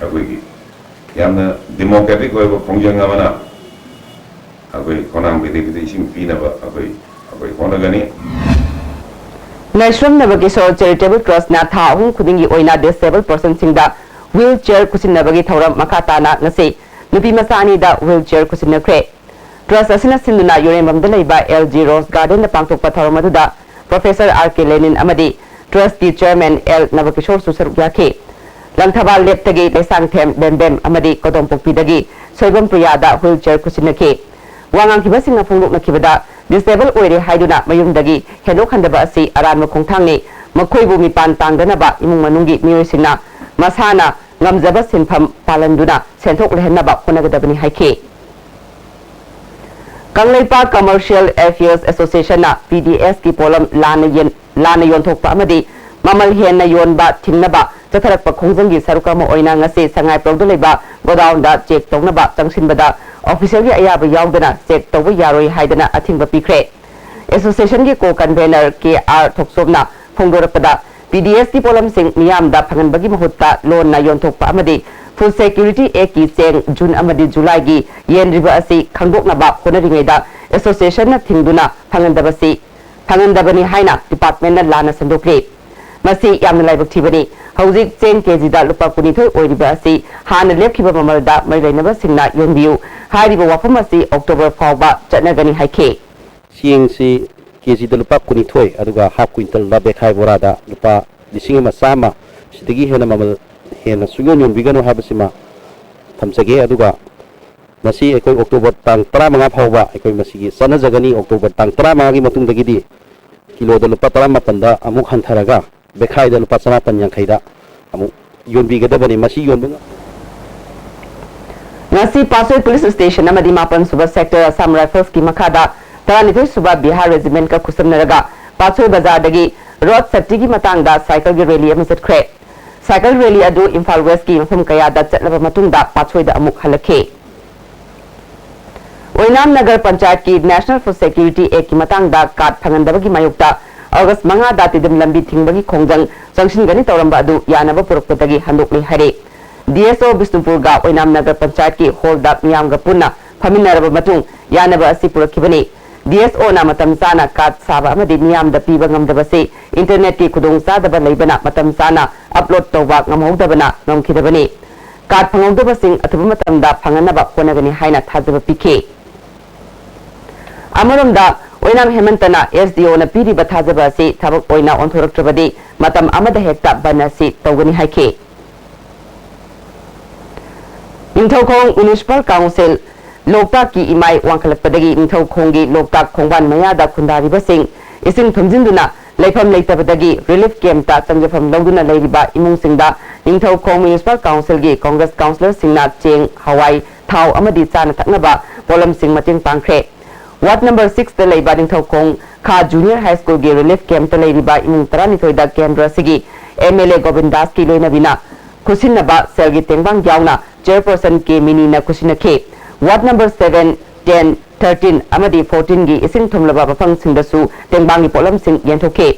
ꯑꯩꯈꯣꯏꯒꯤ ꯌꯥꯝꯅ democratic ꯑꯣꯏꯕ ꯈꯣꯡꯖꯪ ꯑꯃꯅ ꯑꯩꯈꯣꯏ ꯈꯣꯡꯅꯥꯡ ꯄꯤꯊꯛꯁꯤꯗ ꯏꯁꯤꯡ ꯄꯤꯅꯕ ꯑꯩꯈꯣꯏ ꯑꯩꯈꯣꯏ ꯍꯣꯠꯅꯒꯅꯤ꯫ ꯅꯥꯏꯁ꯭ꯔꯝ ꯅꯕꯀꯤꯁꯣꯔ ꯆꯦꯔꯤꯇꯦꯕꯜ ꯇ꯭ꯔꯁꯅ ꯊꯥ ꯑꯍꯨꯝ ꯈꯨꯗꯤꯡꯒꯤ ꯑꯣꯏꯅ disabled personꯁꯤꯡꯗ wheel chair ꯈꯨꯠꯁꯤꯟꯅꯕꯒꯤ ꯊꯧꯔꯝ ꯃꯈꯥ ꯇꯥꯅ ꯉꯁꯤ ꯅꯨꯄꯤ ꯃꯆꯥ ꯑꯅꯤꯗ wheel chair ꯈꯨꯠꯁꯤꯟꯅꯈ꯭ꯔꯦ꯫ ꯇ꯭ꯔꯁ ꯑꯁꯤꯅ ꯁꯤꯟꯗꯨꯅ ꯌꯨꯔꯦꯝꯕꯝꯗ ꯂꯩꯕ ꯑꯦꯜ ꯖꯤ ꯔꯣꯁ ꯒꯥꯔꯗꯦꯟꯗ ꯄꯥꯡꯊꯣꯛꯄ ꯊꯧꯔꯝ ꯑꯗꯨꯗ ꯄ꯭ꯔꯣꯐꯦꯁꯔ ꯑꯥꯔ ꯀꯦ ꯂꯦꯅꯤꯟ ꯑꯃꯗꯤ ꯇ꯭ꯔꯁꯀꯤ ꯆꯤꯌꯔꯃꯦꯟ ꯑꯦꯜ ꯅꯕꯀꯤꯁꯣꯔꯁꯨ ꯁꯔꯨꯛ ꯌꯥꯈꯤ꯫ ꯂꯪꯊꯕꯥꯜ ꯂꯦꯞꯇꯒꯤ ꯂꯩꯁꯥꯡꯊꯦꯝ ꯕꯦꯝꯕꯦꯝ ꯑꯃꯗꯤ ꯀꯣꯗꯣꯝꯄꯣꯛꯄꯤꯗꯒꯤ ꯁꯣꯏꯕꯝ ꯄ꯭ꯔꯤꯌꯥꯗ wheel chair ꯈꯨꯠꯁꯤꯟꯅꯈꯤ꯫ ꯋꯥ ꯉꯥꯡꯈꯤꯕꯁꯤꯡꯅ ꯐꯣꯡꯗꯣꯛꯅꯈꯤꯕꯗ, disabled ꯑꯣꯏꯔꯦ ꯍꯥꯏꯗꯨꯅ ꯃꯌꯨꯝꯗꯒꯤ ꯍꯦꯟꯗꯣꯛꯍꯟꯗꯕ ꯑꯁꯤ ꯑꯔꯥꯟꯕ ꯈꯣꯡꯊꯥꯡꯅꯤ꯫ ꯃꯈꯣꯏꯕꯨ ꯃꯤꯄꯥꯟ ꯇꯥꯡꯗꯅꯕ ꯏꯃꯨꯡ ꯃꯅꯨꯡꯒꯤ ꯃꯤꯑꯣꯏꯁꯤꯡꯅ ꯃꯁꯥꯅ ꯉꯝꯖꯕ ꯁꯤꯟꯐꯝ ꯄꯥꯜꯍꯟꯗꯨꯅ ꯁꯦꯟꯊꯣꯛ ꯂꯩꯍꯟꯅꯕ ꯍꯣꯠꯅꯒꯗꯕꯅꯤ ꯍꯥꯏꯈꯤ꯫ ꯀꯪꯂꯩꯄꯥꯛ Commercial Affairs Associationꯅ ꯄꯤ ꯗꯤ ꯑꯦꯁꯀꯤ ꯄꯣꯠꯂꯝ ꯂꯥꯟꯅ ꯌꯦꯟ-, ꯂꯥꯟꯅ ꯌꯣꯟꯊꯣꯛꯄ ꯑꯃꯗꯤ ꯃꯃꯜ ꯍꯦꯟꯅ ꯌꯣꯟꯕ ꯊꯤꯡꯅꯕ ꯆꯠꯊꯔꯛꯄ ꯈꯣꯡꯖꯪꯒꯤ ꯁꯔꯨꯛ ꯑꯃ ꯑꯣꯏꯅ ꯉꯁꯤ ꯁꯉꯥꯏꯄ꯭ꯔꯧꯗ ꯂꯩꯕ ꯒꯣꯗꯥꯎꯟꯗ ꯆꯦꯛ ꯇꯧꯅꯕ ꯆꯪꯁꯤꯟꯕꯗ ꯑꯣꯐꯤꯁꯤꯌꯦꯜꯒꯤ ꯑꯌꯥꯕ ꯌꯥꯎꯗꯅ ꯆꯦꯛ ꯇꯧꯕ ꯌꯥꯔꯣꯏ ꯍꯥꯏꯗꯅ ꯑꯊꯤꯡꯕ ꯄꯤꯈ꯭ꯔꯦ꯫ ꯑꯦꯁꯣꯁꯤꯌꯦꯁꯟꯒꯤ ꯀꯣ ꯀꯟꯚꯦꯅꯔ ꯀꯦ ꯑꯥꯔ ꯊꯣꯛꯆꯣꯝꯅ ꯐꯣꯡꯗꯣꯔꯛꯄꯗ, ꯄꯤ ꯗꯤ ꯑꯦꯁꯀꯤ ꯄꯣꯠꯂꯝꯁꯤꯡ ꯃꯤꯌꯥꯝꯗ ꯐꯪꯍꯟꯕꯒꯤ ꯃꯍꯨꯠꯇ ꯂꯣꯟꯅ ꯌꯣꯟꯊꯣꯛꯄ ꯑꯃꯗꯤ Food Security Actꯀꯤ ꯆꯦꯡ ꯖꯨꯟ ꯑꯃꯗꯤ ꯖꯨꯂꯥꯏꯒꯤ ꯌꯦꯟꯗ꯭ꯔꯤꯕ ꯑꯁꯤ ꯈꯪꯗꯣꯛꯅꯕ ꯍꯣꯠꯅꯔꯤꯉꯩꯗ ꯑꯦꯁꯣꯁꯤꯌꯦꯁꯟꯅ ꯊꯤꯡꯗꯨꯅ ꯐꯪꯍꯟꯗꯕꯁꯤ, ꯐꯪꯍꯟꯗꯕꯅꯤ ꯍꯥꯏꯅ departmentꯅ ꯂꯥꯟꯅ ꯁꯟꯗꯣꯛꯂꯤ꯫ ꯃꯁꯤ ꯌꯥꯝꯅ ꯂꯥꯏꯕꯛ ꯊꯤꯕꯅꯤ꯫ ꯍꯧꯖꯤꯛ ꯆꯦꯡ ꯀꯦꯖꯤꯗ ꯂꯨꯄꯥ ꯀꯨꯟꯅꯤꯊꯣꯏ ꯑꯣꯏꯔꯤꯕ ꯑꯁꯤ ꯍꯥꯟꯅ ꯂꯦꯞꯈꯤꯕ ꯃꯃꯜꯗ ꯃꯔꯤ ꯂꯩꯅꯕꯁꯤꯡꯅ ꯌꯣꯟꯕꯤꯌꯨ꯫ ꯍꯥꯏꯔꯤꯕ ꯋꯥꯐꯝ ꯑꯁꯤ ꯑꯣꯛꯇꯣꯕꯔ ꯐꯥꯎꯕ ꯆꯠꯅꯒꯅꯤ ꯍꯥꯏꯈꯤ꯫ ꯆꯦꯡꯁꯤ ꯀꯦꯖꯤꯗ ꯂꯨꯄꯥ ꯀꯨꯟꯅꯤꯊꯣꯏ, ꯑꯗꯨꯒ half quintalꯗ ꯕꯦꯈꯥꯏ ꯕꯣꯔꯥꯗ ꯂꯨꯄꯥ ꯂꯤꯁꯤꯡ ꯑꯃ ꯆꯥꯝꯃ, ꯁꯤꯗꯒꯤ ꯍꯦꯟꯅ ꯃꯃꯜ ꯍꯦꯟꯅ ꯁꯨꯡꯌꯣꯟ ꯌꯣꯟꯕꯤꯒꯅꯨ ꯍꯥꯏꯕꯁꯤꯃ ꯊꯝꯖꯒꯦ꯫ ꯑꯗꯨꯒ ꯃꯁꯤ ꯑꯩꯈꯣꯏ ꯑꯣꯛꯇꯣꯕꯔ ꯇꯥꯡ ꯇꯔꯥꯃꯉꯥ ꯐꯥꯎꯕ ꯑꯩꯈꯣꯏ ꯃꯁꯤꯒꯤ ꯆꯠꯅꯖꯒꯅꯤ꯫ ꯑꯣꯛꯇꯣꯕꯔ ꯇꯥꯡ ꯇꯔꯥꯃꯉꯥꯒꯤ ꯃꯇꯨꯡꯗꯒꯤꯗꯤ ꯀꯤꯂꯣꯗ ꯂꯨꯄꯥ ꯇꯔꯥꯃꯥꯄꯟꯗ ꯑꯃꯨꯛ ꯍꯟꯊꯔꯒ ꯕꯦꯈꯥꯏꯗ ꯂꯨꯄꯥ ꯆꯃꯥꯄꯟ ꯌꯥꯡꯈꯩꯗ ꯑꯃꯨꯛ ꯌꯣꯟꯕꯤꯒꯗꯕꯅꯤ꯫ ꯃꯁꯤ ꯌꯣꯟꯕ ꯉꯝ- ꯉꯁꯤ ꯄꯥꯠꯁꯣꯏ ꯄꯨꯂꯤꯁ ꯁ꯭ꯇꯦꯁꯟ ꯑꯃꯗꯤ ꯃꯥꯄꯟ ꯁꯨꯕ ꯁꯦꯛꯇꯔ ꯑꯁꯥꯝ ꯔꯥꯏꯐꯜꯁꯀꯤ ꯃꯈꯥꯗ ꯇꯔꯥꯅꯤꯊꯣꯏ ꯁꯨꯕ ꯕꯤꯍꯥꯔ ꯔꯦꯖꯤꯃꯦꯟꯠꯀ ꯈꯨꯠꯁꯝꯅꯔꯒ ꯄꯥꯠꯁꯣꯏ ꯕꯖꯥꯔꯗꯒꯤ ꯔꯣꯗ ꯁꯦꯐꯇꯤꯒꯤ ꯃꯇꯥꯡꯗ ꯁꯥꯏꯀꯜꯒꯤ ꯔꯦꯂꯤ ꯑꯃ ꯆꯠꯈ꯭ꯔꯦ꯫ ꯁꯥꯏꯀꯜ ꯔꯦꯂꯤ ꯑꯗꯨ ꯏꯝꯐꯥꯜ ꯋꯦꯁ꯭ꯠꯀꯤ ꯃꯐꯝ ꯀꯌꯥꯗ ꯆꯠꯂꯕ ꯃꯇꯨꯡꯗ ꯄꯥꯠꯁꯣꯏꯗ ꯑꯃꯨꯛ ꯍꯜꯂꯛꯈꯤ꯫ ꯑꯣꯏꯅꯥꯝ ꯅꯒꯔ ꯄꯟꯆꯥꯌꯠꯀꯤ National Food Security Actꯀꯤ ꯃꯇꯥꯡꯗ ꯀꯥꯔꯗ ꯐꯪꯍꯟꯗꯕꯒꯤ ꯃꯥꯌꯣꯛꯇ ꯑꯣꯒꯁ ꯃꯉꯥꯗ ꯇꯤꯗꯤꯝ ꯂꯝꯕꯤ ꯊꯤꯡꯕꯒꯤ ꯈꯣꯡꯖꯪ ꯆꯪꯁꯤꯟꯒꯅꯤ ꯇꯧꯔꯝꯕ ꯑꯗꯨ ꯌꯥꯅꯕ ꯄꯨꯔꯛꯄꯗꯒꯤ ꯍꯟꯗꯣꯛꯂꯦ ꯍꯥꯏꯔꯦ꯫ ꯗꯤ ꯑꯦꯁ ꯑꯣ ꯕꯤꯁꯅꯨꯄꯨꯔꯒ ꯑꯣꯏꯅꯥꯝ ꯅꯒꯔ ꯄꯟꯆꯥꯌꯠꯀꯤ ꯍꯣꯜꯗ ꯃꯤꯌꯥꯝꯒ ꯄꯨꯟꯅ ꯐꯝꯃꯤꯟꯅꯔꯕ ꯃꯇꯨꯡ ꯌꯥꯅꯕ ꯑꯁꯤ ꯄꯨꯔꯛꯈꯤꯕꯅꯤ꯫ ꯗꯤ ꯑꯦꯁ ꯑꯣꯅ ꯃꯇꯝ ꯆꯥꯅ ꯀꯥꯔꯗ ꯁꯥꯕ ꯑꯃꯗꯤ ꯃꯤꯌꯥꯝꯗ ꯄꯤꯕ ꯉꯝꯗꯕꯁꯤ ꯏꯟꯇꯔꯅꯦꯠꯀꯤ ꯈꯨꯗꯣꯡꯆꯥꯗꯕ ꯂꯩꯕꯅ ꯃꯇꯝ ꯆꯥꯅ ꯑꯞꯂꯣꯗ ꯇꯧꯕ ꯉꯝꯍꯧꯗꯕꯅ ꯉꯝꯈꯤꯗꯕꯅꯤ꯫ ꯀꯥꯔꯗ ꯐꯪꯍꯧꯗꯕꯁꯤꯡ ꯑꯊꯨꯕ ꯃꯇꯝꯗ ꯐꯪꯍꯟꯅꯕ ꯍꯣꯠꯅꯒꯅꯤ ꯍꯥꯏꯅ ꯊꯥꯖꯕ ꯄꯤꯈꯤ꯫ ꯑꯃꯔꯣꯝꯗ, ꯑꯣꯏꯅꯥꯝ ꯍꯦꯃꯟꯇꯅ ꯑꯦꯁ ꯗꯤ ꯑꯣꯅ ꯄꯤꯔꯤꯕ ꯊꯥꯖꯕ ꯑꯁꯤ ꯊꯕꯛ ꯑꯣꯏꯅ ꯑꯣꯟꯊꯣꯔꯛꯇ꯭ꯔꯕꯗꯤ ꯃꯇꯝ ꯑꯃꯗ ꯍꯦꯛꯇ ꯕꯟ ꯑꯁꯤ ꯇꯧꯒꯅꯤ ꯍꯥꯏꯈꯤ꯫ Ningthoukhong municipal council. ꯂꯣꯛꯇꯥꯛꯀꯤ ꯏꯃꯥꯏ ꯋꯥꯡꯈꯠꯂꯛꯄꯗꯒꯤ ꯅꯤꯡꯊꯧꯈꯣꯡꯒꯤ ꯂꯣꯛꯇꯥꯛ ꯈꯣꯡꯕꯥꯟ ꯃꯌꯥꯗ ꯈꯨꯟꯗꯥꯔꯤꯕꯁꯤꯡ ꯏꯁꯤꯡ ꯊꯨꯝꯖꯤꯟꯗꯨꯅ ꯂꯩꯐꯝ ꯂꯩꯇꯕꯗꯒꯤ ꯔꯤꯂꯤꯐ ꯀꯦꯝꯞꯇ ꯆꯪꯖꯐꯝ ꯂꯧꯗꯨꯅ ꯂꯩꯔꯤꯕ ꯏꯃꯨꯡꯁꯤꯡꯗ ꯅꯤꯡꯊꯧꯈꯣꯡ ꯃ꯭ꯌꯨꯅꯤꯁꯤꯄꯥꯜ ꯀꯥꯎꯟꯁꯤꯜꯒꯤ ꯀꯣꯡꯒ꯭ꯔꯦꯁ ꯀꯥꯎꯟꯁꯤꯂꯔꯁꯤꯡꯅ ꯆꯦꯡ, ꯍꯋꯥꯏ, ꯊꯥꯎ ꯑꯃꯗꯤ ꯆꯥꯅ ꯊꯛꯅꯕ ꯄꯣꯠꯂꯝꯁꯤꯡ ꯃꯇꯦꯡ ꯄꯥꯡꯈ꯭ꯔꯦ꯫ ꯋꯥꯔꯗ ꯅꯝꯕꯔ ꯁꯤꯛꯁꯇ ꯂꯩꯕ ꯅꯤꯡꯊꯧꯈꯣꯡ ꯈꯥ ꯖꯨꯅꯤꯌꯔ ꯍꯥꯏ ꯁ꯭ꯀꯨꯜꯒꯤ ꯔꯤꯂꯤꯐ ꯀꯦꯝꯞꯇ ꯂꯩꯔꯤꯕ ꯏꯃꯨꯡ ꯇꯔꯥꯅꯤꯊꯣꯏꯗ ꯀꯦꯟꯗ꯭ꯔ ꯑꯁꯤꯒꯤ ꯑꯦꯝ ꯑꯦꯜ ꯑꯦ ꯒꯣꯕꯤꯟꯗꯥꯁꯀꯤ ꯂꯣꯏꯅꯕꯤꯅ ꯈꯨꯠꯁꯤꯟꯅꯕ ꯁꯦꯜꯒꯤ ꯇꯦꯡꯕꯥꯡ ꯌꯥꯎꯅ ꯆꯦꯌꯔꯄꯔꯁꯟ ꯀꯦ ꯃꯤꯅꯤꯅ ꯈꯨꯠꯁꯤꯟꯅꯈꯤ꯫ Ward number seven, ten, thirteen ꯑꯃꯗꯤ ꯐꯣꯔꯇꯤꯟꯒꯤ ꯏꯁꯤꯡ ꯊꯨꯝꯂꯕ ꯃꯐꯝꯁꯤꯡꯗꯁꯨ ꯇꯦꯡꯕꯥꯡꯒꯤ ꯄꯣꯠꯂꯝꯁꯤꯡ ꯌꯦꯟꯊꯣꯛꯈꯤ꯫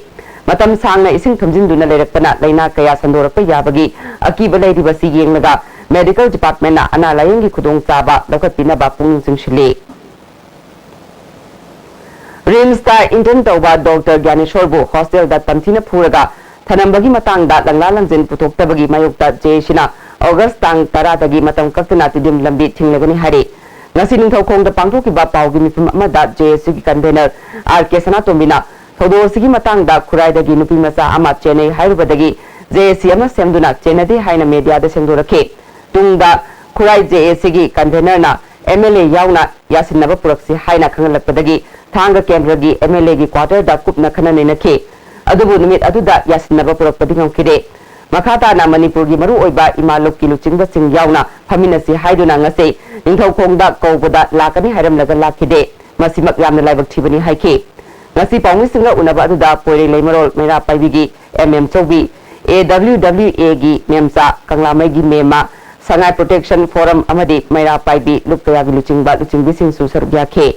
ꯃꯇꯝ ꯁꯥꯡꯅ ꯏꯁꯤꯡ ꯊꯨꯝꯖꯤꯟꯗꯨꯅ ꯂꯩꯔꯛꯄꯅ ꯂꯥꯏꯅꯥ ꯀꯌꯥ ꯁꯟꯗꯣꯔꯛꯄ ꯌꯥꯕꯒꯤ ꯑꯀꯤꯕ ꯂꯩꯔꯤꯕꯁꯤ ꯌꯦꯡꯂꯒ ꯃꯦꯗꯤꯀꯦꯜ ꯗꯤꯄꯥꯔꯠꯃꯦꯟꯅ ꯑꯅꯥ ꯂꯥꯌꯦꯡꯒꯤ ꯈꯨꯗꯣꯡꯆꯥꯕ ꯂꯧꯈꯠꯄꯤꯅꯕ ꯄꯨꯛꯅꯤꯡ ꯆꯤꯡꯁꯤꯜꯂꯤ꯫ ꯔꯤꯝꯁꯇ ꯏꯟꯇꯔꯟ ꯇꯧꯕ ꯗꯣꯛꯇꯔ ꯒ꯭ꯌꯥꯅꯦꯁꯣꯔꯕꯨ ꯍꯣꯁꯇꯦꯜꯗ ꯇꯝꯊꯤꯅ ꯐꯨꯔꯒ ꯊꯅꯝꯕꯒꯤ ꯃꯇꯥꯡꯗ ꯂꯪꯂꯥ ꯂꯪꯖꯤꯟ ꯄꯨꯊꯣꯛꯇꯕꯒꯤ ꯃꯥꯌꯣꯛꯇ ꯖꯦ ꯑꯦ ꯁꯤꯅ ꯑꯣꯒꯁ ꯇꯥꯡ ꯇꯔꯥꯗꯒꯤ ꯃꯇꯝ ꯀꯛꯇꯅ ꯇꯤꯗꯤꯝ ꯂꯝꯕꯤ ꯊꯤꯡꯂꯒꯅꯤ ꯍꯥꯏꯔꯤ꯫ ꯉꯁꯤ ꯅꯤꯡꯊꯧꯈꯣꯡꯗ ꯄꯥꯡꯊꯣꯛꯈꯤꯕ ꯄꯥꯎꯒꯤ ꯃꯤꯐꯝ ꯑꯃꯗ ꯖꯦ ꯑꯦ ꯁꯤꯒꯤ ꯀꯟꯚꯦꯅꯔ ꯑꯥꯔ ꯀꯦ ꯁꯅꯥꯇꯣꯝꯕꯤꯅ ꯊꯧꯗꯣꯛ ꯑꯁꯤꯒꯤ ꯃꯇꯥꯡꯗ ꯈꯨꯔꯥꯏꯗꯒꯤ ꯅꯨꯄꯤ ꯃꯆꯥ ꯑꯃ ꯆꯦꯟꯅꯩ ꯍꯥꯏꯔꯨꯕꯗꯒꯤ ꯖꯦ ꯑꯦ ꯁꯤ ꯑꯃ ꯁꯦꯝꯗꯨꯅ ꯆꯦꯟꯅꯗꯦ ꯍꯥꯏꯅ ꯃꯦꯗꯤꯌꯥꯗ ꯁꯦꯡꯗꯣꯔꯛꯈꯤ꯫ ꯇꯨꯡꯗ ꯈꯨꯔꯥꯏ ꯖꯦ ꯑꯦ ꯁꯤꯒꯤ ꯀꯟꯚꯦꯅꯔꯅ ꯑꯦꯝ ꯑꯦꯜ ꯑꯦ ꯌꯥꯎꯅ ꯌꯥꯁꯤꯟꯅꯕ ꯄꯨꯔꯛꯁꯤ ꯍꯥꯏꯅ ꯈꯪꯍꯜꯂꯛꯄꯗꯒꯤ ꯊꯥꯡꯒ ꯀꯦꯟꯗ꯭ꯔꯒꯤ ꯑꯦꯝ ꯑꯦꯜ ꯑꯦꯒꯤ ꯀ꯭ꯋꯥꯇꯔꯗ ꯀꯨꯞꯅ ꯈꯟꯅ ꯅꯩꯅꯈꯤ꯫ ꯑꯗꯨꯕꯨ ꯅꯨꯃꯤꯠ ꯑꯗꯨꯗ ꯌꯥꯁꯤꯟꯅꯕ ꯄꯨꯔꯛꯄꯗꯤ ꯉꯝꯈꯤꯗꯦ꯫ ꯃꯈꯥ ꯇꯥꯅ ꯃꯅꯤꯄꯨꯔꯒꯤ ꯃꯔꯨꯑꯣꯏꯕ ꯏꯃꯥ ꯂꯨꯞꯀꯤ ꯂꯨꯆꯤꯡꯕꯁꯤꯡ ꯌꯥꯎꯅ ꯐꯝꯃꯤꯟꯅꯁꯤ ꯍꯥꯏꯗꯨꯅ ꯉꯁꯤ ꯅꯤꯡꯊꯧꯈꯣꯡꯗ ꯀꯧꯕꯗ ꯂꯥꯛꯀꯅꯤ ꯍꯥꯏꯔꯝꯂꯒ ꯂꯥꯛꯈꯤꯗꯦ꯫ ꯃꯁꯤꯃꯛ ꯌꯥꯝꯅ ꯂꯥꯏꯕꯛ ꯊꯤꯕꯅꯤ ꯍꯥꯏꯈꯤ꯫ ꯉꯁꯤ ꯄꯥꯎꯃꯤꯁꯤꯡꯒ ꯎꯅꯕ ꯑꯗꯨꯗ ꯄꯣꯏꯔꯩ ꯂꯩꯃꯔꯣꯜ ꯃꯩꯔꯥ ꯄꯥꯏꯕꯤꯒꯤ ꯑꯦꯝ ꯑꯦꯝ ꯆꯧꯕꯤ, ꯑꯦ ꯗꯕ꯭ꯂꯤꯎ ꯗꯕ꯭ꯂꯤꯎ ꯑꯦꯒꯤ ꯃꯦꯝꯆꯥ, ꯀꯪꯂꯥꯃꯩꯒꯤ ꯃꯦꯝꯃ, ꯁꯉꯥꯏ Protection Forum ꯑꯃꯗꯤ ꯃꯩꯔꯥ ꯄꯥꯏꯕꯤ ꯂꯨꯞ ꯀꯌꯥꯒꯤ ꯂꯨꯆꯤꯡꯕ ꯂꯨꯆꯤꯡꯕꯤꯁꯤꯡꯁꯨ ꯁꯔꯨꯛ ꯌꯥꯈꯤ꯫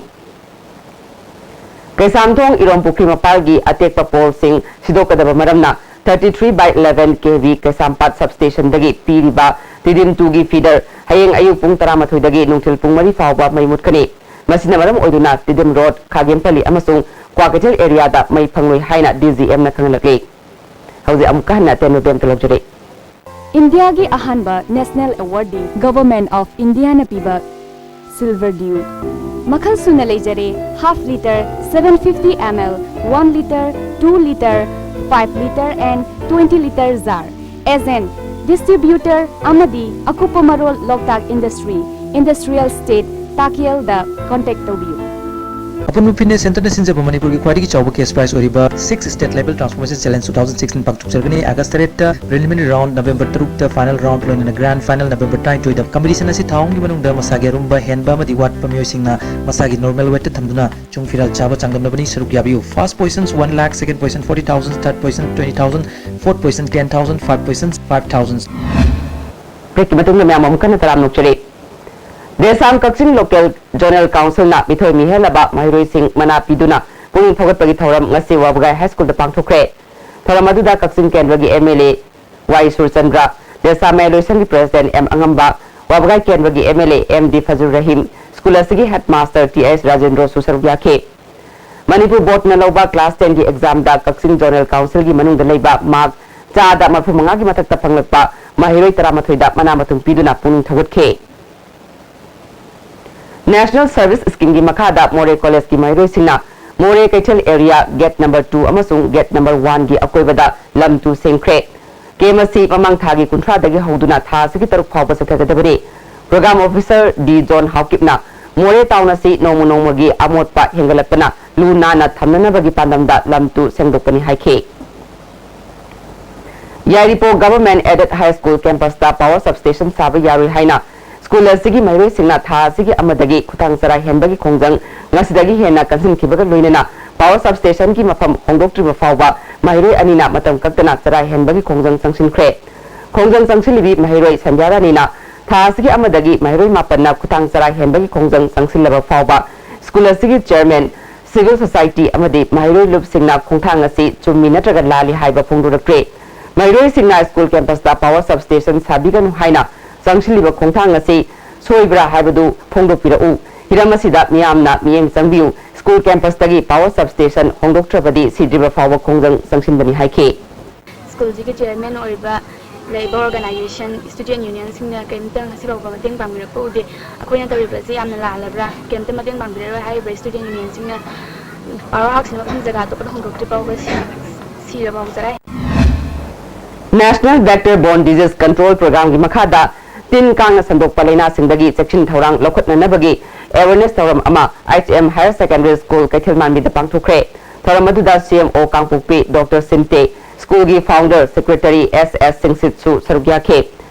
ꯀꯩꯁꯥꯝꯊꯣꯡ ꯏꯔꯣꯝ ꯄꯨꯈ꯭ꯔꯤ ꯃꯄꯥꯜꯒꯤ ꯑꯇꯦꯛꯄ ꯄꯣꯜꯁꯤꯡ ꯁꯤꯗꯣꯛꯀꯗꯕ ꯃꯔꯝꯅ thirty three by eleven K V ꯀꯩꯁꯥꯝꯄꯥꯠ substationꯗꯒꯤ ꯄꯤꯔꯤꯕ ꯇꯤꯗꯤꯝ two ꯒꯤ feeder ꯍꯌꯦꯡ ꯑꯌꯨꯛ ꯄꯨꯡ ꯇꯔꯥꯃꯥꯊꯣꯏꯗꯒꯤ ꯅꯨꯡꯊꯤꯜ ꯄꯨꯡ ꯃꯔꯤ ꯐꯥꯎꯕ ꯃꯩ ꯃꯨꯠꯀꯅꯤ꯫ ꯃꯁꯤꯅ ꯃꯔꯝ ꯑꯣꯏꯗꯨꯅ ꯇꯤꯗꯤꯝ ꯔꯣꯗ, ꯈꯥꯒꯦꯝꯄꯜꯂꯤ ꯑꯃꯁꯨꯡ ꯀ꯭ꯋꯥꯀꯩꯊꯦꯜ areaꯗ ꯃꯩ ꯐꯪꯂꯣꯏ ꯍꯥꯏꯅ D G Mꯅ ꯈꯪꯍꯜꯂꯛꯂꯤ꯫ ꯍꯧꯖꯤꯛ ꯑꯃꯨꯛꯀ ꯍꯟꯅ ꯑꯇꯦꯟꯕ ꯕꯦꯝꯇ ꯂꯧꯖꯔꯤ꯫ ꯏꯟꯗꯤꯌꯥꯒꯤ ꯑꯍꯥꯟꯕ national awardꯗꯤ Government of Indiaꯅ ꯄꯤꯕ Silver Dew ꯃꯈꯜ ꯁꯨꯅ ꯂꯩꯖꯔꯦ꯫ Half litre, seven fifty ml, one litre, two litre, five litre and twenty litre jar꯫ Agent, distributor ꯑꯃꯗꯤ ꯑꯀꯨꯞꯄ ꯃꯔꯣꯜ ꯂꯣꯛꯇꯥꯛ Industry, Industrial Estate, ꯇꯥꯀꯦꯜꯗ contact ꯇꯧꯕꯤꯌꯨ꯫ ꯑꯄꯨꯟꯕ fitness centreꯅ ꯁꯤꯟꯖꯕ ꯃꯅꯤꯄꯨꯔꯒꯤ ꯈ꯭ꯋꯥꯏꯗꯒꯤ ꯆꯥꯎꯕ cash prize ꯑꯣꯏꯔꯤꯕ Six State Level Transformation Challenge two thousand sixteen ꯄꯥꯡꯊꯣꯛꯆꯔꯒꯅꯤ꯫ August ꯇꯔꯦꯠꯇ preliminary round, November ꯇꯔꯨꯛꯇ final round, ꯂꯣꯏꯅꯅ grand final, November ꯇꯔꯥꯅꯤꯊꯣꯏꯗ꯫ Competition ꯑꯁꯤ ꯊꯥ ꯑꯍꯨꯝꯒꯤ ꯃꯅꯨꯡꯗ ꯃꯁꯥꯒꯤ ꯑꯔꯨꯝꯕ ꯍꯦꯟꯕ ꯑꯃꯗꯤ ꯋꯥꯠꯄ ꯃꯤꯑꯣꯏꯁꯤꯡꯅ ꯃꯁꯥꯒꯤ normal weightꯇ ꯊꯝꯗꯨꯅ ꯆꯨꯡ ꯐꯤꯔꯥꯜ ꯆꯥꯕ ꯆꯥꯡꯗꯝꯅꯕꯅꯤ꯫ ꯁꯔꯨꯛ ꯌꯥꯕꯤꯌꯨ꯫ First position one lakh, second position forty thousand, third position twenty thousand, fourth position ten thousand, five position five thousand꯫ Breakꯀꯤ ꯃꯇꯨꯡꯗ ꯃꯌꯥꯝ ꯑꯃꯨꯛ ꯍꯟꯅ ꯇꯔꯥꯝꯅ ꯑꯣꯛꯆꯔꯤ꯫ ꯗꯦꯁꯥꯝ ꯀꯛꯆꯤꯡ Local Zonal Councilꯅ ꯃꯤꯊꯣꯏ ꯃꯤꯍꯦꯜꯂꯕ ꯃꯍꯩꯔꯣꯏꯁꯤꯡ ꯃꯅꯥ ꯄꯤꯗꯨꯅ ꯄꯨꯛꯅꯤꯡ ꯊꯧꯒꯠꯄꯒꯤ ꯊꯧꯔꯝ ꯉꯁꯤ ꯋꯥꯕꯒꯥꯏ High Schoolꯗ ꯄꯥꯡꯊꯣꯛꯈ꯭ꯔꯦ꯫ ꯊꯧꯔꯝ ꯑꯗꯨꯗ ꯀꯛꯆꯤꯡ ꯀꯦꯟꯗ꯭ꯔꯒꯤ M L A Y Surchandra, ꯗꯦꯁꯥ ꯃꯌꯥꯏꯂꯣꯏꯁꯪꯒꯤ President M ꯑꯉꯝꯕ, ꯋꯥꯕꯒꯥꯏ ꯀꯦꯟꯗ꯭ꯔꯒꯤ M L A M D ꯐꯖꯨꯔ Rahim, school ꯑꯁꯤꯒꯤ headmaster T S ꯔꯥꯖꯦꯟꯗ꯭ꯔꯣꯁꯨ ꯁꯔꯨꯛ ꯌꯥꯈꯤ꯫ ꯃꯅꯤꯄꯨꯔ Boardꯅ ꯂꯧꯕ class tenꯒꯤ examꯗ ꯀꯛꯆꯤꯡ Zonal Councilꯒꯤ ꯃꯅꯨꯡꯗ ꯂꯩꯕ mark ꯆꯥꯗ ꯃꯔꯤꯐꯨ ꯃꯉꯥꯒꯤ ꯃꯊꯛꯇ ꯐꯪꯂꯛꯄ ꯃꯍꯩꯔꯣꯏ ꯇꯔꯥꯃꯥꯊꯣꯏꯗ ꯃꯅꯥ ꯃꯊꯨꯝ ꯄꯤꯗꯨꯅ ꯄꯨꯛꯅꯤꯡ ꯊꯧꯒꯠꯈꯤ꯫ National Service Schemeꯒꯤ ꯃꯈꯥꯗ ꯃꯣꯔꯦ Collegeꯀꯤ ꯃꯍꯩꯔꯣꯏꯁꯤꯡꯅ ꯃꯣꯔꯦ ꯀꯩꯊꯦꯜ area gate number two ꯑꯃꯁꯨꯡ gate number oneꯒꯤ ꯑꯀꯣꯏꯕꯗ ꯂꯝ ꯇꯨ ꯁꯦꯝꯈ꯭ꯔꯦ꯫ Camp ꯑꯁꯤ ꯃꯃꯥꯡ ꯊꯥꯒꯤ ꯀꯨꯟꯊ꯭ꯔꯥꯗꯒꯤ ꯍꯧꯗꯨꯅ ꯊꯥ ꯑꯁꯤꯒꯤ ꯇꯔꯨꯛ ꯐꯥꯎꯕ ꯆꯠꯊꯒꯗꯕꯅꯤ꯫ Program Officer D John ꯍꯥꯎꯀꯤꯞꯅ ꯃꯣꯔꯦ town ꯑꯁꯤ ꯅꯣꯡꯃ ꯅꯣꯡꯃꯒꯤ ꯑꯃꯣꯠꯄ ꯍꯦꯟꯒꯠꯂꯛꯄꯅ ꯂꯨ ꯅꯥꯟꯅ ꯊꯝꯅꯅꯕꯒꯤ ꯄꯥꯟꯗꯝꯗ ꯂꯝ ꯇꯨ ꯁꯦꯡꯗꯣꯛꯄꯅꯤ ꯍꯥꯏꯈꯤ꯫ ꯌꯥꯏꯔꯤꯄꯣꯛ Government Aided High School campusꯇ power substation ꯁꯥꯕ ꯌꯥꯔꯣꯏ ꯍꯥꯏꯅ school ꯑꯁꯤꯒꯤ ꯃꯍꯩꯔꯣꯏꯁꯤꯡꯅ ꯊꯥ ꯑꯁꯤꯒꯤ ꯑꯃꯗꯒꯤ ꯈꯨꯊꯥꯡ ꯆꯔꯥ ꯍꯦꯟꯕꯒꯤ ꯈꯣꯡꯖꯪ ꯉꯁꯤꯗꯒꯤ ꯍꯦꯟꯅ ꯀꯟꯁꯤꯟꯈꯤꯕꯒ ꯂꯣꯏꯅꯅ power substationꯒꯤ ꯃꯐꯝ ꯍꯣꯡꯗꯣꯛꯇ꯭ꯔꯤꯕ ꯐꯥꯎꯕ ꯃꯍꯩꯔꯣꯏ ꯑꯅꯤꯅ ꯃꯇꯝ ꯀꯛꯇꯅ ꯆꯔꯥ ꯍꯦꯟꯕꯒꯤ ꯈꯣꯡꯖꯪ ꯆꯪꯁꯤꯟꯈ꯭ꯔꯦ꯫ ꯈꯣꯡꯖꯪ ꯆꯪꯁꯤꯜꯂꯤꯕꯤ ꯃꯍꯩꯔꯣꯏ ꯁꯟꯙ꯭ꯌꯥ ꯔꯥꯅꯤꯅ ꯊꯥ ꯑꯁꯤꯒꯤ ꯑꯃꯗꯒꯤ ꯃꯍꯩꯔꯣꯏ ꯃꯥꯄꯟꯅ ꯈꯨꯊꯥꯡ ꯆꯔꯥ ꯍꯦꯟꯕꯒꯤ ꯈꯣꯡꯖꯪ ꯆꯪꯁꯤꯜꯂꯕ ꯐꯥꯎꯕ ꯁ꯭ꯀꯨꯜ ꯑꯁꯤꯒꯤ ꯆꯤꯌꯔꯃꯦꯟ, ꯁꯤꯚꯤꯜ ꯁꯣꯁꯥꯏꯇꯤ ꯑꯃꯗꯤ ꯃꯍꯩꯔꯣꯏ ꯂꯨꯞꯁꯤꯡꯅ ꯈꯣꯡꯊꯥꯡ ꯑꯁꯤ ꯆꯨꯝꯃꯤ ꯅꯠꯇ꯭ꯔꯒ ꯂꯥꯜꯂꯤ ꯍꯥꯏꯕ ꯐꯣꯡꯗꯣꯔꯛꯇ꯭ꯔꯤ꯫ ꯃꯍꯩꯔꯣꯏꯁꯤꯡꯅ ꯁ꯭ꯀꯨꯜ ꯀꯦꯝꯄꯁꯇ ꯄꯥꯋꯔ ꯁꯕꯁ꯭ꯇꯦꯁꯟ ꯁꯥꯕꯤꯒꯅꯨ ꯍꯥꯏꯅ ꯆꯪꯁꯤꯜꯂꯤꯕ ꯈꯣꯡꯊꯥꯡ ꯑꯁꯤ ꯁꯣꯏꯕ꯭ꯔꯥ ꯍꯥꯏꯕꯗꯨ ꯐꯣꯡꯗꯣꯛꯄꯤꯔꯛꯎ꯫ ꯍꯤꯔꯝ ꯑꯁꯤꯗ ꯃꯤꯌꯥꯝꯅ ꯃꯤꯠꯌꯦꯡ ꯆꯪꯕꯤꯌꯨ꯫ ꯁ꯭ꯀꯨꯜ ꯀꯦꯝꯄꯁꯇꯒꯤ ꯄꯥꯋꯔ ꯁꯕꯁ꯭ꯇꯦꯁꯟ ꯍꯣꯡꯗꯣꯛꯇ꯭ꯔꯕꯗꯤ ꯁꯤꯗ꯭ꯔꯤꯕ ꯐꯥꯎꯕ ꯈꯣꯡꯖꯪ ꯆꯪꯁꯤꯟꯕꯅꯤ ꯍꯥꯏꯈꯤ꯫ ꯁ꯭ꯀꯨꯜꯁꯤꯒꯤ ꯆꯤꯌꯔꯃꯦꯟ ꯑꯣꯏꯔꯤꯕ ꯂꯩꯔꯤꯕ ꯑꯣꯔꯒꯅꯥꯏꯖꯦꯁꯟ, ꯁ꯭ꯇꯨꯗꯦꯟ ꯌꯨꯅꯤꯌꯟꯁꯤꯡꯅ ꯀꯔꯤꯝꯇ ꯉꯁꯤ ꯐꯥꯎꯕ ꯃꯇꯦꯡ ꯄꯥꯡꯕꯤꯔꯛꯄ ꯎꯗꯦ꯫ ꯑꯩꯈꯣꯏꯅ ꯇꯧꯔꯤꯕꯁꯤ ꯌꯥꯝꯅ ꯂꯥꯜꯂꯕ꯭ꯔꯥ? ꯀꯔꯤꯝꯇ ꯃꯇꯦꯡ ꯄꯥꯡꯕꯤꯔꯔꯣꯏ ꯍꯥꯏꯔꯤꯕ ꯁ꯭ꯇꯨꯗꯦꯟ ꯌꯨꯅꯤꯌꯟꯁꯤꯡꯅ ꯄꯥꯋꯔ ꯍꯥꯎꯁꯁꯤꯅ ꯃꯐꯝ ꯖꯒꯥ ꯑꯇꯣꯞꯄꯗ ꯍꯣꯡꯗꯣꯛꯇ꯭ꯔꯤ ꯐꯥꯎꯕ ꯁꯤ-, ꯁꯤꯔ ꯐꯥꯎ ꯆꯠꯂꯦ꯫ National Vector Borne Disease Control Programꯒꯤ ꯃꯈꯥꯗ ꯇꯤꯟ ꯀꯥꯡꯅ ꯁꯟꯗꯣꯛꯄ ꯂꯥꯏꯅꯥꯁꯤꯡꯗꯒꯤ ꯆꯦꯛꯁꯤꯟ ꯊꯧꯔꯥꯡ ꯂꯧꯈꯠꯅꯅꯕꯒꯤ ꯑꯦꯋꯦꯔꯅꯦꯁ ꯊꯧꯔꯝ ꯑꯃ H M higher secondary school ꯀꯩꯊꯦꯜ ꯃꯥꯟꯕꯤꯗ ꯄꯥꯡꯊꯣꯛꯈ꯭ꯔꯦ꯫ ꯊꯧꯔꯝ ꯑꯗꯨꯗ ꯁꯤ ꯑꯦꯝ ꯑꯣ ꯀꯥꯡꯄꯣꯛꯄꯤ ꯗꯣꯛꯇꯔ ꯁꯤꯟꯇꯦ, ꯁ꯭ꯀꯨꯜꯒꯤ ꯐꯥꯎꯟꯗꯔ ꯁꯦꯀ꯭ꯔꯦꯇꯔꯤ ꯑꯦꯁ ꯑꯦꯁ ꯁꯤꯡꯁꯤꯠꯁꯨ ꯁꯔꯨꯛ ꯌꯥꯈꯤ꯫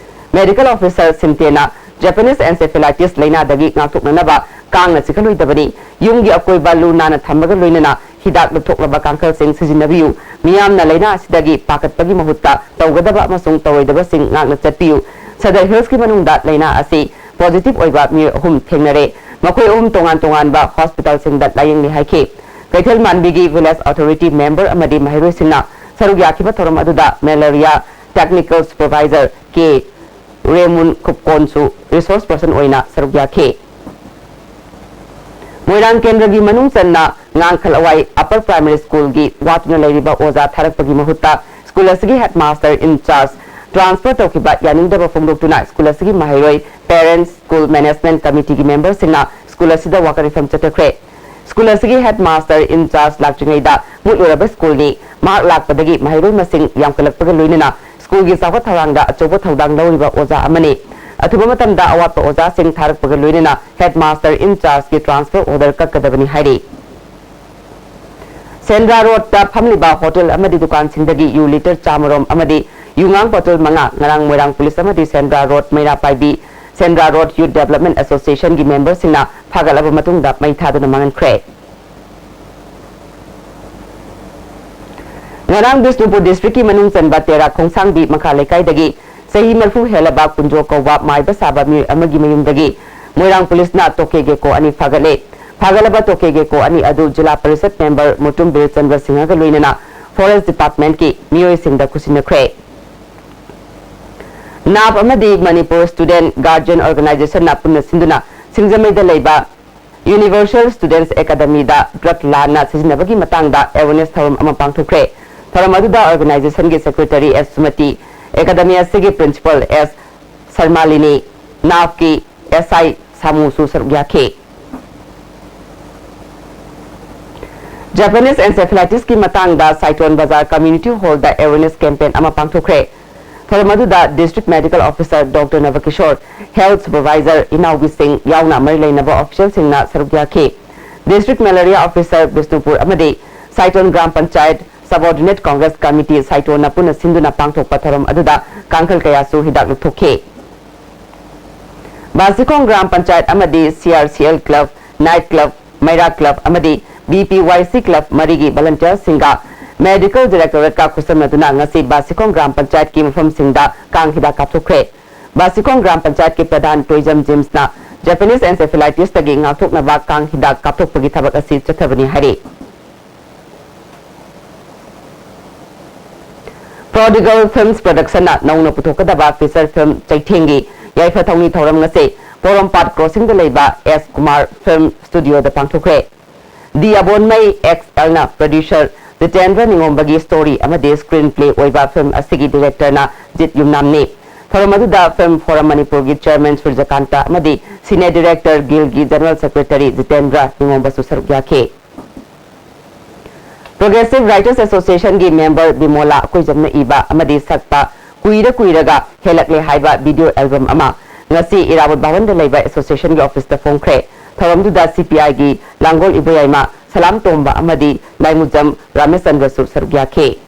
ꯃꯦꯗꯤꯀꯦꯜ ꯑꯣꯐꯤꯁꯔ ꯁꯤꯟꯇꯦꯅ ꯖꯄꯥꯅꯤꯁ ꯑꯦꯟꯁꯦꯐꯦꯂꯥꯏꯇꯤꯁ ꯂꯥꯏꯅꯥꯗꯒꯤ ꯉꯥꯛꯊꯣꯛꯅꯅꯕ ꯀꯥꯡꯅ ꯆꯤꯛꯍꯜꯂꯣꯏꯗꯕꯅꯤ, ꯌꯨꯝꯒꯤ ꯑꯀꯣꯏꯕ ꯂꯨ ꯅꯥꯟꯅ ꯊꯝꯕꯒ ꯂꯣꯏꯅꯅ ꯍꯤꯗꯥꯛ ꯂꯨꯞꯊꯣꯛꯂꯕ ꯀꯥꯡꯈꯜꯁꯤꯡ ꯁꯤꯖꯤꯟꯅꯕꯤꯌꯨ꯫ ꯃꯤꯌꯥꯝꯅ ꯂꯥꯏꯅꯥ ꯑꯁꯤꯗꯒꯤ ꯄꯥꯈꯠꯄꯒꯤ ꯃꯍꯨꯠꯇ ꯇꯧꯒꯗꯕ ꯑꯃꯁꯨꯡ ꯇꯧꯔꯣꯏꯗꯕꯁꯤꯡ ꯉꯥꯛꯅ ꯆꯠꯄꯤꯌꯨ꯫ ꯁꯗꯔ ꯍꯤꯜꯁꯀꯤ ꯃꯅꯨꯡꯗ ꯂꯥꯏꯅꯥ ꯑꯁꯤ ꯄꯣꯖꯤꯇꯤꯚ ꯑꯣꯏꯕ ꯃꯤꯑꯣꯏ ꯑꯍꯨꯝ ꯊꯦꯡꯅꯔꯦ꯫ ꯃꯈꯣꯏ ꯑꯍꯨꯝ ꯇꯣꯉꯥꯟ ꯇꯣꯉꯥꯟꯕ ꯍꯣꯁꯄꯤꯇꯥꯜꯁꯤꯡꯗ ꯂꯥꯌꯦꯡꯂꯤ ꯍꯥꯏꯈꯤ꯫ ꯀꯩꯊꯦꯜ ꯃꯥꯟꯕꯤꯒꯤ ꯚꯤꯂꯦꯖ ꯑꯣꯊꯣꯔꯤꯇꯤ ꯃꯦꯝꯕꯔ ꯑꯃꯗꯤ ꯃꯍꯩꯔꯣꯏꯁꯤꯡꯅ ꯁꯔꯨꯛ ꯌꯥꯈꯤꯕ ꯊꯧꯔꯝ ꯑꯗꯨꯗ ꯃꯦꯂꯦꯔꯤꯌꯥ ꯇꯦꯛꯅꯤꯀꯦꯜ ꯁꯨꯄꯔꯚꯥꯏꯖꯔ ꯀꯦ ꯔꯦꯃꯨꯟ ꯈꯨꯞꯀꯣꯟꯁꯨ ꯔꯤꯁꯣꯔꯁ ꯄꯔꯁꯟ ꯑꯣꯏꯅ ꯁꯔꯨꯛ ꯌꯥꯈꯤ꯫ ꯃꯣꯏꯔꯥꯡ ꯀꯦꯟꯗ꯭ꯔꯒꯤ ꯃꯅꯨꯡ ꯆꯟꯅ ꯉꯥꯡꯈꯜ ꯑꯋꯥꯏ ꯑꯄꯔ ꯄ꯭ꯔꯥꯏꯃꯥꯔꯤ ꯁ꯭ꯀꯨꯜꯒꯤ ꯋꯥꯠꯇꯨꯅ ꯂꯩꯔꯤꯕ ꯑꯣꯖꯥ ꯊꯥꯔꯛꯄꯒꯤ ꯃꯍꯨꯠꯇ ꯁ꯭ꯀꯨꯜ ꯑꯁꯤꯒꯤ ꯍꯦꯗꯃꯥꯁꯇꯔ ꯏꯟ ꯆꯥꯔꯖ ꯇ꯭ꯔꯥꯟꯁꯐꯔ ꯇꯧꯈꯤꯕ ꯌꯥꯅꯤꯡꯗꯕ ꯐꯣꯡꯗꯣꯛꯇꯨꯅ ꯁ꯭ꯀꯨꯜ ꯑꯁꯤꯒꯤ ꯃꯍꯩꯔꯣꯏ, ꯄꯦꯔꯦꯟꯠꯁ, ꯁ꯭ꯀꯨꯜ ꯃꯦꯅꯦꯖꯃꯦꯟꯠ ꯀꯃꯤꯇꯤꯒꯤ ꯃꯦꯝꯕꯔꯁꯤꯡꯅ ꯁ꯭ꯀꯨꯜ ꯑꯁꯤꯗ ꯋꯥꯀꯠ ꯃꯤꯐꯝ ꯆꯠꯊꯈ꯭ꯔꯦ꯫ ꯁ꯭ꯀꯨꯜ ꯑꯁꯤꯒꯤ ꯍꯦꯗꯃꯥꯁꯇꯔ ꯏꯟ ꯆꯥꯔꯖ ꯂꯥꯛꯇ꯭ꯔꯤꯉꯩꯗ ꯃꯨꯠꯂꯨꯔꯕ ꯁ꯭ꯀꯨꯜꯅꯤ꯫ ꯃꯍꯥꯛ ꯂꯥꯛꯄꯗꯒꯤ ꯃꯍꯩꯔꯣꯏ ꯃꯁꯤꯡ ꯌꯥꯝꯈꯠꯂꯛꯄꯒ ꯂꯣꯏꯅꯅ ꯁ꯭ꯀꯨꯜꯒꯤ ꯆꯥꯎꯈꯠ ꯊꯧꯔꯥꯡꯗ ꯑꯆꯧꯕ ꯊꯧꯗꯥꯡ ꯂꯧꯔꯤꯕ ꯑꯣꯖꯥ ꯑꯃꯅꯤ꯫ ꯑꯊꯨꯕ ꯃꯇꯝꯗ ꯑꯋꯥꯠꯄ ꯑꯣꯖꯥꯁꯤꯡ ꯊꯥꯔꯛꯄꯒ ꯂꯣꯏꯅꯅ ꯍꯦꯗꯃꯥꯁꯇꯔ ꯏꯟ ꯆꯥꯔꯖꯀꯤ ꯇ꯭ꯔꯥꯟꯁꯐꯔ ꯑꯣꯔꯗꯔ ꯀꯛꯀꯗꯕꯅꯤ ꯍꯥꯏꯔꯤ꯫ ꯁꯦꯟꯗ꯭ꯔꯥ ꯔꯣꯗꯇ ꯐꯝꯂꯤꯕ ꯍꯣꯇꯦꯜ ꯑꯃꯗꯤ ꯗꯨꯀꯥꯟꯁꯤꯡꯗꯒꯤ ꯌꯨ ꯂꯤꯇꯔ ꯆꯥꯃꯔꯣꯝ ꯑꯃꯗꯤ ꯌꯨꯉꯥꯡ ꯕꯣꯇꯜ ꯃꯉꯥ ꯉꯔꯥꯡ ꯃꯣꯏꯔꯥꯡ ꯄꯨꯂꯤꯁ ꯑꯃꯗꯤ ꯁꯦꯟꯗ꯭ꯔꯥ ꯔꯣꯗ ꯃꯩꯔꯥ ꯄꯥꯏꯕꯤ ꯁꯦꯟꯗ꯭ꯔꯥ ꯔꯣꯗ ꯌꯨꯠ ꯗꯦꯕꯂꯞꯃꯦꯟꯠ ꯑꯦꯁꯣꯁꯤꯌꯦꯁꯟꯒꯤ ꯃꯦꯝꯕꯔꯁꯤꯡꯅ ꯐꯥꯒꯠꯂꯕ ꯃꯇꯨꯡꯗ ꯃꯩ ꯊꯥꯗꯨꯅ ꯃꯥꯡꯍꯟꯈ꯭ꯔꯦ꯫ ꯉꯔꯥꯡ ꯕꯤꯁꯅꯨꯄꯨꯔ ꯗꯤꯁꯇ꯭ꯔꯤꯛꯀꯤ ꯃꯅꯨꯡ ꯆꯟꯕ ꯇꯦꯔꯥ ꯈꯣꯡꯁꯥꯡꯕꯤ ꯃꯈꯥ ꯂꯩꯀꯥꯏꯗꯒꯤ ꯆꯍꯤ ꯃꯔꯤꯐꯨ ꯍꯦꯜꯂꯕ ꯀꯨꯟꯖꯣ ꯀꯧꯕ ꯃꯥꯏꯕ ꯁꯥꯕ ꯃꯤꯑꯣꯏ ꯑꯃꯒꯤ ꯃꯌꯨꯝꯗꯒꯤ ꯃꯣꯏꯔꯥꯡ ꯄꯨꯂꯤꯁꯅ ꯇꯣꯀꯦ ꯒꯦꯀꯣ ꯑꯅꯤ ꯐꯥꯒꯠꯂꯦ꯫ ꯐꯥꯒꯠꯂꯕ ꯇꯣꯀꯦ ꯒꯦꯀꯣ ꯑꯅꯤ ꯑꯗꯨ ꯖꯤꯂꯥ ꯄꯔꯤꯁꯠ ꯃꯦꯝꯕꯔ ꯃꯨꯇꯨꯝ ꯕꯤꯔꯆꯟꯗ꯭ꯔ ꯁꯤꯡꯍꯒ ꯂꯣꯏꯅꯅ ꯐꯣꯔꯦꯁ ꯗꯤꯄꯥꯔꯠꯃꯦꯟꯠꯀꯤ ꯃꯤꯑꯣꯏꯁꯤꯡꯗ ꯈꯨꯠꯁꯤꯟꯅꯈ꯭ꯔꯦ꯫ ꯅꯥꯞ ꯑꯃꯗꯤ ꯃꯅꯤꯄꯨꯔ ꯁ꯭ꯇꯨꯗꯦꯟꯠ ꯒꯥꯔꯖꯤꯌꯟ ꯑꯣꯔꯒꯅꯥꯏꯖꯦꯁꯟꯅ ꯄꯨꯟꯅ ꯁꯤꯟꯗꯨꯅ ꯁꯤꯡꯖꯃꯩꯗ ꯂꯩꯕ ꯌꯨꯅꯤꯚꯔꯁꯦꯜ ꯁ꯭ꯇꯨꯗꯦꯟꯠꯁ ꯑꯦꯀꯥꯗꯃꯤꯗ ꯗ꯭ꯔꯒ ꯂꯥꯟꯅ ꯁꯤꯖꯤꯟꯅꯕꯒꯤ ꯃꯇꯥꯡꯗ ꯑꯦꯋꯦꯔꯅꯦꯁ ꯊꯧꯔꯝ ꯑꯃ ꯄꯥꯡꯊꯣꯛꯈ꯭ꯔꯦ꯫ ꯊꯧꯔꯝ ꯑꯗꯨꯗ ꯑꯣꯔꯒꯅꯥꯏꯖꯦꯁꯟꯒꯤ ꯁꯦꯀ꯭ꯔꯦꯇꯔꯤ ꯑꯦꯁ ꯁꯨꯃꯇꯤ, ꯑꯦꯀꯥꯗꯃꯤ ꯑꯁꯤꯒꯤ ꯄ꯭ꯔꯤꯟꯁꯤꯄꯜ ꯑꯦꯁ ꯁꯔꯃꯥꯂꯤꯅꯤ, ꯅꯥꯞꯀꯤ ꯑꯦꯁ ꯑꯥꯏ ꯁꯥꯃꯨꯁꯨ ꯁꯔꯨꯛ ꯌꯥꯈꯤ꯫ ꯖꯄꯥꯅꯤꯁ ꯑꯦꯟꯁꯦꯐꯦꯂꯥꯏꯇꯤꯁꯀꯤ ꯃꯇꯥꯡꯗ ꯁꯥꯏꯇꯣꯟ ꯕꯖꯥꯔ ꯀꯝꯃ꯭ꯌꯨꯅꯤꯇꯤ ꯍꯣꯜꯗ ꯑꯦꯋꯦꯔꯅꯦꯁ ꯀꯦꯝꯄꯦꯟ ꯑꯃ ꯄꯥꯡꯊꯣꯛꯈ꯭ꯔꯦ꯫ ꯊꯧꯔꯝ ꯑꯗꯨꯗ district medical officer doctor Nabakishore, health supervisor Inaobi Singh ꯌꯥꯎꯅ ꯃꯔꯤ ꯂꯩꯅꯕ ꯑꯣꯐꯤꯁꯤꯌꯦꯜꯁꯤꯡꯅ ꯁꯔꯨꯛ ꯌꯥꯈꯤ꯫ ꯗꯤꯁꯇ꯭ꯔꯤꯛ ꯃꯦꯂꯦꯔꯤꯌꯥ ꯑꯣꯐꯤꯁꯔ ꯕꯤꯁꯅꯨꯄꯨꯔ ꯑꯃꯗꯤ ꯁꯥꯏꯇꯣꯟ ꯒ꯭ꯔꯥꯝ ꯄꯟꯆꯥꯌꯠ ꯁꯕꯑꯣꯔꯗꯤꯅꯦꯠ ꯀꯪꯒ꯭ꯔꯦꯁ ꯀꯃꯤꯇꯤ ꯁꯥꯏꯇꯣꯟꯅ ꯄꯨꯟꯅ ꯁꯤꯟꯗꯨꯅ ꯄꯥꯡꯊꯣꯛꯄ ꯊꯧꯔꯝ ꯑꯗꯨꯗ ꯀꯥꯡꯈꯜ ꯀꯌꯥꯁꯨ ꯍꯤꯗꯥꯛ ꯂꯨꯞꯊꯣꯛꯈꯤ꯫ ꯕꯥꯁꯤꯈꯣꯡ ꯒ꯭ꯔꯥꯝ ꯄꯟꯆꯥꯌꯠ ꯑꯃꯗꯤ C R C L club, night club, Meira club ꯑꯃꯗꯤ B P Y C club ꯃꯔꯤꯒꯤ ꯚꯣꯂꯨꯟꯇꯤꯌꯔꯁꯤꯡꯒ ꯃꯦꯗꯤꯀꯦꯜ ꯗꯥꯏꯔꯦꯛꯇꯣꯔꯦꯠꯀ ꯈꯨꯠꯁꯝꯅꯗꯨꯅ ꯉꯁꯤ ꯕꯥꯁꯤꯈꯣꯡ ꯒ꯭ꯔꯥꯝ ꯄꯟꯆꯥꯌꯠꯀꯤ ꯃꯐꯝꯁꯤꯡꯗ ꯀꯥꯡ ꯍꯤꯗꯥꯛ ꯀꯥꯞꯊꯣꯛꯈ꯭ꯔꯦ꯫ ꯕꯥꯁꯤꯈꯣꯡ ꯒ꯭ꯔꯥꯝ ꯄꯟꯆꯥꯌꯠꯀꯤ ꯄ꯭ꯔꯙꯥꯟ ꯇꯣꯏꯖꯝ ꯖꯦꯝꯁꯅ ꯖꯄꯥꯅꯤꯁ ꯑꯦꯟꯁꯦꯐꯦꯂꯥꯏꯇꯤꯁꯇꯒꯤ ꯉꯥꯛꯊꯣꯛꯅꯕ ꯀꯥꯡ ꯍꯤꯗꯥꯛ ꯀꯥꯞꯊꯣꯛꯄꯒꯤ ꯊꯕꯛ ꯑꯁꯤ ꯆꯠꯊꯕꯅꯤ ꯍꯥꯏꯔꯤ꯫ ꯄ꯭ꯔꯣꯗꯤꯒꯜ ꯐꯤꯜꯝꯁ ꯄ꯭ꯔꯣꯗꯛꯁꯟꯅ ꯅꯧꯅ ꯄꯨꯊꯣꯛꯀꯗꯕ ꯐꯤꯆꯔ ꯐꯤꯜꯝ ꯆꯩꯊꯦꯡꯒꯤ ꯌꯥꯏꯐ ꯊꯧꯅꯤ ꯊꯧꯔꯝ ꯉꯁꯤ ꯄꯣꯔꯣꯝꯄꯥꯠ ꯀ꯭ꯔꯣꯁꯤꯡꯗ ꯂꯩꯕ ꯑꯦꯁ ꯀꯨꯃꯥꯔ ꯐꯤꯜꯝ ꯁ꯭ꯇꯨꯗꯤꯑꯣꯗ ꯄꯥꯡꯊꯣꯛꯈ꯭ꯔꯦ꯫ ꯗꯤ ꯑꯕꯣꯟꯃꯩ ꯑꯦꯛꯁ ꯑꯦꯜꯅ ꯄ꯭ꯔꯣꯗ꯭ꯌꯨꯁꯔ ꯖꯤꯇꯦꯟꯗ꯭ꯔ ꯅꯤꯉꯣꯝꯕꯒꯤ ꯁ꯭ꯇꯣꯔꯤ ꯑꯃꯗꯤ ꯁ꯭ꯀ꯭ꯔꯤꯟ ꯄ꯭ꯂꯦ ꯑꯣꯏꯕ ꯐꯤꯜꯝ ꯑꯁꯤꯒꯤ ꯗꯤꯔꯦꯛꯇꯔꯅ ꯖꯤꯠ ꯌꯨꯝꯅꯥꯝꯅꯤ꯫ ꯊꯧꯔꯝ ꯑꯗꯨꯗ ꯐꯤꯜꯝ ꯐꯣꯔꯝ ꯃꯅꯤꯄꯨꯔꯒꯤ ꯆꯦꯌꯔꯃꯦꯟ ꯁꯨꯔꯖꯀꯥꯟꯇ ꯑꯃꯗꯤ ꯁꯤꯅꯦ ꯗꯤꯔꯦꯛꯇꯔ ꯒꯤꯜꯒꯤ ꯖꯦꯅꯔꯦꯜ ꯁꯦꯀ꯭ꯔꯦꯇꯔꯤ ꯖꯤꯇꯦꯟꯗ꯭ꯔ ꯅꯤꯉꯣꯝꯕꯁꯨ ꯁꯔꯨꯛ ꯌꯥꯈꯤ꯫ ꯄ꯭ꯔꯣꯒ꯭ꯔꯦꯁꯤꯚ ꯔꯥꯏꯇꯔꯁ ꯑꯦꯁꯣꯁꯤꯌꯦꯁꯟꯒꯤ ꯃꯦꯝꯕꯔ ꯕꯤꯃꯣꯂꯥ ꯑꯀꯣꯏꯖꯝꯅ ꯏꯕ ꯑꯃꯗꯤ ꯁꯛꯄ ꯀꯨꯏꯔ ꯀꯨꯏꯔꯒ ꯍꯦꯜꯂꯛꯂꯦ ꯍꯥꯏꯕ ꯚꯤꯗꯤꯑꯣ ꯑꯦꯜꯕꯝ ꯑꯃ ꯉꯁꯤ ꯏꯔꯥꯕꯣꯠ ꯚꯕꯟꯗ ꯂꯩꯕ ꯑꯦꯁꯣꯁꯤꯌꯦꯁꯟꯒꯤ ꯑꯣꯐꯤꯁꯇ ꯐꯣꯡꯈ꯭ꯔꯦ꯫ ꯊꯧꯔꯝꯗꯨꯗ ꯁꯤ ꯄꯤ ꯑꯥꯏꯒꯤ ꯂꯥꯡꯒꯣꯜ ꯏꯕꯣꯌꯥꯏꯃ ꯁꯂꯥꯝ ꯇꯣꯝꯕ ꯑꯃꯗꯤ ꯂꯥꯏꯃꯨꯖꯝ ꯔꯥꯃꯆꯟꯗ꯭ꯔꯁꯨ ꯁꯔꯨꯛ ꯌꯥꯈꯤ꯫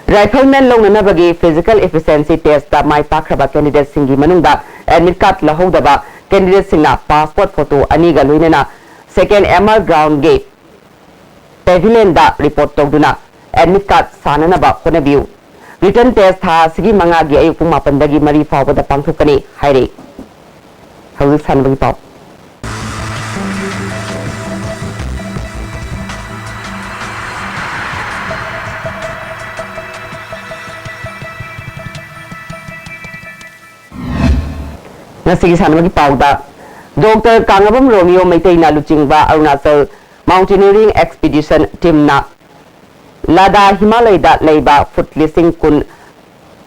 ꯔꯥꯏꯐꯜꯃꯦꯟ ꯂꯧꯅꯅꯕꯒꯤ ꯐꯤꯖꯤꯀꯦꯜ ꯏꯐꯤꯁꯤꯌꯦꯟꯁꯤ ꯇꯦꯁꯇ ꯃꯥꯏ ꯄꯥꯛꯈ꯭ꯔꯕ ꯀꯦꯟꯗꯤꯗꯦꯠꯁꯤꯡꯒꯤ ꯃꯅꯨꯡꯗ ꯑꯦꯗꯃꯤꯠ ꯀꯥꯔꯗ ꯂꯧꯍꯧꯗꯕ ꯀꯦꯟꯗꯤꯗꯦꯠꯁꯤꯡꯅ ꯄꯥꯁꯄꯣꯔꯠ ꯐꯣꯇꯣ ꯑꯅꯤꯒ ꯂꯣꯏꯅꯅ ꯁꯦꯀꯦꯟ ꯑꯦꯝ ꯑꯥꯔ ꯒ꯭ꯔꯥꯎꯟꯒꯤ ꯄꯦꯚꯤꯂꯤꯌꯟꯗ ꯔꯤꯄꯣꯔꯠ ꯇꯧꯗꯨꯅ ꯑꯦꯗꯃꯤꯠ ꯀꯥꯔꯗ ꯁꯥꯅꯅꯕ ꯍꯣꯠꯅꯕꯤꯌꯨ꯫ Written test ꯊꯥ ꯑꯁꯤꯒꯤ ꯃꯉꯥꯒꯤ ꯑꯌꯨꯛ ꯄꯨꯡ ꯃꯥꯄꯟꯗꯒꯤ ꯃꯔꯤ ꯐꯥꯎꯕꯗ ꯄꯥꯡꯊꯣꯛꯀꯅꯤ ꯍꯥꯏꯔꯤ꯫ ꯍꯧꯖꯤꯛ ꯁꯥꯟꯅꯕꯒꯤ ꯄꯥꯎ꯫ ꯉꯁꯤꯒꯤ ꯁꯥꯟꯅꯕꯒꯤ ꯄꯥꯎꯗ, ꯗꯣꯛꯇꯔ ꯀꯥꯡꯉꯕꯝ ꯔꯣꯃꯤꯌꯣ ꯃꯩꯇꯩꯅ ꯂꯨꯆꯤꯡꯕ ꯑꯔꯨꯅꯥꯆꯜ Mountaineering Expedition teamꯅ ꯂꯥꯗꯥ ꯍꯤꯃꯥꯂꯌꯗ ꯂꯩꯕ ꯐꯨꯠ ꯂꯤꯁꯤꯡ ꯀꯨꯟ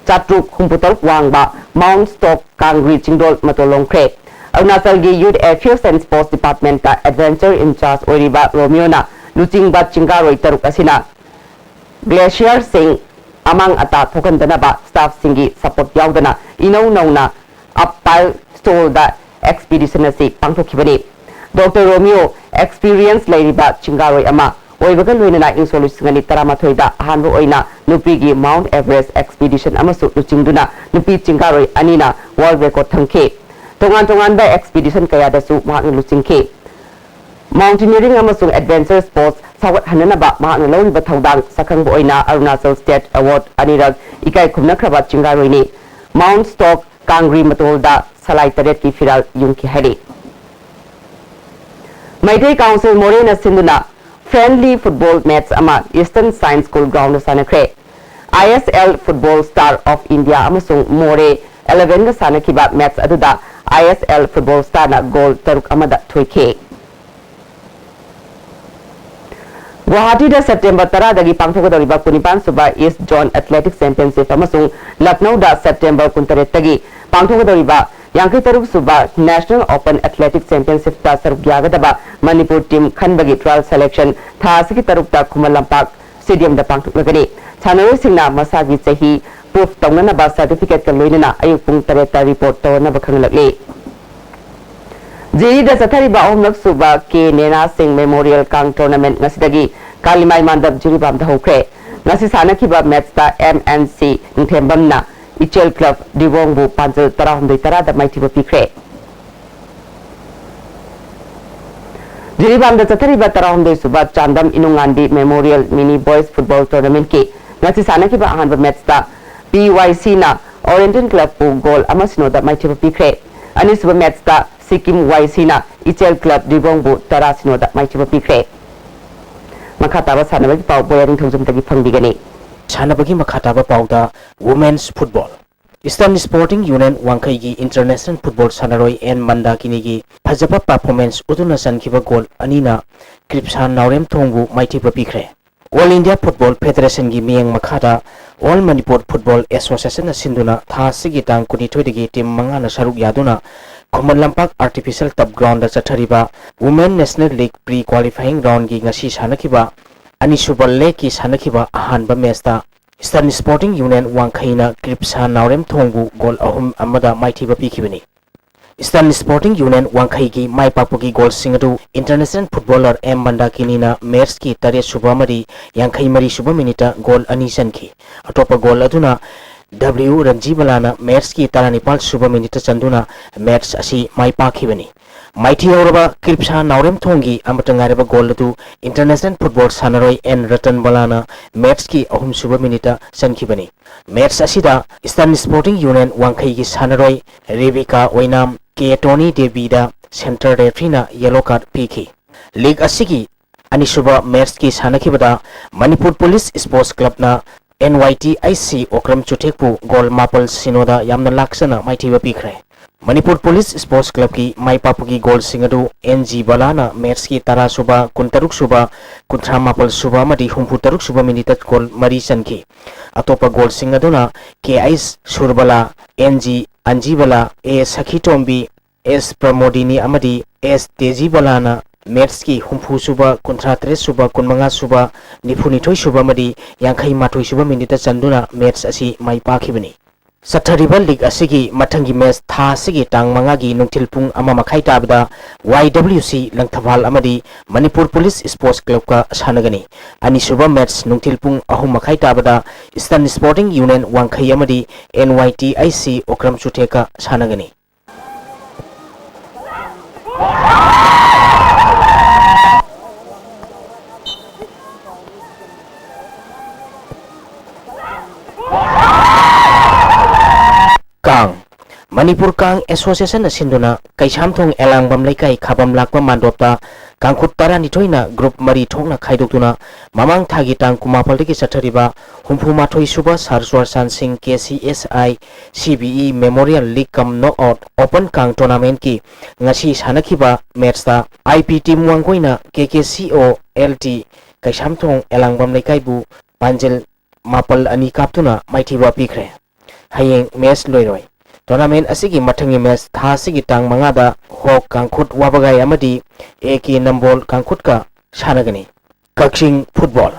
ꯆꯥꯇ꯭ꯔꯨꯛ ꯍꯨꯝꯐꯨ ꯇꯔꯨꯛ ꯋꯥꯡꯕ Mount Stock ꯀꯥꯡꯒ꯭ꯔꯤ ꯆꯤꯡꯗꯣꯜ ꯃꯇꯣꯟ ꯂꯣꯝꯈ꯭ꯔꯦ꯫ ꯑꯔꯨꯅꯥꯆꯜꯒꯤ Youth Affairs and Sports Departmentꯇ Adventure in Charge ꯑꯣꯏꯔꯤꯕ ꯔꯣꯃꯤꯌꯣꯅ ꯂꯨꯆꯤꯡꯕ ꯆꯤꯡꯒꯥꯔꯣꯏ ꯇꯔꯨꯛ ꯑꯁꯤꯅ glacierꯁꯤꯡ ꯑꯃꯥꯡ ꯑꯇꯥ ꯊꯣꯛꯍꯟꯗꯅꯕ staffꯁꯤꯡꯒꯤ support ꯌꯥꯎꯗꯅ ꯏꯅꯧ ꯅꯧꯅ Upper Stockꯗ expedition ꯑꯁꯤ ꯄꯥꯡꯊꯣꯛꯈꯤꯕꯅꯤ꯫ ꯗꯣꯛꯇꯔ ꯔꯣꯃꯤꯌꯣ experience ꯂꯩꯔꯤꯕ ꯆꯤꯡꯒꯥꯔꯣꯏ ꯑꯃ ꯑꯣꯏꯕꯒ ꯂꯣꯏꯅꯅ ꯏꯪ ꯁꯣꯛ ꯂꯤꯁꯤꯡ ꯑꯅꯤ ꯇꯔꯥꯃꯥꯊꯣꯏꯗ ꯑꯍꯥꯟꯕ ꯑꯣꯏꯅ ꯅꯨꯄꯤꯒꯤ Mount Everest expedition ꯑꯃꯁꯨ ꯂꯨꯆꯤꯡꯗꯨꯅ ꯅꯨꯄꯤ ꯆꯤꯡꯒꯥꯔꯣꯏ ꯑꯅꯤꯅ world record ꯊꯝꯈꯤ꯫ ꯇꯣꯉꯥꯟ ꯇꯣꯉꯥꯟꯕ expedition ꯀꯌꯥꯗꯁꯨ ꯃꯍꯥꯛꯅ ꯂꯨꯆꯤꯡꯈꯤ꯫ Mountaineering ꯑꯃꯁꯨꯡ adventure sports ꯁꯧꯒꯠꯍꯟꯅꯅꯕ ꯃꯍꯥꯛꯅ ꯂꯧꯔꯤꯕ ꯊꯧꯗꯥꯡ ꯁꯛꯈꯪꯕ ꯑꯣꯏꯅ Arunachal State Award ꯑꯅꯤꯔꯛ ꯏꯀꯥꯏ ꯈꯨꯝꯅꯈ꯭ꯔꯕ ꯆꯤꯡꯒꯥꯔꯣꯏꯅꯤ꯫ Mount Stock ꯀꯥꯡꯒ꯭ꯔꯤ ꯃꯇꯣꯜꯗ ꯁꯂꯥꯏ ꯇꯔꯦꯠꯀꯤ ꯐꯤꯔꯥꯜ ꯌꯨꯡꯈꯤ ꯍꯥꯏꯔꯤ꯫ ꯃꯩꯇꯩ Council ꯃꯣꯔꯦꯅ ꯁꯤꯟꯗꯨꯅ friendly football match ꯑꯃ Eastern Science School groundꯗ ꯁꯥꯟꯅꯈ꯭ꯔꯦ꯫ ISL Football Star of India ꯑꯃꯁꯨꯡ ꯃꯣꯔꯦ elevenꯒ ꯁꯥꯟꯅꯈꯤꯕ match ꯑꯗꯨꯗ ISL Football Starꯅ goal ꯇꯔꯨꯛ ꯑꯃꯗ ꯊꯣꯏꯈꯤ꯫ ꯒꯨꯋꯥꯍꯥꯇꯤꯗ September ꯇꯔꯥꯗꯒꯤ ꯄꯥꯡꯊꯣꯛꯀꯗꯧꯔꯤꯕ ꯀꯨꯟꯅꯤꯄꯥꯟ ꯁꯨꯕ East Zone Athletic Championship ꯑꯃꯁꯨꯡ ꯂꯈꯅꯧꯗ September ꯀꯨꯟꯇꯔꯦꯠꯇꯒꯤ ꯄꯥꯡꯊꯣꯛꯀꯗꯧꯔꯤꯕ ꯌꯥꯡꯈꯩ ꯇꯔꯨꯛ ꯁꯨꯕ National Open Athletic Championshipꯇ ꯁꯔꯨꯛ ꯌꯥꯒꯗꯕ ꯃꯅꯤꯄꯨꯔ team ꯈꯟꯕꯒꯤ trial selection ꯊꯥ ꯑꯁꯤꯒꯤ ꯇꯔꯨꯛꯇ ꯈꯨꯃꯟ ꯂꯝꯄꯥꯛ stadiumꯗ ꯄꯥꯡꯊꯣꯛꯂꯒꯅꯤ꯫ ꯁꯥꯟꯅꯔꯣꯏꯁꯤꯡꯅ ꯃꯁꯥꯒꯤ ꯆꯍꯤ proof ꯇꯧꯅꯅꯕ certificateꯀ ꯂꯣꯏꯅꯅ ꯑꯌꯨꯛ ꯄꯨꯡ ꯇꯔꯦꯠꯇ report ꯇꯧꯔꯅꯕ ꯈꯪꯍꯜꯂꯛꯂꯤ꯫ ꯖꯤꯔꯤꯗ ꯆꯠꯊꯔꯤꯕ ꯑꯍꯨꯝꯂꯛ ꯁꯨꯕ ꯀꯦ ꯅꯦꯅꯥ ꯁꯤꯡ Memorial Kang Tournament ꯉꯁꯤꯗꯒꯤ ꯀꯥꯂꯤꯃꯥꯏ ꯃꯥꯟꯗꯞ ꯖꯤꯔꯤꯕꯥꯝꯗ ꯍꯧꯈ꯭ꯔꯦ꯫ ꯉꯁꯤ ꯁꯥꯟꯅꯈꯤꯕ matchꯇ MNC ꯅꯤꯡꯊꯦꯝꯕꯝꯅ ꯏꯆꯦꯜ club ꯗꯤꯕꯣꯡꯕꯨ ꯄꯥꯟꯖꯜ ꯇꯔꯥꯍꯨꯝꯗꯣꯏ ꯇꯔꯥꯗ ꯃꯥꯏꯊꯤꯕ ꯄꯤꯈ꯭ꯔꯦ꯫ ꯖꯤꯔꯤꯕꯥꯝꯗ ꯆꯠꯊꯔꯤꯕ ꯇꯔꯥꯍꯨꯝꯗꯣꯏ ꯁꯨꯕ Chandam ꯏꯅꯨꯡꯉꯥꯟꯕꯤ Memorial Mini Boys Football Tournamentꯀꯤ ꯉꯁꯤ ꯁꯥꯟꯅꯈꯤꯕ ꯑꯍꯥꯟꯕ ꯃꯦꯠꯁꯇ ꯄꯤ ꯋꯥꯏ ꯁꯤꯅ ꯑꯣꯔꯤꯌꯦꯟꯇꯦꯜ ꯀ꯭ꯂꯕꯄꯨ ꯒꯣꯜ ꯑꯃ ꯁꯤꯅꯣꯗ ꯃꯥꯏꯊꯤꯕ ꯄꯤꯈ꯭ꯔꯦ꯫ ꯑꯅꯤꯁꯨꯕ ꯃꯦꯠꯁꯇ ꯁꯤꯛꯀꯤꯝ ꯋꯥꯏ ꯁꯤꯅ ꯏꯆꯦꯜ ꯀ꯭ꯂꯕ ꯗꯤꯕꯣꯡꯕꯨ ꯇꯔꯥ ꯁꯤꯅꯣꯗ ꯃꯥꯏꯊꯤꯕ ꯄꯤꯈ꯭ꯔꯦ꯫ ꯃꯈꯥ ꯇꯥꯕ ꯁꯥꯟꯅꯕꯒꯤ ꯄꯥꯎ ꯕꯣꯌꯥ ꯅꯤꯡꯊꯧꯖꯝꯗꯒꯤ ꯐꯪꯕꯤꯒꯅꯤ꯫ ꯁꯥꯟꯅꯕꯒꯤ ꯃꯈꯥ ꯇꯥꯕ ꯄꯥꯎꯗ Women's Football꯫ Eastern Sporting Union ꯋꯥꯡꯈꯩꯒꯤ international football ꯁꯥꯟꯅꯔꯣꯏ ꯑꯦꯟ ꯃꯟꯗꯥꯀꯤꯅꯤꯒꯤ ꯐꯖꯕ performance ꯎꯠꯇꯨꯅ ꯆꯟꯈꯤꯕ ꯒꯣꯜ ꯑꯅꯤꯅ ꯀ꯭ꯔꯤꯞꯁꯥꯟ ꯅꯥꯎꯔꯦꯝꯊꯣꯡꯕꯨ ꯃꯥꯏꯊꯤꯕ ꯄꯤꯈ꯭ꯔꯦ꯫ All India Football Federation ꯒꯤ ꯃꯤꯠꯌꯦꯡ ꯃꯈꯥꯗ All Manipur Football Association ꯅ ꯁꯤꯟꯗꯨꯅ ꯊꯥ ꯑꯁꯤꯒꯤ ꯇꯥꯡ ꯀꯨꯟꯅꯤꯊꯣꯏꯗꯒꯤ team ꯃꯉꯥꯅ ꯁꯔꯨꯛ ꯌꯥꯗꯨꯅ Khuman Lampak Artificial Turf Ground ꯗ ꯆꯠꯊꯔꯤꯕ Women National League pre qualifying round ꯒꯤ ꯉꯁꯤ ꯁꯥꯟꯅꯈꯤꯕ ꯑꯅꯤꯁꯨꯕ leg ꯀꯤ ꯁꯥꯟꯅꯈꯤꯕ ꯑꯍꯥꯟꯕ match ꯇ Eastern Sporting Union ꯋꯥꯡꯈꯩꯅ ꯀ꯭ꯔꯤꯞꯁꯥꯟ ꯅꯥꯎꯔꯦꯝꯊꯣꯡꯕꯨ ꯒꯣꯜ ꯑꯍꯨꯝ ꯑꯃꯗ ꯃꯥꯏꯊꯤꯕ ꯄꯤꯈꯤꯕꯅꯤ꯫ Eastern Sporting Union ꯋꯥꯡꯈꯩꯒꯤ ꯃꯥꯏ ꯄꯥꯛꯄꯒꯤ ꯒꯣꯜꯁꯤꯡ ꯑꯗꯨ international footballer ꯑꯦꯝ ꯃꯟꯗꯥꯀꯤꯅꯤꯅ match ꯀꯤ ꯇꯔꯦꯠ ꯁꯨꯕ ꯑꯃꯗꯤ ꯌꯥꯡꯈꯩ ꯃꯔꯤ ꯁꯨꯕ minute ꯇ ꯒꯣꯜ ꯑꯅꯤ ꯆꯟꯈꯤ꯫ ꯑꯇꯣꯞꯄ ꯒꯣꯜ ꯑꯗꯨꯅ ꯗꯕ꯭ꯂꯤꯎ ꯔꯟꯖꯤꯕꯂꯥꯅ match ꯀꯤ ꯇꯔꯥꯅꯤꯄꯥꯜ ꯁꯨꯕ minute ꯇ ꯆꯟꯗꯨꯅ match ꯑꯁꯤ ꯃꯥꯏ ꯄꯥꯛꯈꯤꯕꯅꯤ꯫ ꯃꯥꯏꯊꯤꯍꯧꯔꯕ ꯀ꯭ꯔꯤꯞꯁꯥ ꯅꯥꯎꯔꯦꯝꯊꯣꯡꯒꯤ ꯑꯃꯠꯇ ꯉꯥꯏꯔꯕ ꯒꯣꯜ ꯑꯗꯨ international football ꯁꯥꯟꯅꯔꯣꯏ ꯑꯦꯟ ꯔꯇꯟꯕꯂꯥꯅ match ꯀꯤ ꯑꯍꯨꯝ ꯁꯨꯕ minute ꯇ ꯆꯟꯈꯤꯕꯅꯤ꯫ Match ꯑꯁꯤꯗ Eastern Sporting Union ꯋꯥꯡꯈꯩꯒꯤ ꯁꯥꯟꯅꯔꯣꯏ ꯔꯦꯕꯤꯀꯥ ꯑꯣꯏꯅꯥꯝ ꯀꯦ ꯇꯣꯅꯤ ꯗꯦꯕꯤꯗ centre referee ꯅ yellow card ꯄꯤꯈꯤ꯫ League ꯑꯁꯤꯒꯤ ꯑꯅꯤꯁꯨꯕ match ꯀꯤ ꯁꯥꯟꯅꯈꯤꯕꯗ ꯃꯅꯤꯄꯨꯔ Police Sports Club ꯅ N Y T I C Okram ꯆꯨꯊꯦꯛꯄꯨ goal ꯃꯥꯄꯜ ꯁꯤꯅꯣꯗ ꯌꯥꯝꯅ ꯂꯥꯛꯆꯅ ꯃꯥꯏꯊꯤꯕ ꯄꯤꯈ꯭ꯔꯦ꯫ ꯃꯅꯤꯄꯨꯔ Police Sports Club ꯀꯤ ꯃꯥꯏ ꯄꯥꯛꯄꯒꯤ ꯒꯣꯜꯁꯤꯡ ꯑꯗꯨ ꯑꯦꯟ ꯖꯤ ꯕꯂꯥꯅ match ꯀꯤ ꯇꯔꯥ ꯁꯨꯕ, ꯀꯨꯟꯇꯔꯨꯛ ꯁꯨꯕ, ꯀꯨꯟꯊ꯭ꯔꯥ ꯃꯥꯄꯜ ꯁꯨꯕ ꯑꯃꯗꯤ ꯍꯨꯝꯐꯨ ꯇꯔꯨꯛ ꯁꯨꯕ minute ꯇ ꯒꯣꯜ ꯃꯔꯤ ꯆꯟꯈꯤ꯫ ꯑꯇꯣꯞꯄ ꯒꯣꯜꯁꯤꯡ ꯑꯗꯨꯅ ꯀꯦ ꯑꯩꯆ ꯁꯨꯔꯕꯂꯥ, ꯑꯦꯟ ꯖꯤ ꯑꯟꯖꯤꯕꯂꯥ, ꯑꯦ ꯁꯈꯤꯇꯣꯝꯕꯤ, ꯑꯦꯁ ꯄ꯭ꯔꯃꯣꯗꯤꯅꯤ ꯑꯃꯗꯤ ꯑꯦꯁ ꯇꯦꯖꯤꯕꯂꯥꯅ match ꯀꯤ ꯍꯨꯝꯐꯨ ꯁꯨꯕ, ꯀꯨꯟꯊ꯭ꯔꯥ ꯇꯔꯦꯠ ꯁꯨꯕ, ꯀꯨꯟꯃꯉꯥ ꯁꯨꯕ, ꯅꯤꯐꯨ ꯅꯤꯊꯣꯏ ꯁꯨꯕ ꯑꯃꯗꯤ ꯌꯥꯡꯈꯩ ꯃꯥꯊꯣꯏ ꯁꯨꯕ minute ꯇ ꯆꯟꯗꯨꯅ match ꯑꯁꯤ ꯃꯥꯏ ꯄꯥꯛꯈꯤꯕꯅꯤ꯫ ꯆꯠꯊꯔꯤꯕ league ꯑꯁꯤꯒꯤ ꯃꯊꯪꯒꯤ match ꯊꯥ ꯑꯁꯤꯒꯤ ꯇꯥꯡ ꯃꯉꯥꯒꯤ ꯅꯨꯡꯊꯤꯜ ꯄꯨꯡ ꯑꯃ ꯃꯈꯥꯏ ꯇꯥꯕꯗ ꯋꯥꯏ ꯗꯕ꯭ꯂꯤꯎ ꯁꯤ ꯂꯪꯊꯕꯥꯜ ꯑꯃꯗꯤ ꯃꯅꯤꯄꯨꯔ Police Sports Club ꯀ ꯁꯥꯟꯅꯒꯅꯤ꯫ ꯑꯅꯤꯁꯨꯕ match ꯅꯨꯡꯊꯤꯜ ꯄꯨꯡ ꯑꯍꯨꯝ ꯃꯈꯥꯏ ꯇꯥꯕꯗ Eastern Sporting Union ꯋꯥꯡꯈꯩ ꯑꯃꯗꯤ and Y T I C Okram ꯆꯨꯊꯦꯛꯀ ꯁꯥꯟꯅꯒꯅꯤ꯫ ꯃꯅꯤꯄꯨꯔ ꯀꯥꯡ ꯑꯦꯁꯣꯁꯤꯌꯦꯁꯟꯅ ꯁꯤꯟꯗꯨꯅ ꯀꯩꯁꯥꯝꯊꯣꯡ ꯑꯦꯂꯥꯡꯕꯝ ꯂꯩꯀꯥꯏ ꯈꯥꯕꯝ ꯂꯥꯛꯄ ꯃꯥꯟꯗꯣꯞꯇ ꯀꯥꯡꯈꯨꯠ ꯇꯔꯥꯅꯤꯊꯣꯏꯅ ꯒ꯭ꯔꯨꯞ ꯃꯔꯤ ꯊꯣꯛꯅ ꯈꯥꯏꯗꯣꯛꯇꯨꯅ ꯃꯃꯥꯡ ꯊꯥꯒꯤ ꯇꯥꯡ ꯀꯨꯟꯃꯥꯄꯜꯗꯒꯤ ꯆꯠꯊꯔꯤꯕ ꯍꯨꯝꯐꯨꯃꯥꯊꯣꯏ ꯁꯨꯕ ꯁꯥꯔ ꯆꯨꯔꯆꯥꯟ ꯁꯤꯡ K C S I C B E memorial league cum knock out open ꯀꯥꯡ ꯇꯣꯔꯅꯥꯃꯦꯟꯠꯀꯤ ꯉꯁꯤ ꯁꯥꯟꯅꯈꯤꯕ ꯃꯦꯠꯁꯇ I P team ꯋꯥꯡꯒꯣꯏꯅ K K C ꯑꯣ ꯑꯦꯜ ꯇꯤ ꯀꯩꯁꯥꯝꯊꯣꯡ ꯑꯦꯂꯥꯡꯕꯝ ꯂꯩꯀꯥꯏꯕꯨ ꯄꯥꯟꯖꯤꯜ ꯃꯥꯄꯜ ꯑꯅꯤ ꯀꯥꯞꯇꯨꯅ ꯃꯥꯏꯊꯤꯕ ꯄꯤꯈ꯭ꯔꯦ꯫ ꯍꯌꯦꯡ ꯃꯦꯠꯁ ꯂꯣꯏꯔꯣꯏ꯫ ꯇꯣꯔꯅꯥꯃꯦꯟ ꯑꯁꯤꯒꯤ ꯃꯊꯪꯒꯤ ꯃꯦꯠꯁ ꯊꯥ ꯑꯁꯤꯒꯤ ꯇꯥꯡ ꯃꯉꯥꯗ ꯍꯣꯛ ꯀꯥꯡꯈꯨꯠ ꯋꯥꯕꯒꯥꯏ ꯑꯃꯗꯤ ꯑꯦ ꯀꯦ ꯅꯝꯕꯣꯜ ꯀꯥꯡꯈꯨꯠꯀ ꯁꯥꯟꯅꯒꯅꯤ꯫ ꯀꯛꯆꯤꯡ ꯐꯨꯠꯕꯣꯜ꯫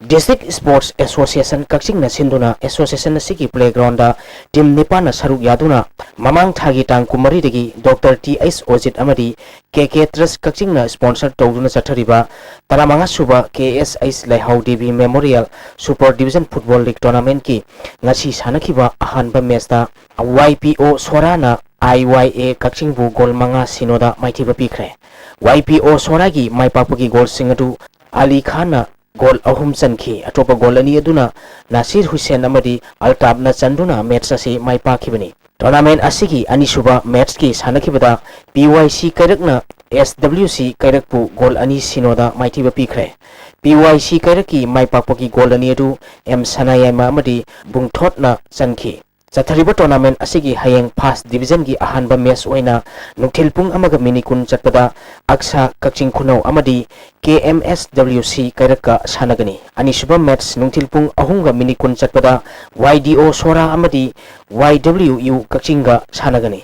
ꯗꯤꯁꯇ꯭ꯔꯤꯛ ꯁ꯭ꯄꯣꯔꯠꯁ ꯑꯦꯁꯣꯁꯤꯌꯦꯁꯟ ꯀꯛꯆꯤꯡꯅ ꯁꯤꯟꯗꯨꯅ ꯑꯦꯁꯣꯁꯤꯌꯦꯁꯟ ꯑꯁꯤꯒꯤ ꯄ꯭ꯂꯦꯒ꯭ꯔꯥꯎꯟꯗ ꯇꯤꯝ ꯅꯤꯄꯥꯟꯅ ꯁꯔꯨꯛ ꯌꯥꯗꯨꯅ ꯃꯃꯥꯡ ꯊꯥꯒꯤ ꯇꯥꯡ ꯀꯨꯟꯃꯔꯤꯗꯒꯤ ꯗꯣꯛꯇꯔ ꯇꯤ ꯑꯩꯆ ꯑꯣꯖꯤꯠ ꯑꯃꯗꯤ ꯀꯦ ꯀꯦ ꯇ꯭ꯔꯁ ꯀꯛꯆꯤꯡꯅ ꯁ꯭ꯄꯣꯟꯁꯔ ꯇꯧꯗꯨꯅ ꯆꯠꯊꯔꯤꯕ ꯇꯔꯥꯃꯉꯥ ꯁꯨꯕ ꯀꯦ S H Leihao Devi memorial super division football league ꯇꯣꯔꯅꯥꯃꯦꯟꯠꯀꯤ ꯉꯁꯤ ꯁꯥꯟꯅꯈꯤꯕ ꯑꯍꯥꯟꯕ ꯃꯦꯠꯁꯇ ꯋꯥꯏ ꯄꯤ ꯑꯣ ꯁꯣꯔꯥꯅ ꯑꯥꯏ ꯋꯥꯏ ꯑꯦ ꯀꯛꯆꯤꯡꯕꯨ ꯒꯣꯜ ꯃꯉꯥ ꯁꯤꯅꯣꯗ ꯃꯥꯏꯊꯤꯕ ꯄꯤꯈ꯭ꯔꯦ꯫ ꯋꯥꯏ ꯄꯤ ꯑꯣ ꯁꯣꯔꯥꯒꯤ ꯃꯥꯏ ꯄꯥꯛꯄꯒꯤ ꯒꯣꯜꯁꯤꯡ ꯑꯗꯨ ꯑꯂꯤ ꯈꯥꯟꯅ ꯒꯣꯜ ꯑꯍꯨꯝ ꯆꯟꯈꯤ꯫ ꯑꯇꯣꯞꯄ ꯒꯣꯜ ꯑꯅꯤ ꯑꯗꯨꯅ ꯅꯥꯁꯤꯔ ꯍꯨꯁꯦꯟ ꯑꯃꯗꯤ ꯑꯜꯇꯥꯞꯅ ꯆꯟꯗꯨꯅ ꯃꯦꯠꯁ ꯑꯁꯤ ꯃꯥꯏ ꯄꯥꯛꯈꯤꯕꯅꯤ꯫ ꯇꯣꯔꯅꯥꯃꯦꯟ ꯑꯁꯤꯒꯤ ꯑꯅꯤꯁꯨꯕ ꯃꯦꯠꯁꯀꯤ ꯁꯥꯟꯅꯈꯤꯕꯗ ꯄꯤ ꯋꯥꯏ ꯁꯤ ꯀꯩꯔꯛꯅ ꯑꯦꯁ ꯗꯕ꯭ꯂꯤꯎ ꯁꯤ ꯀꯩꯔꯛꯄꯨ ꯒꯣꯜ ꯑꯅꯤ ꯁꯤꯅꯣꯗ ꯃꯥꯏꯊꯤꯕ ꯄꯤꯈ꯭ꯔꯦ꯫ ꯄꯤ ꯋꯥꯏ ꯁꯤ ꯀꯩꯔꯛꯀꯤ ꯃꯥꯏ ꯄꯥꯛꯄꯒꯤ ꯒꯣꯜ ꯑꯅꯤ ꯑꯗꯨ ꯑꯦꯝ ꯁꯅꯥꯌꯥꯏꯃ ꯑꯃꯗꯤ ꯕꯨꯡꯊꯣꯠꯅ ꯆꯟꯈꯤ꯫ ꯆꯠꯊꯔꯤꯕ ꯇꯣꯔꯅꯥꯃꯦꯟ ꯑꯁꯤꯒꯤ ꯍꯌꯦꯡ ꯐꯥꯔꯁ ꯗꯤꯕꯤꯖꯟꯒꯤ ꯑꯍꯥꯟꯕ ꯃꯦꯠꯁ ꯑꯣꯏꯅ ꯅꯨꯡꯊꯤꯜ ꯄꯨꯡ ꯑꯃꯒ ꯃꯤꯅꯤꯠ ꯀꯨꯟ ꯆꯠꯄꯗ ꯑꯛꯁꯥ ꯀꯛꯆꯤꯡ ꯈꯨꯅꯧ ꯑꯃꯗꯤ ꯀꯦ ꯑꯦꯝ ꯑꯦꯁ ꯗꯕ꯭ꯂꯤꯎ ꯁꯤ ꯀꯩꯔꯛꯀ ꯁꯥꯟꯅꯒꯅꯤ꯫ ꯑꯅꯤꯁꯨꯕ ꯃꯦꯠꯁ ꯅꯨꯡꯊꯤꯜ ꯄꯨꯡ ꯑꯍꯨꯝꯒ ꯃꯤꯅꯤꯠ ꯀꯨꯟ ꯆꯠꯄꯗ ꯋꯥꯏ ꯗꯤ ꯑꯣ ꯁꯣꯔꯥ ꯑꯃꯗꯤ ꯋꯥꯏ ꯗꯕ꯭ꯂꯤꯎ ꯌꯨ ꯀꯛꯆꯤꯡꯒ ꯁꯥꯟꯅꯒꯅꯤ꯫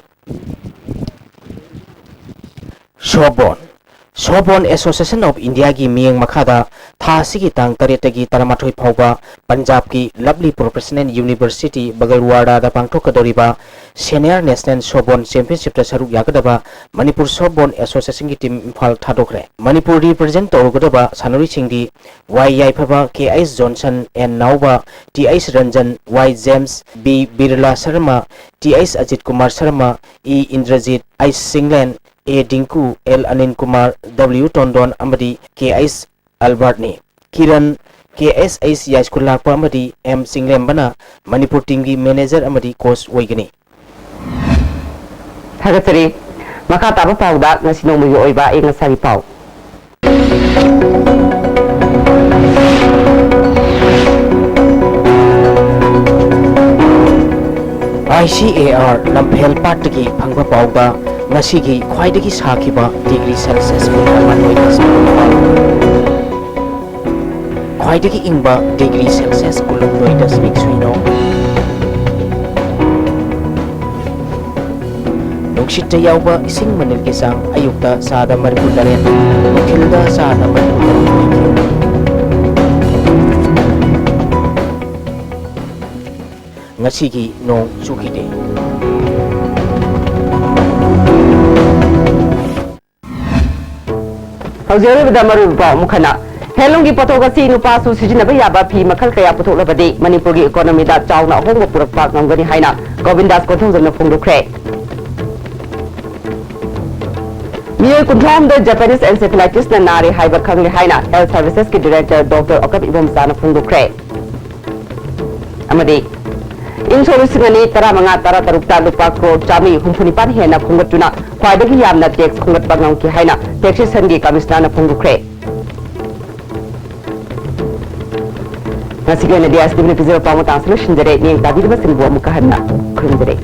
ꯁꯣꯞꯕꯣꯟ꯫ ꯁꯣꯞꯕꯣꯟ ꯑꯦꯁꯣꯁꯤꯌꯦꯁꯟ ꯑꯣꯐ ꯏꯟꯗꯤꯌꯥꯒꯤ ꯃꯤꯠꯌꯦꯡ ꯃꯈꯥꯗ ꯊꯥ ꯑꯁꯤꯒꯤ ꯇꯥꯡ ꯇꯔꯦꯠꯇꯒꯤ ꯇꯔꯥꯃꯥꯊꯣꯏ ꯐꯥꯎꯕ ꯄꯟꯖꯥꯕꯀꯤ ꯂꯕꯂꯤ ꯄ꯭ꯔꯣꯐꯦꯁꯅꯦꯜ ꯌꯨꯅꯤꯚꯔꯁꯤꯇꯤ ꯕꯒꯜꯋꯥꯔꯥꯗ ꯄꯥꯡꯊꯣꯛꯀꯗꯧꯔꯤꯕ ꯁꯦꯅꯤꯌꯔ ꯅꯦꯁꯅꯦꯜ ꯁꯣꯞꯕꯣꯟ ꯆꯦꯝꯄꯤꯌꯟꯁꯤꯞꯇ ꯁꯔꯨꯛ ꯌꯥꯒꯗꯕ ꯃꯅꯤꯄꯨꯔ ꯁꯣꯞꯕꯣꯟ ꯑꯦꯁꯣꯁꯤꯌꯦꯁꯟꯒꯤ ꯇꯤꯝ ꯏꯝꯐꯥꯜ ꯊꯥꯗꯣꯛꯈ꯭ꯔꯦ꯫ ꯃꯅꯤꯄꯨꯔ ꯔꯤꯄ꯭ꯔꯖꯦꯟꯠ ꯇꯧꯔꯨꯒꯗꯕ ꯁꯥꯟꯅꯔꯣꯏꯁꯤꯡꯗꯤ Y Yaiphaba, K H Johnson, N Naoba, T H Ranjan, Y James, B Birla Sharma, T H Ajit Kumar Sharma, E Indrajit, H Singlen, A Dinku, L Anil Kumar, W Tondon ꯑꯃꯗꯤ ꯀꯦ ꯑꯩꯆ ꯑꯜꯕꯔꯠꯅꯤ꯫ Kiran, K S H Yaiskul ꯂꯥꯛꯄ ꯑꯃꯗꯤ ꯑꯦꯝ ꯆꯤꯡꯂꯦꯝꯕꯅ ꯃꯅꯤꯄꯨꯔ ꯇꯤꯝꯒꯤ ꯃꯦꯅꯦꯖꯔ ꯑꯃꯗꯤ ꯀꯣꯆ ꯑꯣꯏꯒꯅꯤ꯫ ꯊꯥꯒꯠꯆꯔꯤ꯫ ꯃꯈꯥ ꯇꯥꯕ ꯄꯥꯎꯗ ꯉꯁꯤ ꯅꯣꯡꯃꯒꯤ ꯑꯣꯏꯕ ꯑꯏꯪ ꯑꯁꯥꯒꯤ ꯄꯥꯎ꯫ I C A R ꯂꯝꯐꯦꯜ ꯄꯥꯠꯇꯒꯤ ꯐꯪꯕ ꯄꯥꯎꯗ ꯉꯁꯤꯒꯤ ꯈ꯭ꯋꯥꯏꯗꯒꯤ ꯁꯥꯈꯤꯕ ꯗꯤꯒ꯭ꯔꯤ ꯁꯦꯜꯁꯤꯌꯁ ꯀꯨꯟꯊ꯭ꯔꯥ ꯃꯥꯊꯣꯏꯗ ꯈ꯭ꯋꯥꯏꯗꯒꯤ ꯏꯪꯕ ꯗꯤꯒ꯭ꯔꯤ ꯁꯦꯜꯁꯤꯌꯁ ꯀꯨꯟꯍꯨꯝꯗꯣꯏ ꯗꯁꯃꯤꯛ ꯁꯤꯅꯣ꯫ ꯅꯨꯡꯁꯤꯠꯇ ꯌꯥꯎꯕ ꯏꯁꯤꯡ ꯃꯅꯤꯜꯒꯤ ꯆꯥꯡ ꯑꯌꯨꯛꯇ ꯆꯥꯗ ꯃꯔꯤꯐꯨ ꯇꯔꯦꯠ, ꯅꯨꯡꯊꯤꯜꯗ ꯆꯥꯗ ꯃꯔꯤꯐꯨ ꯇꯔꯨꯛ ꯑꯣꯏꯈꯤ꯫ ꯉꯁꯤꯒꯤ ꯅꯣꯡ ꯆꯨꯈꯤꯗꯦ꯫ ꯍꯧꯖꯤꯛ ꯑꯔꯣꯏꯕꯗ ꯃꯔꯨꯑꯣꯏꯕ ꯄꯥꯎ ꯑꯃꯨꯛ ꯍꯟꯅ꯫ ꯍꯦꯟꯂꯨꯝꯒꯤ ꯄꯣꯠꯊꯣꯛ ꯑꯁꯤ ꯅꯨꯄꯥꯁꯨ ꯁꯤꯖꯤꯟꯅꯕ ꯌꯥꯕ ꯐꯤ ꯃꯈꯜ ꯀꯌꯥ ꯄꯨꯊꯣꯛꯂꯕꯗꯤ ꯃꯅꯤꯄꯨꯔꯒꯤ ꯏꯀꯣꯅꯣꯃꯤꯗ ꯆꯥꯎꯅ ꯑꯍꯣꯡꯕ ꯄꯨꯔꯛꯄ ꯉꯝꯒꯅꯤ ꯍꯥꯏꯅ ꯒꯣꯕꯤꯟꯗꯥꯁ ꯀꯣꯟꯊꯧꯖꯝꯅ ꯐꯣꯡꯗꯣꯛꯈ꯭ꯔꯦ꯫ ꯃꯤꯑꯣꯏ ꯀꯨꯟꯊ꯭ꯔꯥ ꯍꯨꯝꯗꯣꯏ Japanese encephalitis ꯅ ꯅꯥꯔꯦ ꯍꯥꯏꯕ ꯈꯪꯂꯦ ꯍꯥꯏꯅ Health Services ꯀꯤ Director Doctor ꯑꯣꯀꯞ ꯏꯕꯣꯝꯆꯥꯅ ꯐꯣꯡꯗꯣꯛꯈ꯭ꯔꯦ꯫ ꯑꯃꯗꯤ ꯏꯪ ꯁꯣꯛ ꯂꯤꯁꯤꯡ ꯑꯅꯤ ꯇꯔꯥꯃꯉꯥ ꯇꯔꯥꯇꯔꯨꯛꯇ ꯂꯨꯄꯥ ꯀ꯭ꯔꯣꯔ ꯆꯥꯃꯔꯤ ꯍꯨꯝꯐꯨ ꯅꯤꯄꯥꯟ ꯍꯦꯟꯅ ꯈꯣꯝꯒꯠꯇꯨꯅ ꯈ꯭ꯋꯥꯏꯗꯒꯤ ꯌꯥꯝꯅ tax ꯈꯣꯝꯒꯠꯄ ꯉꯝꯈꯤ ꯍꯥꯏꯅ Taxation ꯒꯤ Commissioner ꯅ ꯐꯣꯡꯗꯣꯛꯈ꯭ꯔꯦ꯫ ꯉꯁꯤꯒꯤ ꯑꯣꯏꯅꯗꯤ ꯑꯁꯤꯗ ꯄꯤꯖꯕ ꯄꯥꯎ ꯃꯇꯥꯡꯁꯤ ꯂꯣꯏꯁꯤꯟꯖꯔꯦ꯫ ꯃꯤꯠꯌꯦꯡ ꯇꯥꯕꯤꯔꯤꯕꯁꯤꯡꯕꯨ ꯑꯃꯨꯛꯀ ꯍꯟꯅ ꯈꯨꯔꯨꯝꯖꯔꯤ꯫